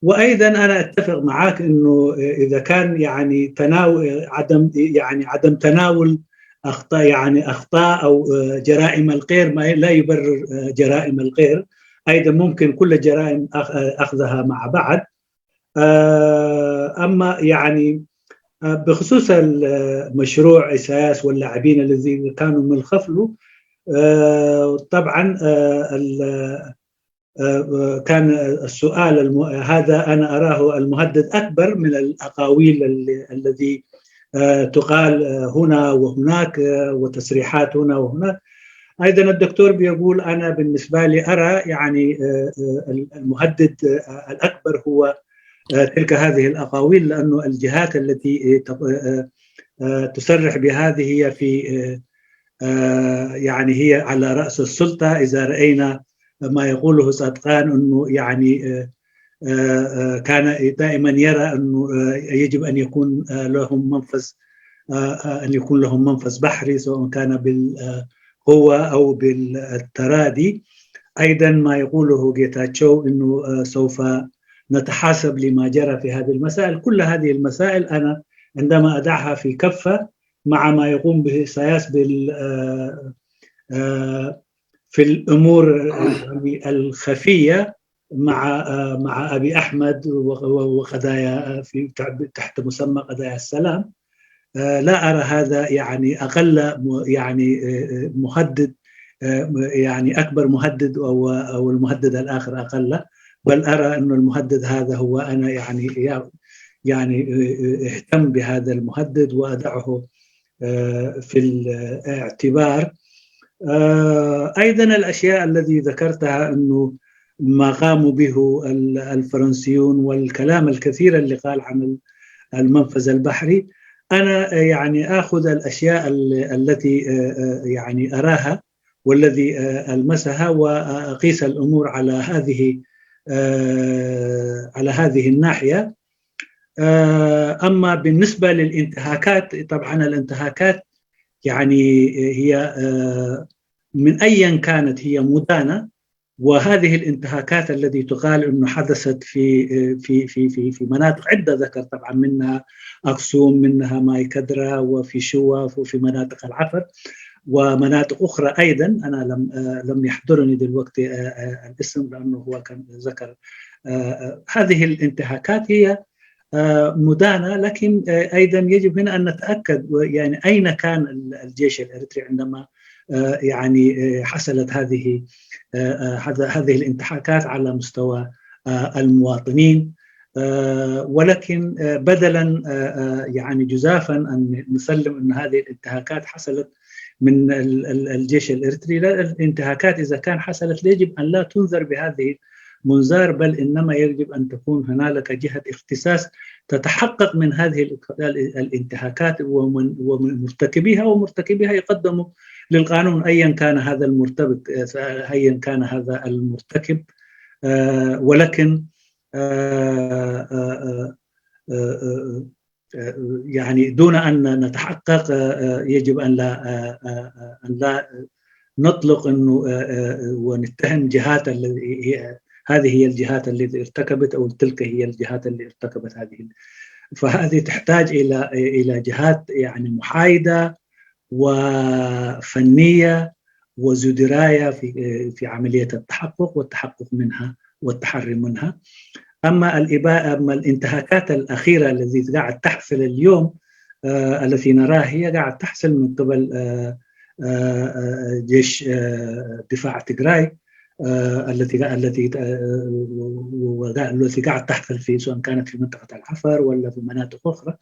وأيضا أنا أتفق معك أنه إذا كان يعني تناول عدم يعني عدم تناول اخطاء يعني اخطاء او جرائم الغير ما لا يبرر جرائم الغير. ايضا ممكن كل الجرائم اخذها مع بعض. اما يعني بخصوص المشروع اساياس واللاعبين الذين كانوا من الخفل طبعا كان السؤال هذا انا اراه المهدد اكبر من الاقاويل الذي تقال هنا وهناك وتصريحات هنا وهناك. ايضا الدكتور بيقول انا بالنسبه لي ارى يعني المهدد الاكبر هو تلك هذه الاقاويل لانه الجهات التي تصرح بهذه هي في يعني هي على راس السلطه. اذا راينا ما يقوله صادقان انه يعني كان دائما يرى انه يجب ان يكون لهم منفذ ان يكون لهم منفذ بحري سواء كان بالقوه او بالترادي. ايضا ما يقوله جيتاتشو انه سوف نتحاسب لما جرى في هذه المسائل. كل هذه المسائل انا عندما اضعها في كفه مع ما يقوم به ساياس بال في الامور الخفيه مع مع ابي احمد وقضايا في تحت مسمى قضايا السلام. لا ارى هذا يعني اقل يعني مهدد يعني اكبر مهدد او او المهدد الاخر اقل، بل ارى انه المهدد هذا هو انا يعني يعني اهتم بهذا المهدد واضعه في الاعتبار. ايضا الاشياء الذي ذكرتها انه ما قاموا به الفرنسيون والكلام الكثير اللي قال عن المنفذ البحري. انا يعني اخذ الاشياء التي يعني اراها والذي المسها واقيس الامور على هذه على هذه الناحيه. اما بالنسبه للانتهاكات طبعا الانتهاكات يعني هي من ايا كانت هي مدانه وهذه الانتهاكات التي تقال أنه حدثت في في في في في مناطق عدة، ذكر طبعا منها أكسوم، منها مايكدرا، وفي شوا، وفي مناطق العفر ومناطق أخرى أيضا. أنا لم آه، لم يحضرني دلوقتي آه، آه، الاسم، لأنه هو كان ذكر آه، آه، هذه الانتهاكات هي آه، مدانة، لكن آه، أيضا يجب هنا أن نتأكد يعني أين كان الجيش الإريتري عندما آه، يعني آه، حصلت هذه آه، آه، هذا هذه الانتهاكات على مستوى آه، المواطنين. آه، ولكن آه، بدلا آه، آه، يعني جزافا أن نسلم أن هذه الانتهاكات حصلت من ال- ال- الجيش الإريتري. لا، الانتهاكات إذا كان حصلت يجب أن لا تنذر بهذه المنذار، بل إنما يجب أن تكون هنالك جهة اختصاص تتحقق من هذه ال- ال- الانتهاكات ومن ومن مرتكبيها، ومرتكبيها يقدموا للقانون أيا كان هذا المرتبك، أيا كان هذا المرتكب. آه، ولكن آه، آه، آه، آه، آه، يعني دون أن نتحقق آه، آه، يجب أن لا آه، آه، آه، أن لا نطلق أنه آه، آه، ونتهم جهات الذي هي هذه هي الجهات التي ارتكبت أو تلك هي الجهات اللي ارتكبت هذه. فهذه تحتاج إلى إلى جهات يعني محايدة وفنية وزدراية في في عملية التحقق والتحقق منها والتحري منها. أما الإباءة، أما الانتهاكات الأخيرة التي قاعد تحصل اليوم آه، التي نراها هي قاعد تحصل من قبل آه، آه، آه، جيش آه، دفاع تجراي آه، التي التي آه، والتي قاعد تحصل في، سواء كانت في منطقة العفر ولا في مناطق أخرى.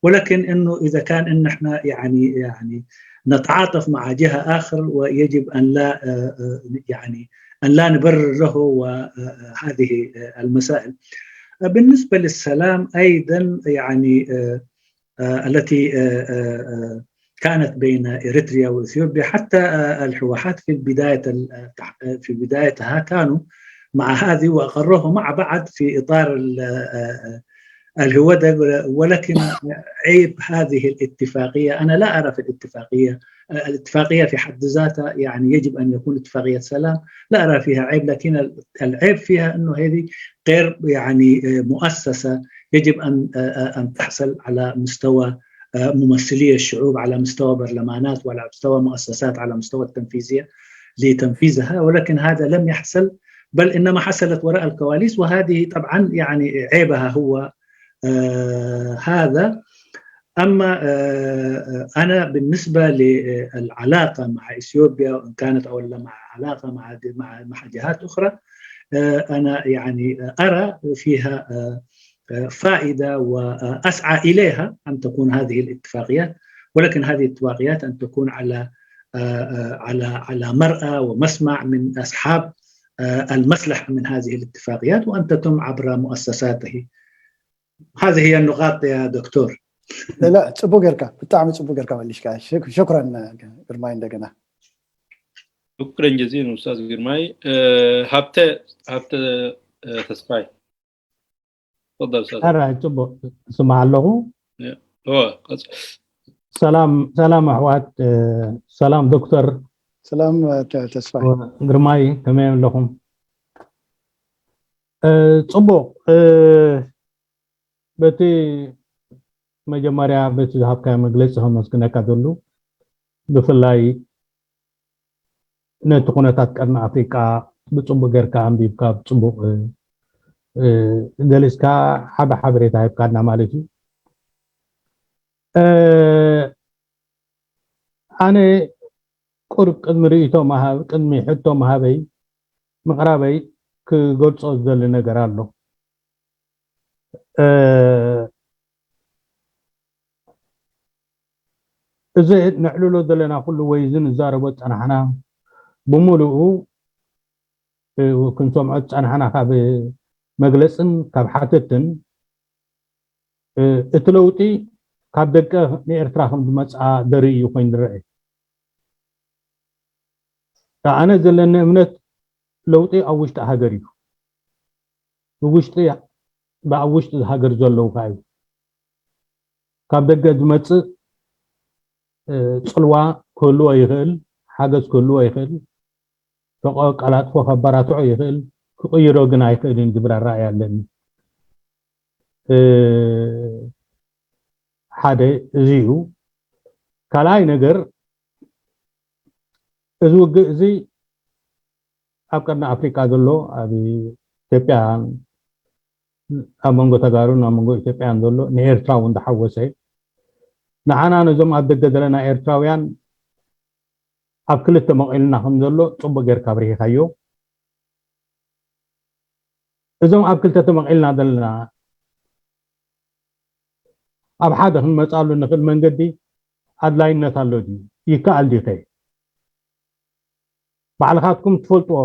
ولكن إنه إذا كان إن إحنا يعني يعني نتعاطف مع جهة آخر، ويجب أن لا آه، آه، يعني أن لا نبرر له وهذه المسائل. بالنسبة للسلام أيضا يعني آه، آه، التي آه، آه، آه، كانت بين إريتريا وإثيوبيا، حتى آه، الحوحات في بداية ال- آه، تح- آه، في بدايتها كانوا مع هذه وأقروها مع بعض في إطار ال- آه، آه، الهودة. ولكن عيب هذه الاتفاقية، أنا لا أرى في الاتفاقية آه، الاتفاقية في حد ذاتها يعني يجب أن يكون اتفاقية سلام، لا أرى فيها عيب، لكن ال- العيب فيها أنه هذه غير يعني آه، مؤسسة. يجب أن آه، آه، أن تحصل على مستوى آه، ممثلي الشعوب، على مستوى برلمانات، وعلى مستوى مؤسسات، على مستوى التنفيذية لتنفيذها، ولكن هذا لم يحصل، بل إنما حصلت وراء الكواليس. وهذه طبعا يعني عيبها هو آه، هذا. أما آه، آه، أنا بالنسبة للعلاقة مع إثيوبيا، وإن كانت أو لا مع علاقة مع مع مع جهات أخرى، آه، أنا يعني أرى فيها آه، آه، فائدة، وأسعى إليها أن تكون هذه الاتفاقيات، ولكن هذه الاتفاقيات أن تكون على آه، آه، على على مرأى ومسمع من أصحاب آه، المصلحة من هذه الاتفاقيات، وأن تتم عبر مؤسساته. هذه هي النقاط يا دكتور. لا، ጽቡቅ ጌርካ፣ ብጣዕሚ ጽቡቅ ጌርካ መሊስካ። ሽክ- ሽኩረን ግርማይ እንደገና። شكرا جزيلا أستاذ جرماي. هابتة هابتة تسفاي. تفضل أستاذ. ሕራይ፣ ጽቡቕ፣ ስማዕ ኣለኹ። هو قص- ሰላም ሰላም ኣሕዋት፣ ሰላም ዶክተር ሰላም ተ- ተስፋይ። ግርማይ፣ ከመይ ኣለኹም? ጽቡቕ። በቲ መጀመርያ በቲ ዝሃብካዮ መግለፂ ከመስግነካ ደሉ፣ ብፍላይ ነቲ ኩነታት ቀርኒ ኣፍሪቃ ብፅቡቅ ጌርካ ኣንቢብካ፣ ብፅቡቅ ገሊፅካ፣ ዓቢ ሓበሬታ ሂብካና ማለት እዩ። ኣነ ቁሩብ ቅድሚ ርእይቶ ምሃብ ቅድሚ ሕቶ ምሃበይ ምቕራበይ ክገልጾ ዝደሊ ነገር ኣሎ። እዚ ነዕልሎ ዘለና ኩሉ ወይ እዚ ንዛረቦ ዝጸናሕና ብምሉኡ ክንሰምዖ ዝጸናሕና ካብ መግለጽን ካብ ሓተትን እቲ ለውጢ ካብ ደገ ንኤርትራ ከም ዝመጽኣ ዘርኢ እዩ ኮይኑ ዝረአ። ኣነ ዘለኒ እምነት ለውጢ ኣብ ውሽጢ ሃገር እዩ። ብውሽጢ ብኣብ ውሽጢ ሃገር ዘለዉ ከዓ እዩ። ካብ ደገ ዝመፅእ ፅልዋ ክህልዎ ይኽእል፣ ሓገዝ ክህልዎ ይኽእል። ከቐላጥፎ ከበራትዖ ይኽእል፣ ክቕይሮ ግን ኣይኽእልን ዝብል ኣረኣእያ ኣለኒ። ሓደ እዚ እዩ። ካልኣይ ነገር፣ እዚ ውግእ እዚ ኣብ ቀርኒ ኣፍሪቃ ዘሎ፣ ኣብ ኢትዮጵያን ኣብ መንጎ ተጋሩን ኣብ መንጎ ኢትዮጵያን ዘሎ ንኤርትራ እውን ዝሓወሰ፣ ንዓና ነዞም ኣብ ደገ ዘለና ኤርትራውያን ኣብ ክልተ መቒልና ከም ዘሎ ጽቡቕ ጌርካ ኣብሪሂኻዮ። እዞም ኣብ ክልተ ተመቒልና ዘለና ኣብ ሓደ ክንመጻሉ ንኽእል መንገዲ ኣድላይነት ኣሎ ድዩ? ይከኣል ድዩ? ባዕልኻትኩም ትፈልጥዎ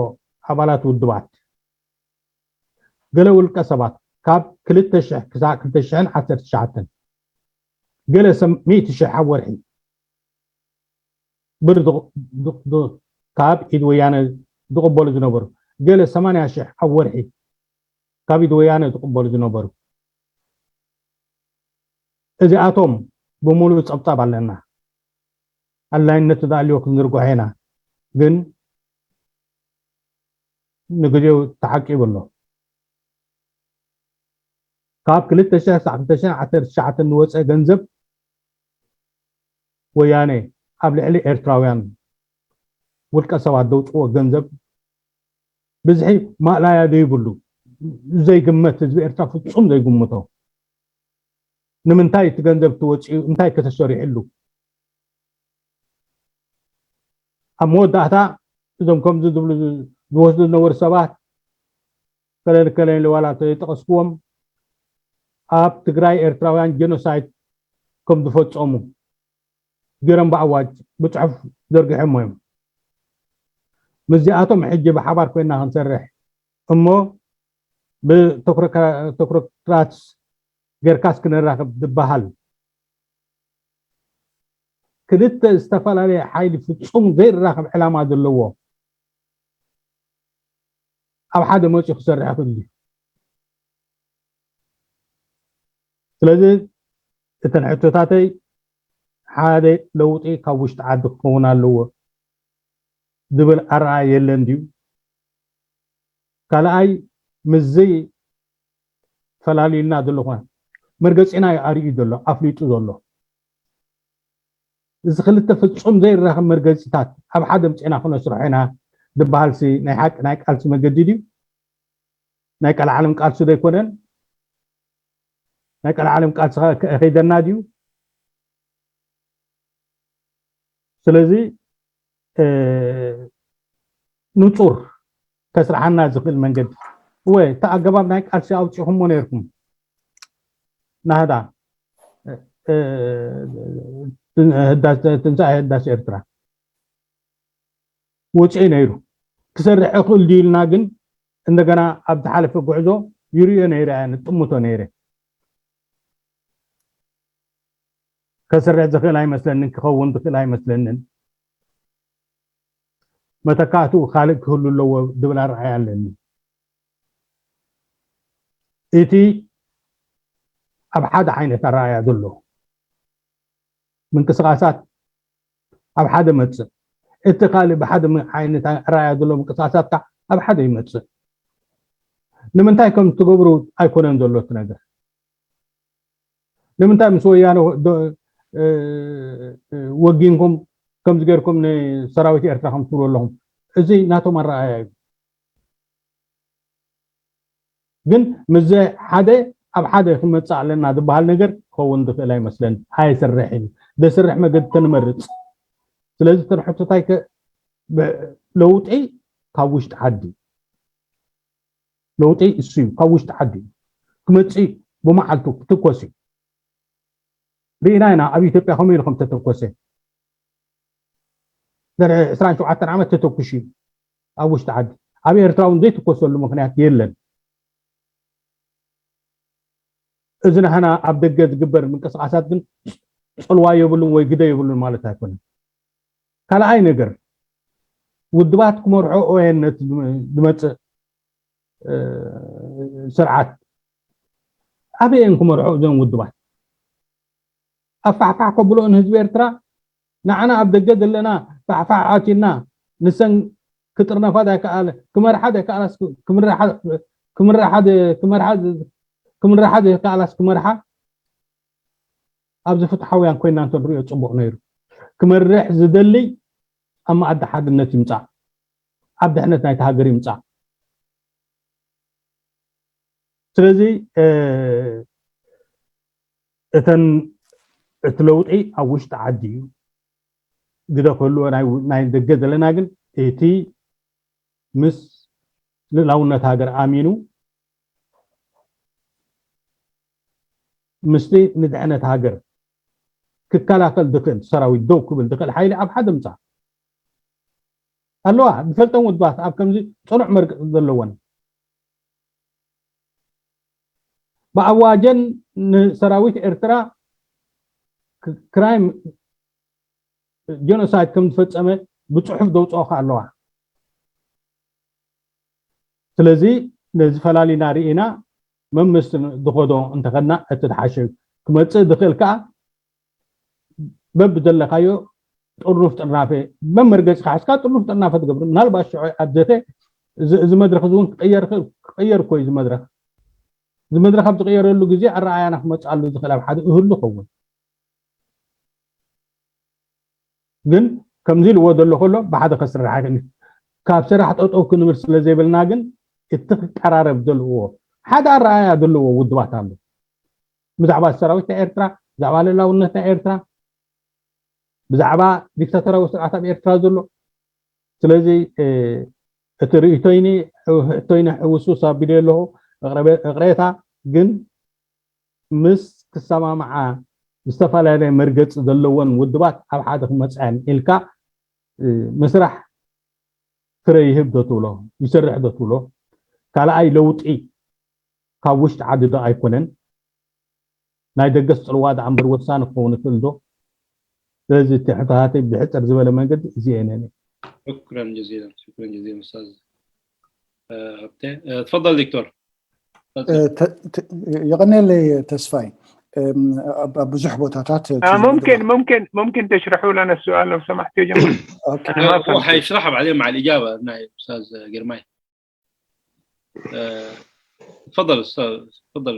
ኣባላት ውድባት፣ ገለ ውልቀ ሰባት ካብ ክልተ ሽሕ ክሳብ ክልተ ሽሕን ዓሰርተ ትሽዓተን፣ ገለ ሰብ ሚእቲ ሽሕ ኣብ ወርሒ ብር ዝቕ-፣ ዝቕ-፣ ዝቕ-፣ ካብ ኢድ ወያነ ዝቕበሉ ዝነበሩ፣ ገለ ሰማንያ ሽሕ ኣብ ወርሒ ካብ ኢድ ወያነ ዝቕበሉ ዝነበሩ፣ እዚኣቶም ብምሉእ ጸብጻብ ኣለና። ኣድላይነት ዝኣልዮ ክንዝርግሖ ኢና፣ ግን ንግዜኡ ተዓቂቡ ኣሎ። ካብ ክልተ ሽሕ ክሳብ ክልተ ሽሕን ዓሰርተ ትሽዓተን ዝወጸ ገንዘብ ወያነ ኣብ ልዕሊ ኤርትራውያን ውልቀ ሰባት ዘውጽዎ ገንዘብ ብዝሒ ማእላያ ዘይብሉ፣ ዘይግመት፣ ህዝቢ ኤርትራ ፍጹም ዘይግምቶ። ንምንታይ እቲ ገንዘብ ተወጺኡ፣ እንታይ ከተሰሪሕሉ? ኣብ መወዳእታ እዞም ከምዚ ዝብሉ ዝወስዱ ዝነበሩ ሰባት፣ ከለ ንከለ ኢለ ዋላ እንተይጠቐስኩዎም፣ ኣብ ትግራይ ኤርትራውያን ጀኖሳይድ ከም ዝፈጸሙ ገይሮም ብኣዋጅ ብጽሑፍ ዘርጊሖሞ እዮም። ምስዚኣቶም ሕጂ ብሓባር ኮይና ክንሰርሕ እሞ ብቶክሮክራትስ ጌርካስ ክነራኽብ ዝበሃል ክልተ ዝተፈላለየ ሓይሊ ፍጹም ዘይራኸብ ዕላማ ዘለዎ ኣብ ሓደ መፂኡ ክሰርሕ ይኽእል እዩ። ስለዚ እተን ሕቶታተይ ሓደ ለውጢ ካብ ውሽጢ ዓዲ ክኸውን ኣለዎ ዝብል ኣረኣእያ የለን ድዩ? ካልኣይ ምስዚ ፈላልዩና ዘሎ ኮነ መርገፂና እዩ ኣርእዩ ዘሎ ኣፍሊጡ ዘሎ። እዚ ክልተ ፍጹም ዘይራኸብ መርገፂታት ኣብ ሓደ ምፅና ክነስርሖ ኢና ዝበሃልሲ ናይ ሓቂ ናይ ቃልሲ መገዲ ድዩ? ናይ ቀልዓለም ቃልሲ ዶ ኣይኮነን? ናይ ቀልዓለም ቃልሲ ከ-፣ ከ-፣ ከይደና ድዩ? ስለዚ፣ እ፣ ንጹር ከስርሓና ዝኽእል መንገዲ። እወ፣ እቲ ኣገባብ ናይ ቃልሲ ኣውጺኹሞ ነይርኩም። ናህዳ፣ እ፣ ህዳሴ፣ ትንሳኤ ህዳሴ ኤርትራ ወጺኡ ነይሩ። ክሰርሕ ይኽእል ድዩ ኢልና ግን እንደገና ኣብ ዝሓለፈ ጉዕዞ ይርእዮ ነይረ፣ ንጥምቶ ነይረ። ከስርሕ ዝኽእል ኣይመስለንን፣ ክኸውን ዝኽእል ኣይመስለንን። መተካእትኡ ካልእ ክህሉ ኣለዎ ዝብል ኣረኣእያ ኣለኒ። እቲ ኣብ ሓደ ዓይነት ኣረኣእያ ዘሎ ምንቅስቓሳት ኣብ ሓደ መጽእ፣ እቲ ካልእ ብሓደ ም-፣ ዓይነት ኣረኣእያ ዘሎ ምንቅስቓሳት ከኣ ኣብ ሓደ ይመጽእ። ንምንታይ ከም ትገብሩ ኣይኮነን ዘሎ እቲ ነገር። ንምንታይ ምስ ወያነ ወ-፣ ዶ-፣ እ፣ እ፣ ወጊንኩም ከምዚ ጌርኩም ንሰራዊት ኤርትራ ከም ትብሉ ኣለኹም? እዚ ናቶም ኣረኣእያ እዩ። ግን ምስዚ ሓደ ኣብ ሓደ ክንመጽእ ኣለና ዝበሃል ነገር ክኸውን ዝኽእል ኣይመስለኒ። ኣይስርሕን እዩ። ዘስርሕ መገዲ ተንመርጽ። ስለዚ እተን ሕቶታይ ከ-፣ ብ-፣ ለውጢ ካብ ውሽጢ ዓዲ። ለውጢ እሱ እዩ፣ ካብ ውሽጢ ዓዲ እዩ። ክመጽእ እዩ፣ ብመዓልቱ ክትኮስ እዩ። ርኢና ኢና ኣብ ኢትዮጵያ ከመይ ኢሉ ከም ተተኮሰ። ድሕሪ ዕስራን ሸውዓተን ዓመት ተተኩሽ እዩ ኣብ ውሽጢ ዓዲ። ኣብ ኤርትራ እውን ዘይትኮሰሉ ምኽንያት የለን። እዚ ንሕና ኣብ ደገ ዝግበር ምንቅስቓሳት ግን ጽልዋ የብሉን ወይ ግደ የብሉን ማለት ኣይኮነን። ካልኣይ ነገር፣ ውድባት ክመርሖ ኦየነት ዝመጽእ፣ እ፣ ስርዓት ኣበየን ክመርሖ እዞም ውድባት? ኣፋሕፋሕ ከብልኦ ንህዝቢ ኤርትራ፣ ንዓና ኣብ ደገ ዘለና ፋሕፋሕ ኣቲና ንሰን ክጥርነፋ ዘይከኣለ፣ ክመርሓ ዘይከኣላስ ክምርሓ፣ ክምርሓ ደ-፣ ክመርሓ ደ-፣ ክምርሓ ዘይከኣላስ ክመርሓ፣ ኣብዚ ፍትሓውያን ኮይና እንተንሪኦ ጽቡቕ ነይሩ። ክመርሕ ዝደሊ ኣብ መኣዲ ሓድነት ይምጻእ፣ ኣብ ድሕነት ናይቲ ሃገር ይምጻእ። ስለዚ፣ እ፣ እተን፣ እቲ ለውጢ ኣብ ውሽጢ ዓዲ እዩ። ግደ ክህልዎ ናይ፣ ናይ ደገ ዘለና ግን እቲ ምስ ልእላውነት ሃገር ኣሚኑ ምስቲ ንድሕነት ሃገር ክከላኸል ዝኽእል ሰራዊት ደው ክብል ዝኽእል ሓይሊ ኣብ ሓደ ምጻእ ኣለዋ። ዝፈልጠን ውድባት ኣብ ከምዚ ጽኑዕ መርገጺ ዘለወን ብኣዋጀን ንሰራዊት ኤርትራ ክ-፣ ክራይም ጀኖሳይድ ከም ዝፈጸመ ብጽሑፍ ዘውጽኦ ከኣ ኣለዋ። ስለዚ ነዚ ፈላሊና ርኢና መምስ ዝኸዶ እንተኸድና እቲ ዝሓሸ እዩ። ክመጽእ ዝኽእል ከኣ በብዘለካዮ ጥርኑፍ ጥርናፈ መመርገጺ ክሓዝካ ጥርኑፍ ጥርናፈ ትገብር። ምናልባት ሽዑ ኣብ ዘተ እዚ፣ እዚ መድረኽ እዚ እውን ክቕየር ይኽእል፣ ክቕየር እኮ እዩ እዚ መድረኽ። እዚ መድረኽ ኣብ ዝቕየረሉ ግዜ ኣረኣእያና ክመጽኣሉ ዝኽእል ኣብ ሓደ እህሉ ይኸውን። ግን ከምዚ ኢልዎ ዘሎ ከሎ ብሓደ ከስርሕ ኣይኽእልን። ካብ ስራሕ ጠጠው ክንብል ስለ ዘይብልና ግን እቲ ክቀራረብ ዘለዎ ሓደ ኣረኣእያ ዘለዎ ውድባት ኣሎ። ብዛዕባ ሰራዊት ናይ ኤርትራ፣ ብዛዕባ ልእላውነት ናይ ኤርትራ፣ ብዛዕባ ዲክታቶራዊ ስርዓት ኣብ ኤርትራ ዘሎ። ስለዚ፣ እ፣ እቲ ርእይቶይኒ፣ ሕቶይኒ ሕውሱስ ኣቢለ ኣለኹ። እቕረበ-፣ እቕሬታ ግን ምስ ክሰማምዓ ዝተፈላለየ መርገጺ ዘለወን ውድባት ኣብ ሓደ ክመጽኣን ኢልካ፣ እ፣ ምስራሕ ፍረ ይህብ ዶ ትብሎ፣ ይሰርሕ ዶ ትብሎ? ካልኣይ ለውጢ ካብ ውሽጢ ዓዲ ዶ ኣይኮነን? ናይ ደገስ ጽልዋ ደኣ እምበር ወሳኒ ክኸውን ይኽእል ዶ? ስለዚ እቲ ሕቶታተይ ብሕጽር ዝበለ መንገዲ እዚኤን እየን። شكرا جزيلا، شكرا جزيلا أستاذ، آه، هبتي. آه، تفضل دكتور. تفضل. آه، ت-، ت-، የቐንየለይ ተስፋይ። እም፣ ኣብ፣ ኣብ ብዙሕ ቦታታት آه، ممكن، ممكن، ممكن تشرحوا لنا السؤال لو سمحت يا جماعة؟ أوكي. أنا ما هو فهمت. حيشرحها بعدين مع الإجابة، نائب أستاذ جرماي. آه، تفضل أستاذ، تفضل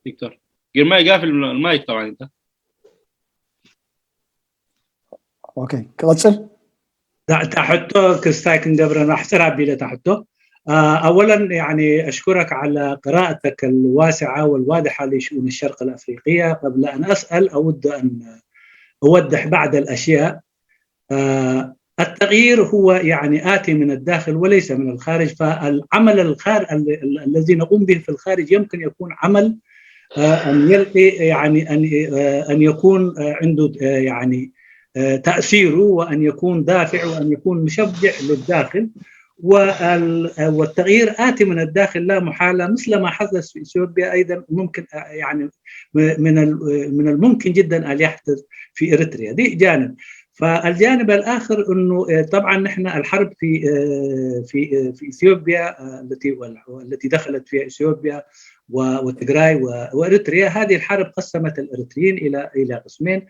دكتور. جرماي، قافل المايك طبعًا أنت. ኦኬ፣ ክቐጽል። እታ ሕቶ ክስታይ ክንገብረ ኣሕፅር ኣቢለ እታ ሕቶ። آه، أولا يعني أشكرك على قراءتك الواسعة والواضحة لشؤون الشرق الأفريقية. قبل أن أسأل أود أن أوضح بعض الأشياء. آه، التغيير هو يعني آتي من الداخل وليس من الخارج، فالعمل الخار-، ال-، ال-، الذي نقوم به في الخارج يمكن يكون عمل، آه، أن يلقي يعني أن، آه، أن يكون، آه، عنده، آه، يعني، آه، تأثيره وأن يكون دافع وأن يكون مشجع للداخل. وال-، والتغيير آتي من الداخل لا محالة، مثل ما حدث في إثيوبيا أيضًا ممكن، آه، يعني م-، من ال-، من الممكن جدًا أن يحدث في إريتريا. دي جانب. فالجانب الآخر أنه، آه، طبعًا نحن الحرب في، آه، في، آه، في إثيوبيا، آه، التي وال-، التي دخلت فيها إثيوبيا و-، وتجراي و-، وإريتريا، هذه الحرب قسمت الإريتريين إلى، إلى قسمين.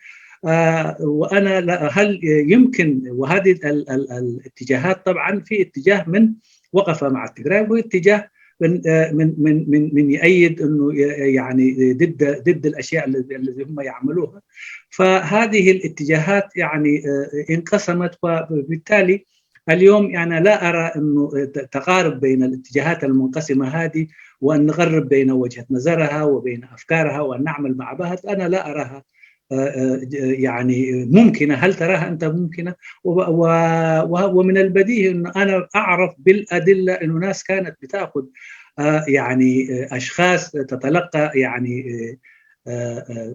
آه، وأنا لا، هل يمكن، وهذه ال-، ال-، الاتجاهات طبعًا في اتجاه من وقف مع تجراي واتجاه من، آه، من، من، من، من يأيد أنه ي-، يعني ضد، ضد الأشياء الذي، الذي هم يعملوها. فهذه الاتجاهات يعني، آه، انقسمت، وبالتالي اليوم أنا لا أرى أنه ت-، تقارب بين الاتجاهات المنقسمة هذه، وأن نقرب بين وجهة نظرها وبين أفكارها وأن نعمل مع بعض، أنا لا أراها، آه، آه، ج-، يعني ممكنة. هل تراها أنت ممكنة؟ و-، و-، و-، ومن البديهي أنه أنا أعرف بالأدلة أنه ناس كانت بتأخذ، آه، يعني، آه، أشخاص تتلقى يعني، آه، آه، آه،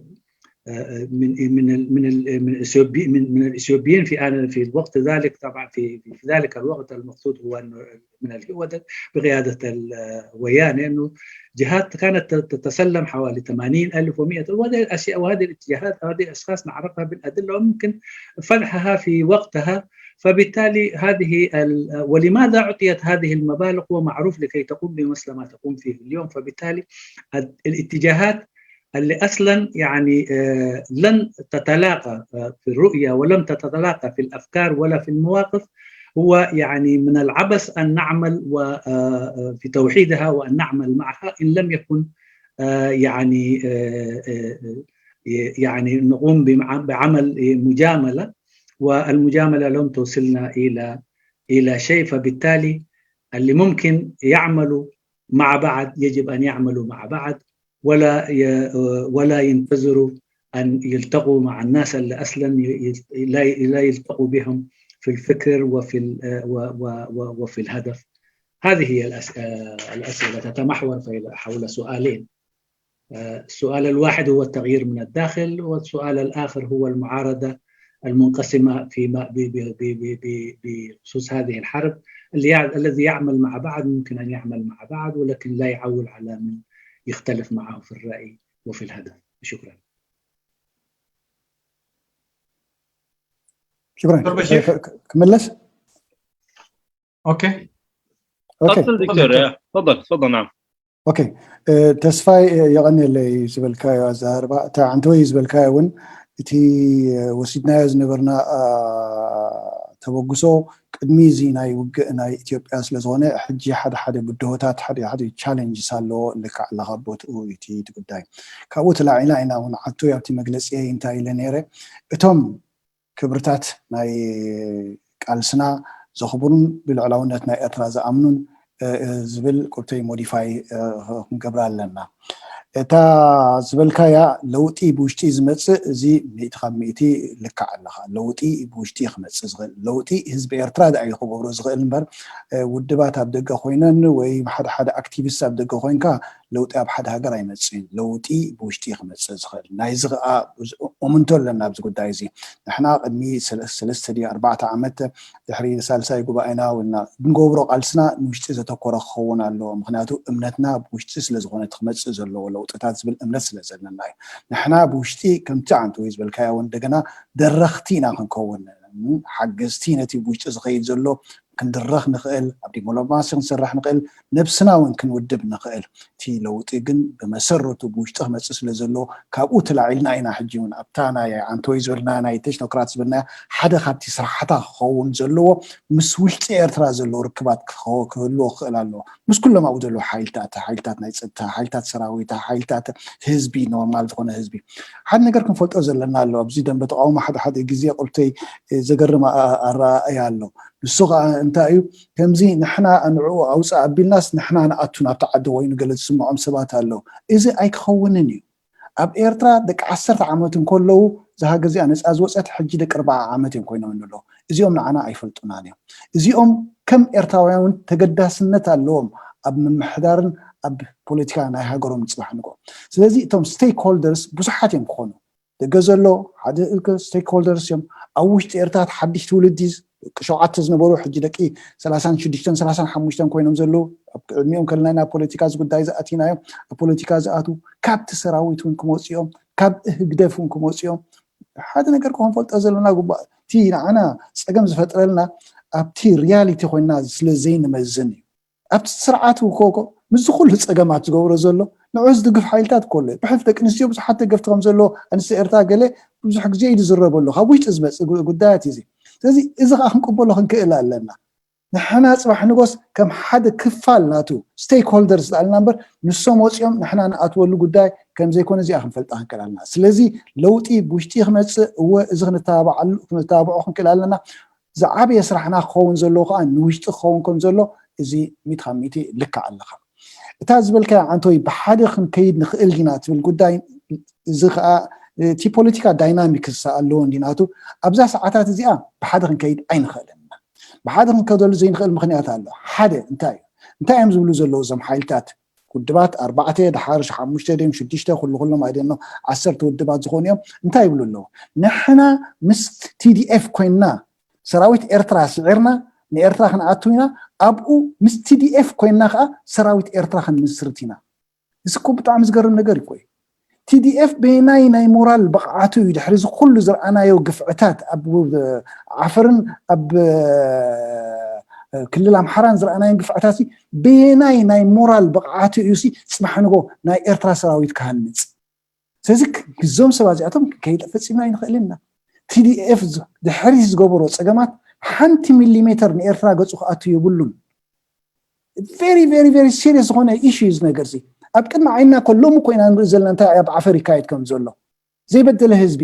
آه، من، من ال-، من ال-، من الإثيوبي-، من، من الإثيوبيين في آن-، في الوقت ذلك، طبعًا في، في ذلك الوقت المقصود هو أنه من الهودة بقيادة ال-، آه، وياني، أنه جهات كانت ت-، تتسلم حوالي ثمانين ألف ومائة، وهذه الأشياء وهذه الاتجاهات، هذه الأشخاص نعرفها بالأدلة وممكن فضحها في وقتها. فبالتالي هذه ال-، ولماذا أعطيت هذه المبالغ؟ هو معروف لكي تقوم بمثل ما تقوم فيه اليوم. فبالتالي ال-، الاتجاهات اللي أصلًا يعني، آه، لن تتلاقى، آه، في الرؤية ولم تتلاقى في الأفكار ولا في المواقف، هو يعني من العبث أن نعمل و- آه، في توحيدها وأن نعمل معها إن لم يكن آه، يعني آه، آه، آه، يعني نقوم بمع- بعمل مجاملة، والمجاملة لن توصلنا إلى إلى شيء. فبالتالي اللي ممكن يعملوا مع بعض يجب أن يعملوا مع بعض، ولا ي- ولا ينتظروا أن يلتقوا مع الناس اللي أصلا ي- ي- لا لا يلتقوا بهم في الفكر وفي ال- و- و- و- وفي الهدف. هذه هي الأس- آه، الأسئلة تتمحور في- حول سؤالين. آه، السؤال الواحد هو التغيير من الداخل، والسؤال الآخر هو المعارضة المنقسمة فيما ب- ب- ب- ب- ب- بخصوص هذه الحرب. اللي يع- الذي يعمل مع بعض ممكن أن يعمل مع بعض، ولكن لا يعول على من يختلف معه في الرأي وفي الهدف. شكرا. شكرا. دكتور بشير. ك- ك- كملش؟ ኦኬ ኦኬ ቀጽል ዶክተር። ተፈضل ተፈضل نعم ኦኬ። እ፣ ተስፋይ፣ እ፣ የቐንየለይ ዝበልካዮ ኣዘራርባ። እታ ዓንተወይ ዝበልካዮ እውን እቲ፣ እ፣ ወሲድናዮ ዝነበርና፣ እ፣ ተበግሶ ቅድሚ እዚ ናይ ውግእ ናይ ኢትዮጵያ ስለ ዝኾነ፣ ሕጂ ሓደ ሓደ ብድሆታት፣ ሓደ ሓደ ቻለንጅስ ኣለዎ። ልክዕ ኣለኻ ቦትኡ እቲ እቲ ጉዳይ። ካብኡ ተላዒልና ኢና እውን ዓንተወይ ኣብቲ መግለጺ እንታይ ኢለ ነይረ፣ እቶም ክብርታት ናይ ቃልስና ዘኽብሩን ብልዕላውነት ናይ ኤርትራ ዝኣምኑን፣ እ፣ እ፣ ዝብል ቁርተይ ሞዲፋይ፣ እ፣ ክንገብራ ኣለና። እታ ዝበልካያ ለውጢ ብውሽጢ ዝመጽእ፣ እዚ ሚእቲ ካብ ሚእቲ ልክዕ ኣለኻ። ለውጢ ብውሽጢ ክመጽእ ዝኽእል፣ ለውጢ ህዝቢ ኤርትራ ደኣ እዩ ክገብሮ ዝኽእል እምበር፣ እ፣ ውድባት ኣብ ደገ ኮይነን ወይ ሓደ ሓደ ኣክቲቪስት ኣብ ደገ ኮይንካ ለውጢ ኣብ ሓደ ሃገር ኣይመጽእን። ለውጢ ብውሽጢ ክመጽእ ዝኽእል ናይዚ ከዓ እምንቶ ኣለና ኣብዚ ጉዳይ እዚ። ንሕና ቅድሚ ሰለ- ሰለስተ ድዩ ኣርባዕተ ዓመት ድሕሪ ሳልሳይ ጉባኤና ውና ብንገብሮ ቃልስና ንውሽጢ ዘተኮረ ክኸውን ኣለዎ። ምክንያቱ እምነትና ብውሽጢ ስለ ዝኾነ እቲ ክመጽእ ዘለዎ ለውጥታት ዝብል እምነት ስለ ዘለና እዩ። ንሕና ብውሽጢ ከምቲ ዓንተወይ ዝበልካዮ እውን እንደገና ደረኽቲ ኢና ክንከውን፣ ሓገዝቲ ነቲ ብውሽጢ ዝኸይድ ዘሎ ክንድረኽ ንኽእል፣ ኣብ ዲፕሎማሲ ክንሰርሕ ንኽእል፣ ነብስና እውን ክንውድብ ንኽእል። እቲ ለውጢ ግን ብመሰረቱ ብውሽጢ ክመፅእ ስለ ዘለዎ ካብኡ ተላዒልና ኢና ሕጂ እውን ኣብታ ናይ ዓንተወይ ዝበልና ናይ ቴክኖክራት ዝበልና ሓደ ካብቲ ስራሕታ ክኸውን ዘለዎ ምስ ውሽጢ ኤርትራ ዘለዎ ርክባት ክኸ- ክህልዎ ክኽእል ኣለዎ። ምስ ኩሎም ኣብኡ ዘለዉ ሓይልታት፣ ሓይልታት ናይ ፀጥታ፣ ሓይልታት ሰራዊት፣ ሓይልታት ህዝቢ፣ ኖርማል ዝኾነ ህዝቢ። ሓደ ነገር ክንፈልጦ ዘለና ኣሎ። ኣብዚ ደንበ ተቃውሞ ሓደ ሓደ ግዜ ቁርተይ ዘገርም ኣረኣእያ ኣሎ። ንሱ ከዓ እንታይ እዩ? ከምዚ ንሕና ንዕኡ ኣውፅእ ኣቢልናስ ንሕና ንኣቱ ናብቲ ዓዲ ኮይኑ ገለ ዝስምዖም ሰባት ኣለዉ። እዚ ኣይክኸውንን እዩ። ኣብ ኤርትራ ደቂ ዓሰርተ ዓመት እንከለዉ እዛ ሃገር እዚኣ ነፃ ዝወፀት ሕጂ ደቂ ኣርባዓ ዓመት እዮም ኮይኖም ኣለዉ። እዚኦም ንዓና ኣይፈልጡናን እዮም። እዚኦም ከም ኤርትራውያን እውን ተገዳስነት ኣለዎም ኣብ ምምሕዳርን ኣብ ፖለቲካ ናይ ሃገሮም ንፅባሕ ንግሆ። ስለዚ እቶም ስቴክ ሆልደርስ ብዙሓት እዮም ክኾኑ። ደገ ዘሎ ሓደ እልከ ስቴክ ሆልደርስ እዮም። ኣብ ውሽጢ ኤርትራ ሓድሽ ትውልዲ ደቂ ሸውዓተ ዝነበሩ ሕጂ ደቂ ሰላሳን ሽዱሽተን ሰላሳን ሓሙሽተን ኮይኖም ዘለዉ ኣብ ዕድሚኦም ከለና ኢና ፖለቲካ እዚ ጉዳይ ዝኣቲናዮም። ኣብ ፖለቲካ ዝኣትዉ ካብቲ ሰራዊት እውን ክመፁ እዮም፣ ካብ ህግደፍ እውን ክመፁ እዮም። ሓደ ነገር ክንፈልጦ ዘለና ግቡእ እቲ ንዓና ፀገም ዝፈጥረልና ኣብቲ ሪያሊቲ ኮይና ስለ ዘይንመዝን እዩ። ኣብቲ ስርዓት እኮ እኮ ምስዚ ኩሉ ፀገማት ዝገብሮ ዘሎ ንዑ ዝድግፍ ሓይልታት እኮ ኣሎ። ብሕልፊ ደቂ ኣንስትዮ ብዙሓት ደገፍቲ ከም ዘለዎ ኣንስቲ ኤርትራ ገለ ብዙሕ ግዜ እዩ ዝዝረበሉ ካብ ውሽጢ ዝመፅእ ጉ- ጉዳያት እዩ እዚ። ስለዚ እዚ ከዓ ክንቅበሎ ክንክእል ኣለና። ንሕና ፅባሕ ንጎስ ከም ሓደ ክፋል ናቱ ስቴክ ሆልደርስ ዝኣልና እምበር ንሶም ወፂኦም ንሕና ንኣትወሉ ጉዳይ ከም ዘይኮነ እዚኣ ክንፈልጣ ክንክእል ኣለና። ስለዚ ለውጢ ብውሽጢ ክመፅእ እወ እዚ ክንተባብዓሉ ክንተባብዖ ክንክእል ኣለና። ዝዓበየ ስራሕና ክኸውን ዘለዎ ከዓ ንውሽጢ ክኸውን ከም ዘሎ እዚ ሚእቲ ካብ ሚእቲ ልክዕ ኣለኻ። እታ ዝበልካያ ዓንተወይ ብሓደ ክንከይድ ንኽእል ዲና ትብል ጉዳይ እዚ ከዓ እቲ ፖለቲካ ዳይናሚክስ ኣለዎ እንዲናቱ ኣብዛ ሰዓታት እዚኣ ብሓደ ክንከይድ ኣይንኽእልን ኢና። ብሓደ ክንከደሉ ዘይንኽእል ምኽንያት ኣሎ። ሓደ እንታይ እዩ? እንታይ እዮም ዝብሉ ዘለዉ እዞም ሓይልታት ውድባት ኣርባዕተ ድሓር ሓሙሽተ ድዮም ሽዱሽተ ኩሉ ኩሎም ኣይደኖ ዓሰርተ ውድባት ዝኾኑ እዮም እንታይ ይብሉ ኣለዉ? ንሕና ምስ ቲዲኤፍ ኮይንና ሰራዊት ኤርትራ ስዒርና ንኤርትራ ክንኣቱ ኢና። ኣብኡ ምስ ቲዲኤፍ ኮይንና ከዓ ሰራዊት ኤርትራ ክንምስርት ኢና። እዚ እኮ ብጣዕሚ ዝገርም ነገር እኮ እዩ። ቲዲኤፍ በየናይ ናይ ሞራል ብቕዓቱ እዩ ድሕሪ እዚ ኩሉ ዝረኣናዮ ግፍዕታት ኣብ ዓፈርን ኣብ ክልል ኣምሓራን ዝረኣናዮ ግፍዕታት በየናይ ናይ ሞራል ብቕዓቱ እዩ ሲ ፅባሕ ንጎ ናይ ኤርትራ ሰራዊት ክሃንፅ? ስለዚ እዞም ሰባት እዚኣቶም ከይድ ፈፂምና ኣይንኽእልን ኢና። ቲዲኤፍ ድሕሪ ዝገበሮ ፀገማት ሓንቲ ሚሊሜተር ንኤርትራ ገጹ ክኣቱ የብሉን። Very very very serious ዝኾነ ኢሹ እዩ እዚ ነገር እዚ። ኣብ ቅድሚ ዓይንና እኮ ሎሚ ኮይና ንርኢ ዘለና እንታይ ኣብ ዓፈር ይካየድ ከም ዘሎ። ዘይበደለ ህዝቢ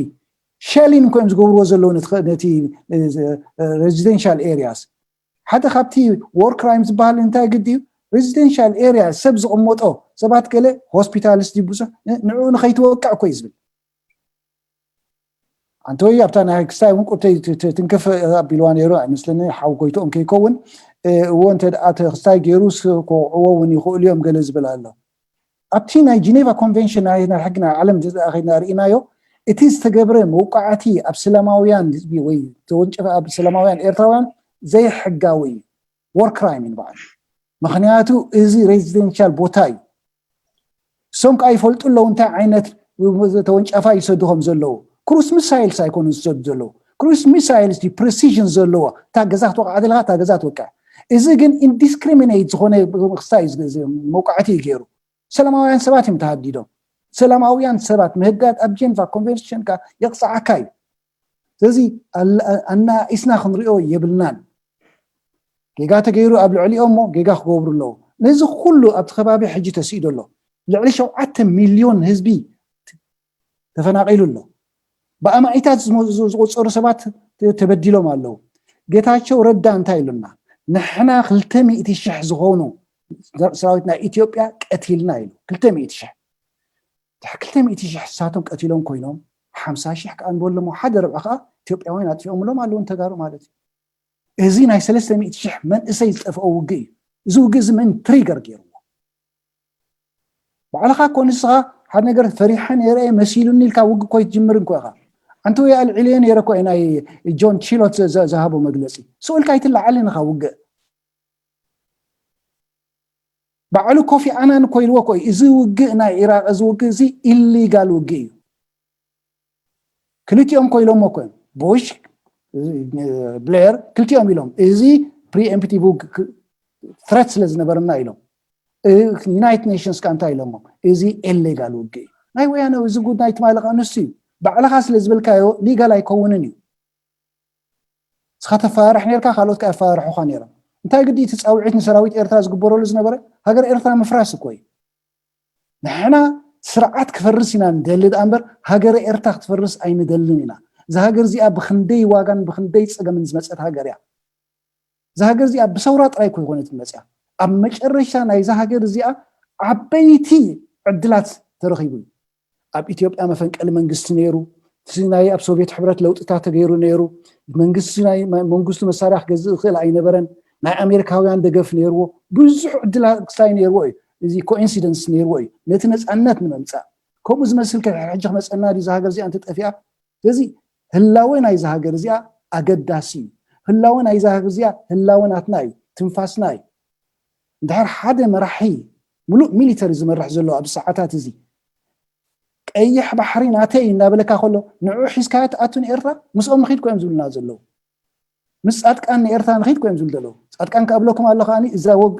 ሸሊን እኮ እዮም ዝገብርዎ ዘለዉ ነቲ residential areas። ሓደ ካብቲ war crime ዝበሃል እንታይ ግዲ እዩ? Residential area ሰብ ዝቕመጦ ሰባት ገለ ሆስፒታልስ ብዙሕ ንዕኡ ንኸይትወቅዕ እኮ እዩ ዝብል። ኣንተ ወይ ኣብታ ናይ ክስታይ እውን ቁርተይ ትንክፍ ኣቢልዋ ነይሩ ኣይመስለኒ። ሓው ጎይትኦም ከይከውን እዎ እንተ ክስታይ ገይሩስ ክወቅዕዎ እውን ይኽእሉ እዮም ገለ ዝብል ኣሎ። ኣብቲ ናይ ጂኔቫ ኮንቨንሽን ናይ ሕጊ ናይ ዓለም ኸይድና ርኢናዮ። እቲ ዝተገብረ መውቃዕቲ ኣብ ሰላማውያን ህዝቢ ወይ ተወንጨፈ ኣብ ሰላማውያን ኤርትራውያን ዘይሕጋዊ እዩ። War crime ንባዕሉ። ምክንያቱ እዚ residential ቦታ እዩ። እሶም ከዓ ይፈልጡ ኣለዉ እንታይ ዓይነት ተወንጫፋ ይሰዱ ከም ዘለዉ። Cruise missiles ኣይኮኑን ዝሰዱ ዘለዉ። Cruise missiles ዲ precision ዘለዋ እታ ገዛ ክትወቅዓ ዘለካ እታ ገዛ ትወቅዕ። እዚ ግን indiscriminate ዝኾነ ክስታይ መውቃዕቲ እዩ ገይሩ። ሰላማውያን ሰባት እዮም ተሃዲዶም። ሰላማውያን ሰባት ምህዳድ ኣብ ጀንቫ ኮንቨንሽን ከዓ የቕፅዓካ እዩ። ስለዚ ኣናኢስና ክንሪኦ የብልናን። ጌጋ ተገይሩ ኣብ ልዕሊኦም እሞ ጌጋ ክገብሩ ኣለዉ። ነዚ ኩሉ ኣብቲ ከባቢ ሕጂ ተስኢዶ ኣሎ። ልዕሊ ሸውዓተ ሚልዮን ህዝቢ ተፈናቒሉ ኣሎ። ብኣማኢታት ዝቆፀሩ ሰባት ተበዲሎም ኣለዉ። ጌታቸው ረዳ እንታይ ኢሉና? ንሕና ክልተ ሚእቲ ሽሕ ዝኾኑ ሰራዊት ናይ ኢትዮጵያ ቀቲልና ኢሉ። ክልተ ሚእቲ ሽሕ። ድሕሪ ክልተ ሚእቲ ሽሕ ንሳቶም ቀቲሎም ኮይኖም ሓምሳ ሽሕ ከዓ ንበሎም ሓደ ርብዒ ከዓ ኢትዮጵያውያን ኣጥፊኦምሎም ኣለዉ ንተጋሩ ማለት እዩ። እዚ ናይ ሰለስተ ሚእቲ ሽሕ መንእሰይ ዝጠፍኦ ውግእ እዩ። እዚ ውግእ እዚ መን ትሪገር ገይርዎ? ባዕልኻ እኮ ንስኻ ሓደ ነገር ፈሪሐ ነይረ እየ መሲሉኒ ኢልካ ውግእ እኮ ይትጅምር እንኮ ኢኻ። ኣንተ ወይ ኣልዒለዮ ነይረ እኮ እየ ናይ ጆን ቺሎት ዝሃቦ መግለፂ። ስኡ ኢልካ ኣይትለዓልን ኢኻ ውግእ። ባዕሉ ኮፊ ኣናን እኮ ኢልዎ እኮ እዩ። እዚ ውግእ ናይ ኢራቅ እዚ ውግእ እዚ ኢሊጋል ውግእ እዩ። ክልቲኦም እኮ ኢሎሞ እኮ እዮም። ቡሽ ብሌር ክልቲኦም ኢሎም እዚ ፕሪኤምፕቲቭ ውግእ ትረት ስለ ዝነበረና ኢሎም። ዩናይትድ ኔሽንስ ከዓ እንታይ ኢሎሞ? እዚ ኢሌጋል ውግእ እዩ። ናይ ወያነ እዚ ጉዳይ ትማሊ ከዓ ንሱ እዩ። ባዕልኻ ስለ ዝበልካዮ ሊጋል ኣይከውንን እዩ። ንስኻ ተፈራርሕ ነርካ ካልኦት ከዓ የፈራርሑኻ ነይሮም። እንታይ ግዲ እቲ ፃውዒት ንሰራዊት ኤርትራ ዝግበረሉ ዝነበረ ሃገር ኤርትራ ምፍራስ እኮ እዩ። ንሕና ስርዓት ክፈርስ ኢና ንደሊ ደኣ እምበር ሃገረ ኤርትራ ክትፈርስ ኣይንደልን ኢና። እዛ ሃገር እዚኣ ብክንደይ ዋጋን ብክንደይ ፀገምን ዝመፀት ሃገር እያ። እዛ ሃገር እዚኣ ብሰውራ ጥራይ እኮ ይኮነት መፅያ። ኣብ መጨረሻ ናይዛ ሃገር እዚኣ ዓበይቲ ዕድላት ተረኺቡ እዩ። ኣብ ኢትዮጵያ መፈንቀሊ መንግስቲ ነይሩ። እቲ ናይ ኣብ ሶቪየት ሕብረት ለውጥታት ተገይሩ ነይሩ። መንግስቲ ናይ መንግስቱ መሳርያ ክገዝእ ይኽእል ኣይነበረን። ናይ ኣሜሪካውያን ደገፍ ነይርዎ። ብዙሕ ዕድላት ክስታይ ነይርዎ እዩ። እዚ ኮኢንሲደንስ ነይርዎ እዩ ነቲ ነፃነት ንምምፃእ። ከምኡ ዝመስል ከ ሕጂ ክመፀና ድዩ? እዛ ሃገር እዚኣ እንተጠፊኣ ስለዚ ህላወ ናይዛ ሃገር እዚኣ ኣገዳሲ እዩ። ህላወ ናይዛ ሃገር እዚኣ ህላወ ናትና እዩ፣ ትንፋስና እዩ። እንድሕር ሓደ መራሒ ሙሉእ ሚሊተሪ ዝመርሕ ዘሎ ኣብዚ ሰዓታት እዚ ቀይሕ ባሕሪ ናተይ እዩ እናበለካ ከሎ ንዑ ሒዝካዮ ትኣቱ ንኤርትራ ምስኦም ንኺድ ኮዮም ዝብሉና ዘለዉ። ምስ ፃድቃን ንኤርትራ ንኺድ ኮዮም ዝብሉ ዘለዉ። ፃድቃን ከብለኩም ኣሎ ከኣ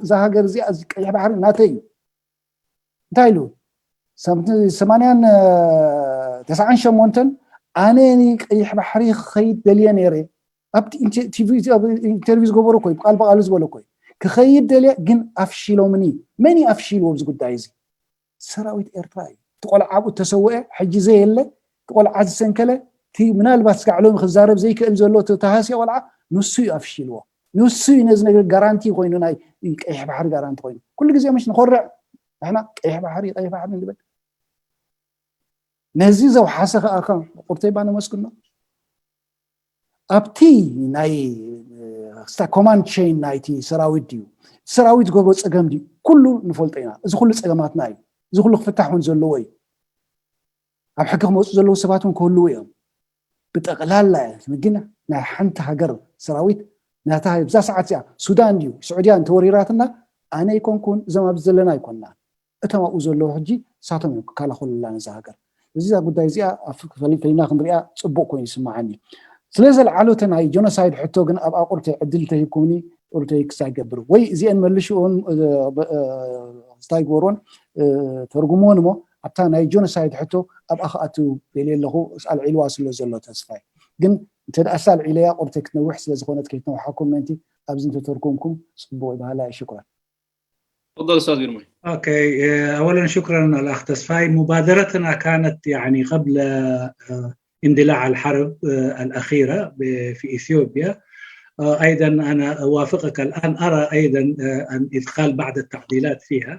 እዛ ሃገር እዚኣ እዚ ቀይሕ ባሕሪ ናተይ እዩ። እንታይ ኢሉ ሰማንያን ተስዓን ሸሞንተን ኣነ ንቀይሕ ባሕሪ ክኸይድ ደልየ ነይረ። ኣብቲ ኢንተርቪው ዝገበሩ ኮይ ብቃል ብቃሉ ዝበሎ ኮይ ክኸይድ ደልየ ግን ኣፍሺሎምኒ። መን እዩ ኣፍሺልዎ ኣብዚ ጉዳይ እዚ? ሰራዊት ኤርትራ እዩ። እቲ ቆልዓ ኣብኡ ተሰወአ ሕጂ ዘየለ እቲ ቆልዓ ዝሰንከለ እቲ ምናልባት ስጋዕ ሎሚ ክዛረብ ዘይክእል ዘሎ ተሃስየ ቆልዓ ንሱ እዩ ኣፍሺልዎ። ንሱ እዩ ነዚ ነገር ጋራንቲ ኮይኑ ናይ ቀይሕ ባሕሪ ጋራንቲ ኮይኑ ኩሉ ግዜ ምሽ ንኮርዕ ንሕና ቀይሕ ባሕሪ ቀይሕ ባሕሪ ንብል። ነዚ ዘውሓሰ ከዓ ከም ቁርተይ ባነመስግኖ ኣብቲ ናይ ስታ ኮማንድ ቼን ናይቲ ሰራዊት ድዩ ሰራዊት ዝገብሮ ፀገም ድዩ ኩሉ ንፈልጦ ኢና። እዚ ኩሉ ፀገማትና እዩ። እዚ ኩሉ ክፍታሕ እውን ዘለዎ እዩ። ኣብ ሕጊ ክመፁ ዘለዉ ሰባት እውን ክህልዉ እዮም። ብጠቕላላ ግን ናይ ሓንቲ ሃገር ሰራዊት ናታ ብዛ ሰዓት እዚኣ ሱዳን ድዩ ስዑድያ እንተወሪራትና ኣነ ኣይኮንኩን እዞም ኣብዚ ዘለና ኣይኮንና። እቶም ኣብኡ ዘለዉ ሕጂ ንሳቶም እዮም ክከላኸሉላ ነዛ ሃገር። እዚዛ ጉዳይ እዚኣ ፈሊና ክንሪኣ ፅቡቅ ኮይኑ ይስማዓኒ። ስለ ዘልዓሉቲ ናይ ጀኖሳይድ ሕቶ ግን ኣብ ኣቁርተ ዕድል ተሂብኩምኒ ቁርተ ክሳይ ገብር ወይ እዚአን መልሽኡን ስታይ ግበሮን ተርጉምዎን እሞ ኣብታ ናይ ጀኖሳይድ ሕቶ ኣብኣ ክኣትው ደልየ ኣለኹ። ኣልዒልዋ ስለ ዘሎ ተስፋይ ግን እንተ ደኣ ሳልዒለያ ቁርተይ ክትነውሕ ስለ ዝኾነት ከይትነውሓኩም ምእንቲ ኣብዚ እንተተርጎምኩም ጽቡቕ ይበሃላ እየ። ሽኩራን። تفضل استاذ ግርማይ። اوكي، اولا شكرا الاخ تسفاي. مبادرتنا كانت يعني قبل آه، اندلاع الحرب آه، الاخيره ب- في اثيوبيا. آه، ايضا انا اوافقك الان، ارى ايضا آه، ان اذ قال بعض التعديلات فيها.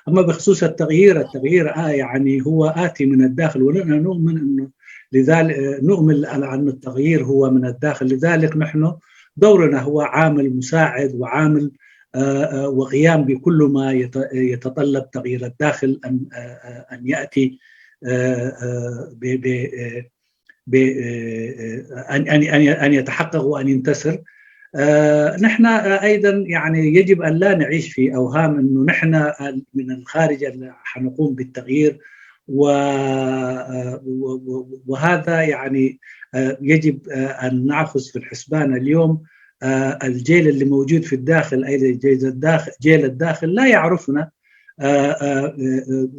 اما بخصوص التغيير، التغيير آه يعني هو اتي من الداخل، ونحن نؤمن انه لذلك آه، نؤمن على ان التغيير هو من الداخل. لذلك نحن دورنا هو عامل مساعد وعامل آه، آه، وقيام بكل ما يت- يتطلب تغيير الداخل ان آه، آه، ان ياتي آه، آه، ب- ب- آه، ب- آه، آه، ان ان ان ان يتحقق وان ينتصر. آه، نحن آه، ايضا يعني يجب ان لا نعيش في اوهام انه نحن من الخارج حنقوم بالتغيير و- آه، و- و- وهذا يعني آه، يجب آه، ان ناخذ في الحسبان اليوم. آه، الجيل اللي موجود في الداخل، اي جيل الداخل، جيل الداخل لا يعرفنا آه، آه، آه،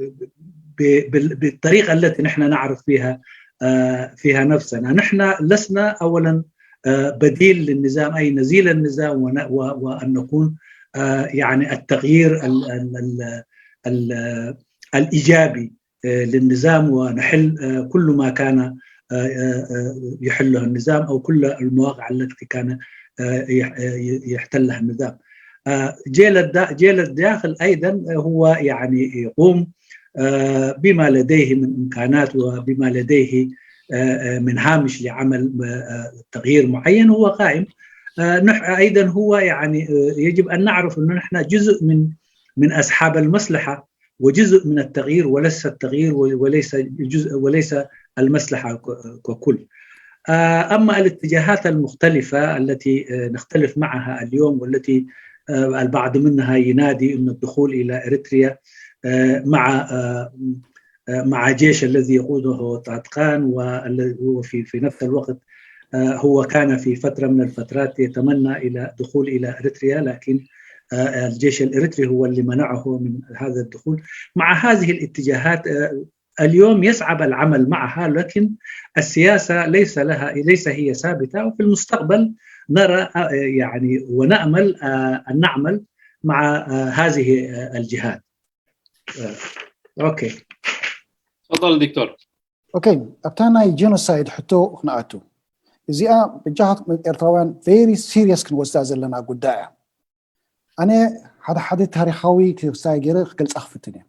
ب- بال- بالطريقه التي نحن نعرف فيها آه، فيها نفسنا. نحن لسنا اولا آه، بديل للنظام، اي نزيل النظام، ون- و- وان نكون آه، يعني التغيير ال- ال- ال- ال- الايجابي آه، للنظام، ونحل آه، كل ما كان آه، آه، آه، يحله النظام او كل المواقع التي كان آه، يح- آه، يحتلها النظام. آه، جيل الدا- جيل الداخل ايضا هو يعني يقوم آه، بما لديه من امكانات وبما لديه آه، آه، من هامش لعمل آه، آه، تغيير معين هو قائم. آه، نح- ايضا هو يعني آه، يجب ان نعرف انه نحن جزء من من اصحاب المصلحه وجزء من التغيير، وليس التغيير و- وليس جزء وليس المصلحه ك- ككل. آه، اما الاتجاهات المختلفه التي آه، نختلف معها اليوم والتي آه، البعض منها ينادي ان الدخول الى اريتريا آه، مع آه، آه، مع جيش الذي يقوده طاتقان، والذي هو في في نفس الوقت آه، هو كان في فتره من الفترات يتمنى الى دخول الى اريتريا، لكن آه، الجيش الاريتري هو اللي منعه من هذا الدخول. مع هذه الاتجاهات آه، اليوم يصعب العمل معها، لكن السياسه ليس لها ليس هي ثابته، وفي المستقبل نرى آه، يعني ونامل آه، ان نعمل مع آه، هذه آه، الجهات. آه، اوكي. تفضل دكتور. ኦኬ፣ ኣብታ ናይ ጀኖሳይድ ሕቶ ክንኣቱ። እዚኣ በጃኻትኩም ኤርትራውያን very serious ክንወስዳ ዘለና ጉዳይ እያ። ኣነ ሓደ ሓደ ታሪኻዊ ክሳይ ገይረ ክገልጻ ክፍትን እየ።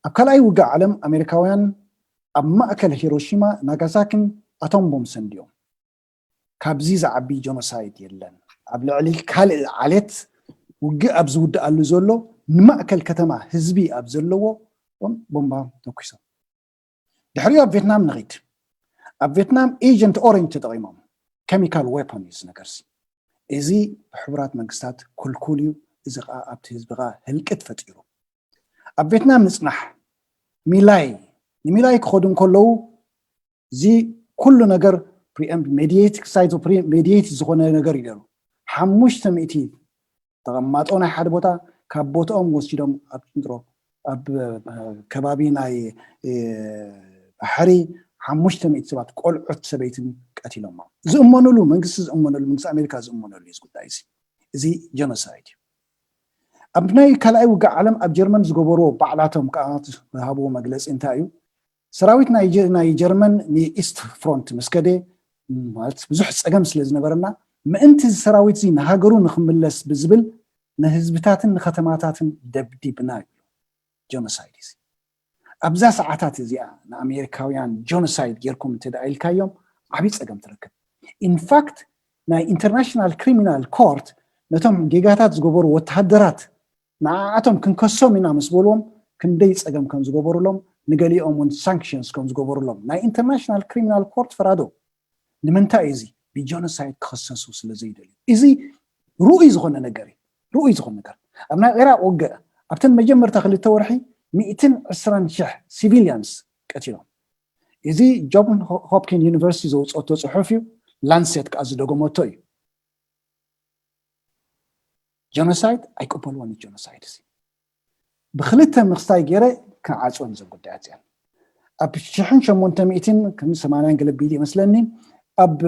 ኣብ ካልኣይ ውግእ ዓለም ኣሜሪካውያን ኣብ ማእከል ሂሮሺማ ናጋሳኪን ኣቶም ቦምብ ሰንድዮም። ካብዚ ዝዓቢ ጀኖሳይድ የለን። ኣብ ልዕሊ ካልእ ዓሌት ውግእ ኣብ ዝውድኣሉ ዘሎ ንማእከል ከተማ ህዝቢ ኣብ ዘለዎ ቦምባ ተኩሶም። ድሕሪኡ ኣብ ቬትናም ንኺድ። ኣብ ቬትናም ኤጀንት ኦሬንጅ ተጠቒሞም። ኬሚካል ዌፐን እዩ እዚ ነገርሲ። እዚ ብሕቡራት መንግስታት ክልኩል እዩ። እዚ ከዓ ኣብቲ ህዝቢ ከዓ ህልቅት ፈጢሩ። ኣብ ቬትናም ንፅናሕ። ሚላይ ንሚላይ ክኸዱ እንከለዉ እዚ ኩሉ ነገር ፕሪኤምፕት ሜዲየት ክሳይቶ ሜዲየት ዝኾነ ነገር እዩ ነሩ። ሓሙሽተ ሚእቲ ተቐማጦ ናይ ሓደ ቦታ ካብ ቦታኦም ወሲዶም ኣብ ጥንጥሮ ኣብ ከባቢ ናይ ባሕሪ ሓሙሽተ ሚእቲ ሰባት ቆልዑት ሰበይትን ቀቲሎሞ። ዝእመኑሉ መንግስቲ ዝእመነሉ መንግስቲ ኣሜሪካ ዝእመነሉ እዩ ጉዳይ እዚ። እዚ ጀኖሳይድ እዩ። ኣብ ናይ ካልኣይ ውግእ ዓለም ኣብ ጀርመን ዝገበርዎ ባዕላቶም ከዓ ዝሃብዎ መግለፂ እንታይ እዩ? ሰራዊት ናይ ጀርመን ንኢስት ፍሮንት ምስ ከደ ማለት ብዙሕ ፀገም ስለ ዝነበረና ምእንቲ እዚ ሰራዊት እዚ ንሃገሩ ንክምለስ ብዝብል ንህዝብታትን ንከተማታትን ደብዲብና እዩ። ጀኖሳይድ እዚ ኣብዛ ሰዓታት እዚኣ ንኣሜሪካውያን ጀኖሳይድ ጌርኩም እንተ ኢልካዮም ዓብዪ ፀገም ትረክብ። ኢንፋክት ናይ ኢንተርናሽናል ክሪሚናል ኮርት ነቶም ጌጋታት ዝገበሩ ወተሃደራት ንዓኣቶም ክንከሶም ኢና ምስ በልዎም ክንደይ ፀገም ከም ዝገበሩሎም ንገሊኦም እውን ሳንክሽንስ ከም ዝገበሩሎም ናይ ኢንተርናሽናል ክሪሚናል ኮርት ፈራዶ። ንምንታይ እዩ እዚ ብጀኖሳይድ ክኸሰሱ ስለ ዘይደልዩ? እዚ ርኡይ ዝኾነ ነገር እዩ። ርኡይ ዝኾነ ነገር ኣብ ናይ ዒራቅ ውግእ ኣብተን መጀመርታ ክልተ ወርሒ ሚእትን ዕስራን ሽሕ ሲቪሊያንስ ቀቲሎም። እዚ ጆን ሆፕኪን ዩኒቨርሲቲ ዘውፅኦቶ ፅሑፍ እዩ። ላንሴት ከዓ ዝደገመቶ እዩ። ጀኖሳይድ ኣይቀበልዎን ጀኖሳይድ እዚ ብክልተ ምክስታይ ገይረ ክዓፅወን እዘን ጉዳያት እዚኣን ኣብ ሽሕን ሸሞንተ ሚእትን ከም ሰማንያን ገለ ቢል ይመስለኒ ኣብ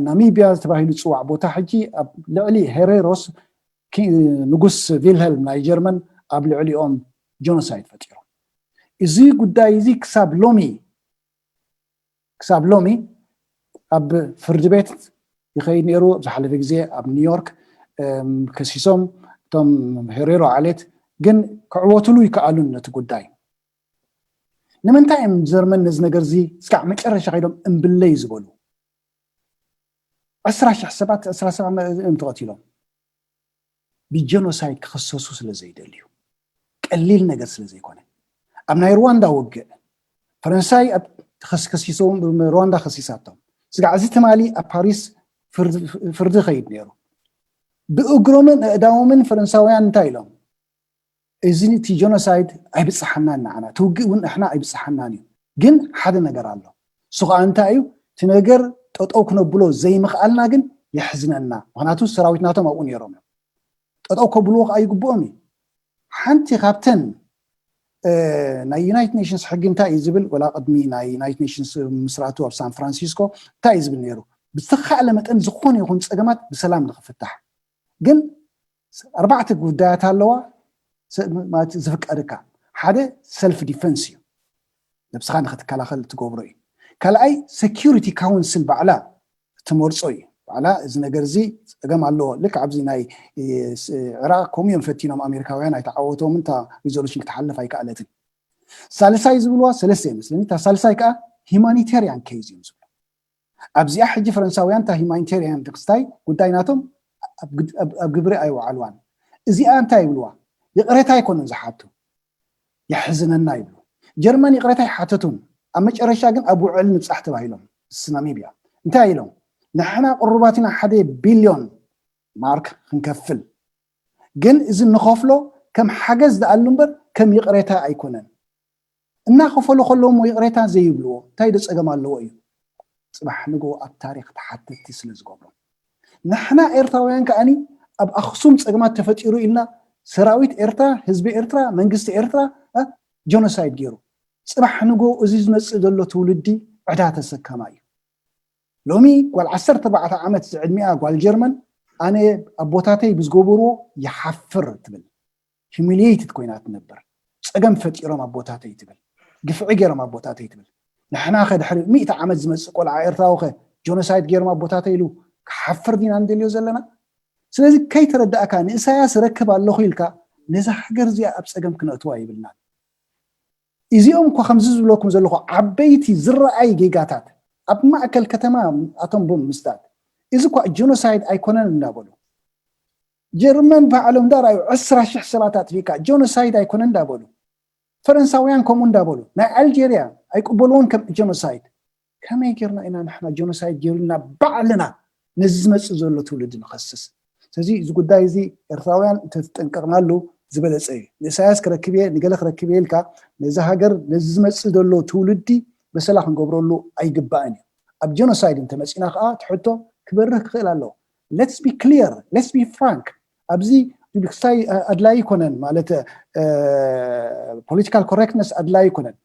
ናሚብያ ዝተባሂሉ ዝፅዋዕ ቦታ ሕጂ ኣብ ልዕሊ ሄሬሮስ ንጉስ ቪልሄልም ናይ ጀርመን ኣብ ልዕሊኦም ጀኖሳይድ ፈጢሮም። እዚ ጉዳይ እዚ ክሳብ ሎሚ ክሳብ ሎሚ ኣብ ፍርዲ ቤት ይኸይድ ነይሩ። ዝሓለፈ ግዜ ኣብ ኒውዮርክ ከሲሶም እቶም ሄሬሮ ዓሌት ግን ክዕወትሉ ይከኣሉን ነቲ ጉዳይ። ንምንታይ እዮም ጀርመን ነዚ ነገር እዚ እስካዕ መጨረሻ ከይዶም እምብለይ ዝበሉ? ዕስራ ሺሕ ሰባት ዕስራ ሰባት እዮም ተቐቲሎም። ብጀኖሳይድ ክኽሰሱ ስለ ዘይደልዩ፣ ቀሊል ነገር ስለ ዘይኮነ። ኣብ ናይ ሩዋንዳ ውግእ ፈረንሳይ ከሲሶም፣ ሩዋንዳ ከሲሳቶም። ስጋዕ እዚ ትማሊ ኣብ ፓሪስ ፍርዲ ኸይድ ነይሩ። ብእግሮምን ኣእዳዎምን ፈረንሳውያን እንታይ ኢሎም? እዚ እቲ ጀኖሳይድ ኣይብፅሓናን ንዓና፣ እቲ ውግእ እውን ንሕና ኣይብፅሓናን እዩ። ግን ሓደ ነገር ኣሎ። እሱ ከዓ እንታይ እዩ? እቲ ነገር ጠጠው ክነብሎ ዘይምኽኣልና ግን የሕዝነና። ምክንያቱ ሰራዊት ናቶም ኣብኡ ነይሮም እዮም። ጠጠው ከብልዎ ከዓ ይግብኦም እዩ። ሓንቲ ካብተን ናይ ዩናይትድ ኔሽንስ ሕጊ እንታይ እዩ ዝብል፣ ወላ ቅድሚ ናይ ዩናይትድ ኔሽንስ ምስራቱ ኣብ ሳን ፍራንሲስኮ እንታይ እዩ ዝብል ነይሩ? ብዝተኻእለ መጠን ዝኾነ ይኹን ፀገማት ብሰላም ንክፍታሕ። ግን ኣርባዕተ ጉዳያት ኣለዋ ማለት ዝፍቀድካ። ሓደ ሰልፍ ዲፈንስ እዩ፣ ነብስኻ ንክትከላኸል ትገብሮ እዩ። ካልኣይ ሴኪሪቲ ካውንስል ባዕላ ትመርፆ እዩ። ባዕላ እዚ ነገር እዚ ፀገም ኣለዎ። ልክ ኣብዚ ናይ ኢራቅ ከምኡ እዮም ፈቲኖም ኣሜሪካውያን፣ ኣይተዓወቶም፣ እንታ ሪዞሉሽን ክትሓልፍ ኣይከኣለትን። ሳልሳይ ዝብልዋ ሰለስተ ይመስለኒ። እታ ሳልሳይ ከዓ ሂማኒቴሪያን ኬዝ እዮም ዝብሉ። ኣብዚኣ ሕጂ ፈረንሳውያን እታ ሂማኒቴሪያን ክስታይ ጉዳይ ናቶም ኣብ ግብሪ ኣይወዓልዋን። እዚኣ እንታይ ይብልዋ? ይቕሬታ ኣይኮነን ዝሓቱ፣ የሕዝነና ይብሉ። ጀርመን ይቕሬታ ይሓተቱን ኣብ መጨረሻ ግን ኣብ ውዕል ንብፃሕ ተባሂሎም ምስ ናሚብያ እንታይ ኢሎም? ንሕና ቅሩባት ኢና ሓደ ቢልዮን ማርክ ክንከፍል፣ ግን እዚ ንኸፍሎ ከም ሓገዝ ዝኣሉ እምበር ከም ይቕሬታ ኣይኮነን። እናኸፈሉ ከለዉ እሞ ይቕሬታ ዘይብልዎ እንታይ ዶ ፀገም ኣለዎ እዩ? ፅባሕ ንግሆ ኣብ ታሪክ ተሓተቲ ስለ ዝገብሮም። ንሕና ኤርትራውያን ከኣኒ ኣብ ኣክሱም ፀገማት ተፈጢሩ ኢልና ሰራዊት ኤርትራ፣ ህዝቢ ኤርትራ፣ መንግስቲ ኤርትራ ጀኖሳይድ ገይሩ። ፅባሕ ንግሆ እዚ ዝመፅእ ዘሎ ትውልዲ ዕዳ ተሰካማ እዩ። ሎሚ ጓል ዓሰርተ ኣርባዕተ ዓመት ዝዕድሚኣ ጓል ጀርመን ኣነ ኣቦታተይ ብዝገበርዎ ይሓፍር ትብል። ሂሚሊየይትድ ኮይና ትነብር። ፀገም ፈጢሮም ኣቦታተይ ትብል፣ ግፍዒ ገይሮም ኣቦታተይ ትብል። ንሕና ከ ድሕሪ ሚእቲ ዓመት ዝመፅእ ቆልዓ ኤርትራዊ ከ ጆኖሳይድ ገይሮም ኣቦታተይ ኢሉ ክሓፍር ዲና ንደልዮ ዘለና? ስለዚ ከይተረዳእካ ንእሳያስ ረክብ ኣለኹ ኢልካ ነዛ ሃገር እዚኣ ኣብ ፀገም ክነእትዋ ይብልናን። እዚኦም እኳ ከምዚ ዝብለኩም ዘለኹ ዓበይቲ ዝረኣይ ጌጋታት ኣብ ማእከል ከተማ ኣቶም ቦምብ ምስዳድ እዚ እኳ ጆኖሳይድ ኣይኮነን እንዳበሉ ጀርመን ባዕሎም እንዳረኣዩ ዕስራ ሽሕ ሰባት ኣጥፊእካ ጆኖሳይድ ኣይኮነን እንዳበሉ ፈረንሳውያን ከምኡ እንዳበሉ ናይ ኣልጀርያ ኣይቅበልዎን ከም ጀኖሳይድ ከመይ ጌርና ኢና ንሕና ጀኖሳይድ ጌሩልና ባዕልና ነዚ ዝመፅእ ዘሎ ትውልዲ ንኸስስ ስለዚ እዚ ጉዳይ እዚ ኤርትራውያን እንተተጠንቀቕናሉ ዝበለፀ እዩ ንእሳያስ ክረክብ እየ ንገለ ክረክብ እየ ኢልካ ነዚ ሃገር ነዚ ዝመፅእ ዘሎ ትውልዲ በሰላ ክንገብረሉ ኣይግባእን እዩ ኣብ ጀኖሳይድ እንተመፂና ከዓ ትሕቶ ክበርህ ክኽእል ኣለዎ let's be clear let's be frank ኣብዚ ክስታይ ኣድላይ ይኮነን ማለት political correctness ኣድላይ ይኮነን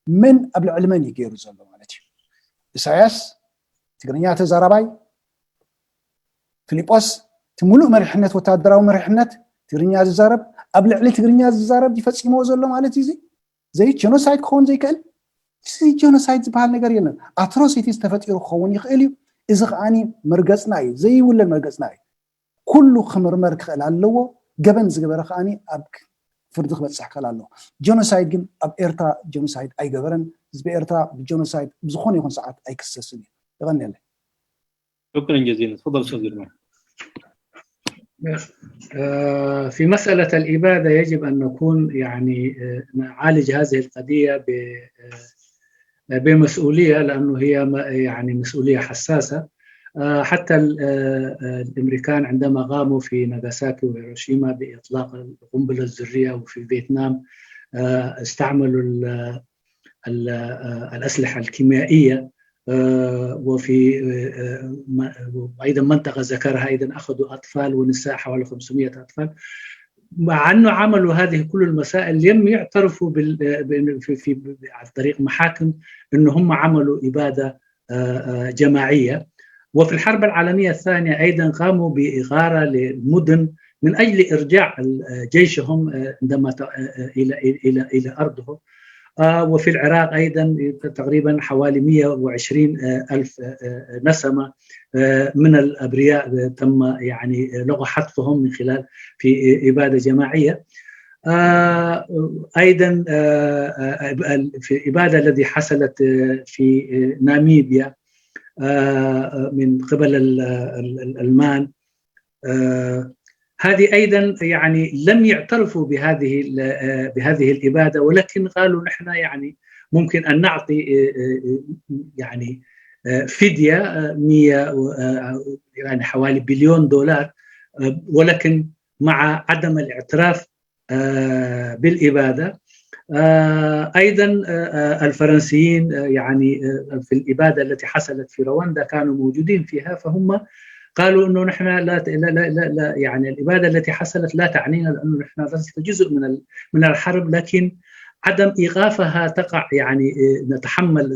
መን ኣብ ልዕሊ መን እዩ ገይሩ ዘሎ ማለት እዩ ኢሳያስ ትግርኛ ተዛራባይ ፊሊጶስ እቲ ሙሉእ መሪሕነት ወታደራዊ መሪሕነት ትግርኛ ዝዛረብ ኣብ ልዕሊ ትግርኛ ዝዛረብ ይፈፂምዎ ዘሎ ማለት እዩ እዚ ዘይት ጀኖሳይድ ክኸውን ዘይክእል እዚ ጀኖሳይድ ዝበሃል ነገር የለን ኣትሮሲቲስ ተፈጢሩ ክኸውን ይኽእል እዩ እዚ ከዓኒ መርገፅና እዩ ዘይውለድ መርገፅና እዩ ኩሉ ክምርመር ክኽእል ኣለዎ ገበን ዝገበረ ከዓኒ ኣብ ፍርዲ ክበፅሕ ክኽእል ኣለዎ ጀኖሳይድ ግን ኣብ ኤርትራ ጀኖሳይድ ኣይገበረን ህዝቢ ኤርትራ ብጀኖሳይድ ብዝኾነ ይኹን ሰዓት ኣይክሰስን እዩ ይቐንየለይ شكرا جزيلا تفضل استاذ جرمان في مسألة الإبادة يجب أن نكون يعني نعالج هذه القضية بمسؤولية لأنه هي يعني مسؤولية حساسة حتى الأمريكان عندما قاموا في ناغاساكي وهيروشيما بإطلاق القنبلة الذرية وفي فيتنام استعملوا الأسلحة الكيميائية وفي أيضا منطقة ذكرها أيضا أخذوا أطفال ونساء حوالي خمسمية أطفال مع أنه عملوا هذه كل المسائل لم يعترفوا بال... في... في... عن طريق محاكم أنه هم عملوا إبادة جماعية وفي الحرب العالمية الثانية أيضا قاموا بإغارة لمدن من أجل إرجاع جيشهم عندما إلى إلى إلى أرضهم. وفي العراق أيضا تقريبا حوالي مئة وعشرين ألف نسمة من الأبرياء تم يعني لغو حتفهم من خلال في إبادة جماعية. أيضا في الإبادة التي حصلت في ناميبيا من قبل الألمان، هذه أيضا يعني لم يعترفوا بهذه بهذه الإبادة، ولكن قالوا نحن يعني ممكن أن نعطي يعني فدية مية يعني حوالي بليون دولار، ولكن مع عدم الاعتراف بالإبادة. أيضا الفرنسيين يعني في الإبادة التي حصلت في رواندا كانوا موجودين فيها، فهم قالوا انه نحن لا لا لا, لا يعني الاباده التي حصلت لا تعنينا، لانه نحن لسنا جزء من من الحرب، لكن عدم ايقافها تقع يعني نتحمل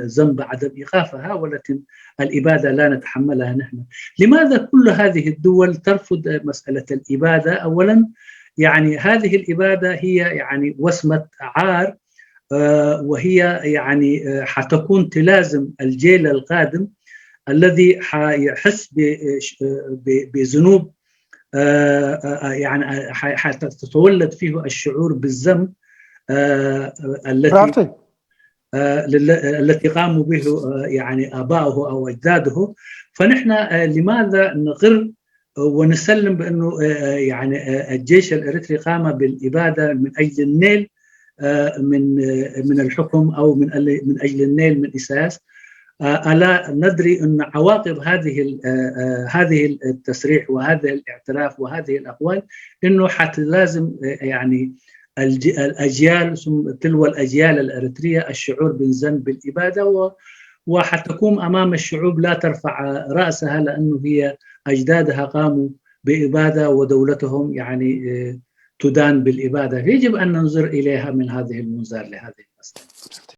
ذنب عدم ايقافها، ولكن الاباده لا نتحملها نحن. لماذا كل هذه الدول ترفض مساله الاباده؟ اولا يعني هذه الاباده هي يعني وسمه عار، وهي يعني حتكون تلازم الجيل القادم الذي حيحس بذنوب، يعني حتتولد فيه الشعور بالذنب التي التي قاموا به يعني اباؤه او اجداده. فنحن لماذا نغر ونسلم بانه يعني الجيش الاريتري قام بالاباده من اجل النيل من من الحكم او من من اجل النيل من ايساياس؟ الا ندري ان عواقب هذه هذه التصريح وهذا الاعتراف وهذه الاقوال انه حتلازم يعني الاجيال ثم تلو الاجيال الاريتريه الشعور بالذنب بالاباده، وحتقوم امام الشعوب لا ترفع راسها لانه هي اجدادها قاموا باباده ودولتهم يعني تدان بالاباده. يجب ان ننظر اليها من هذه المنظار لهذه المساله.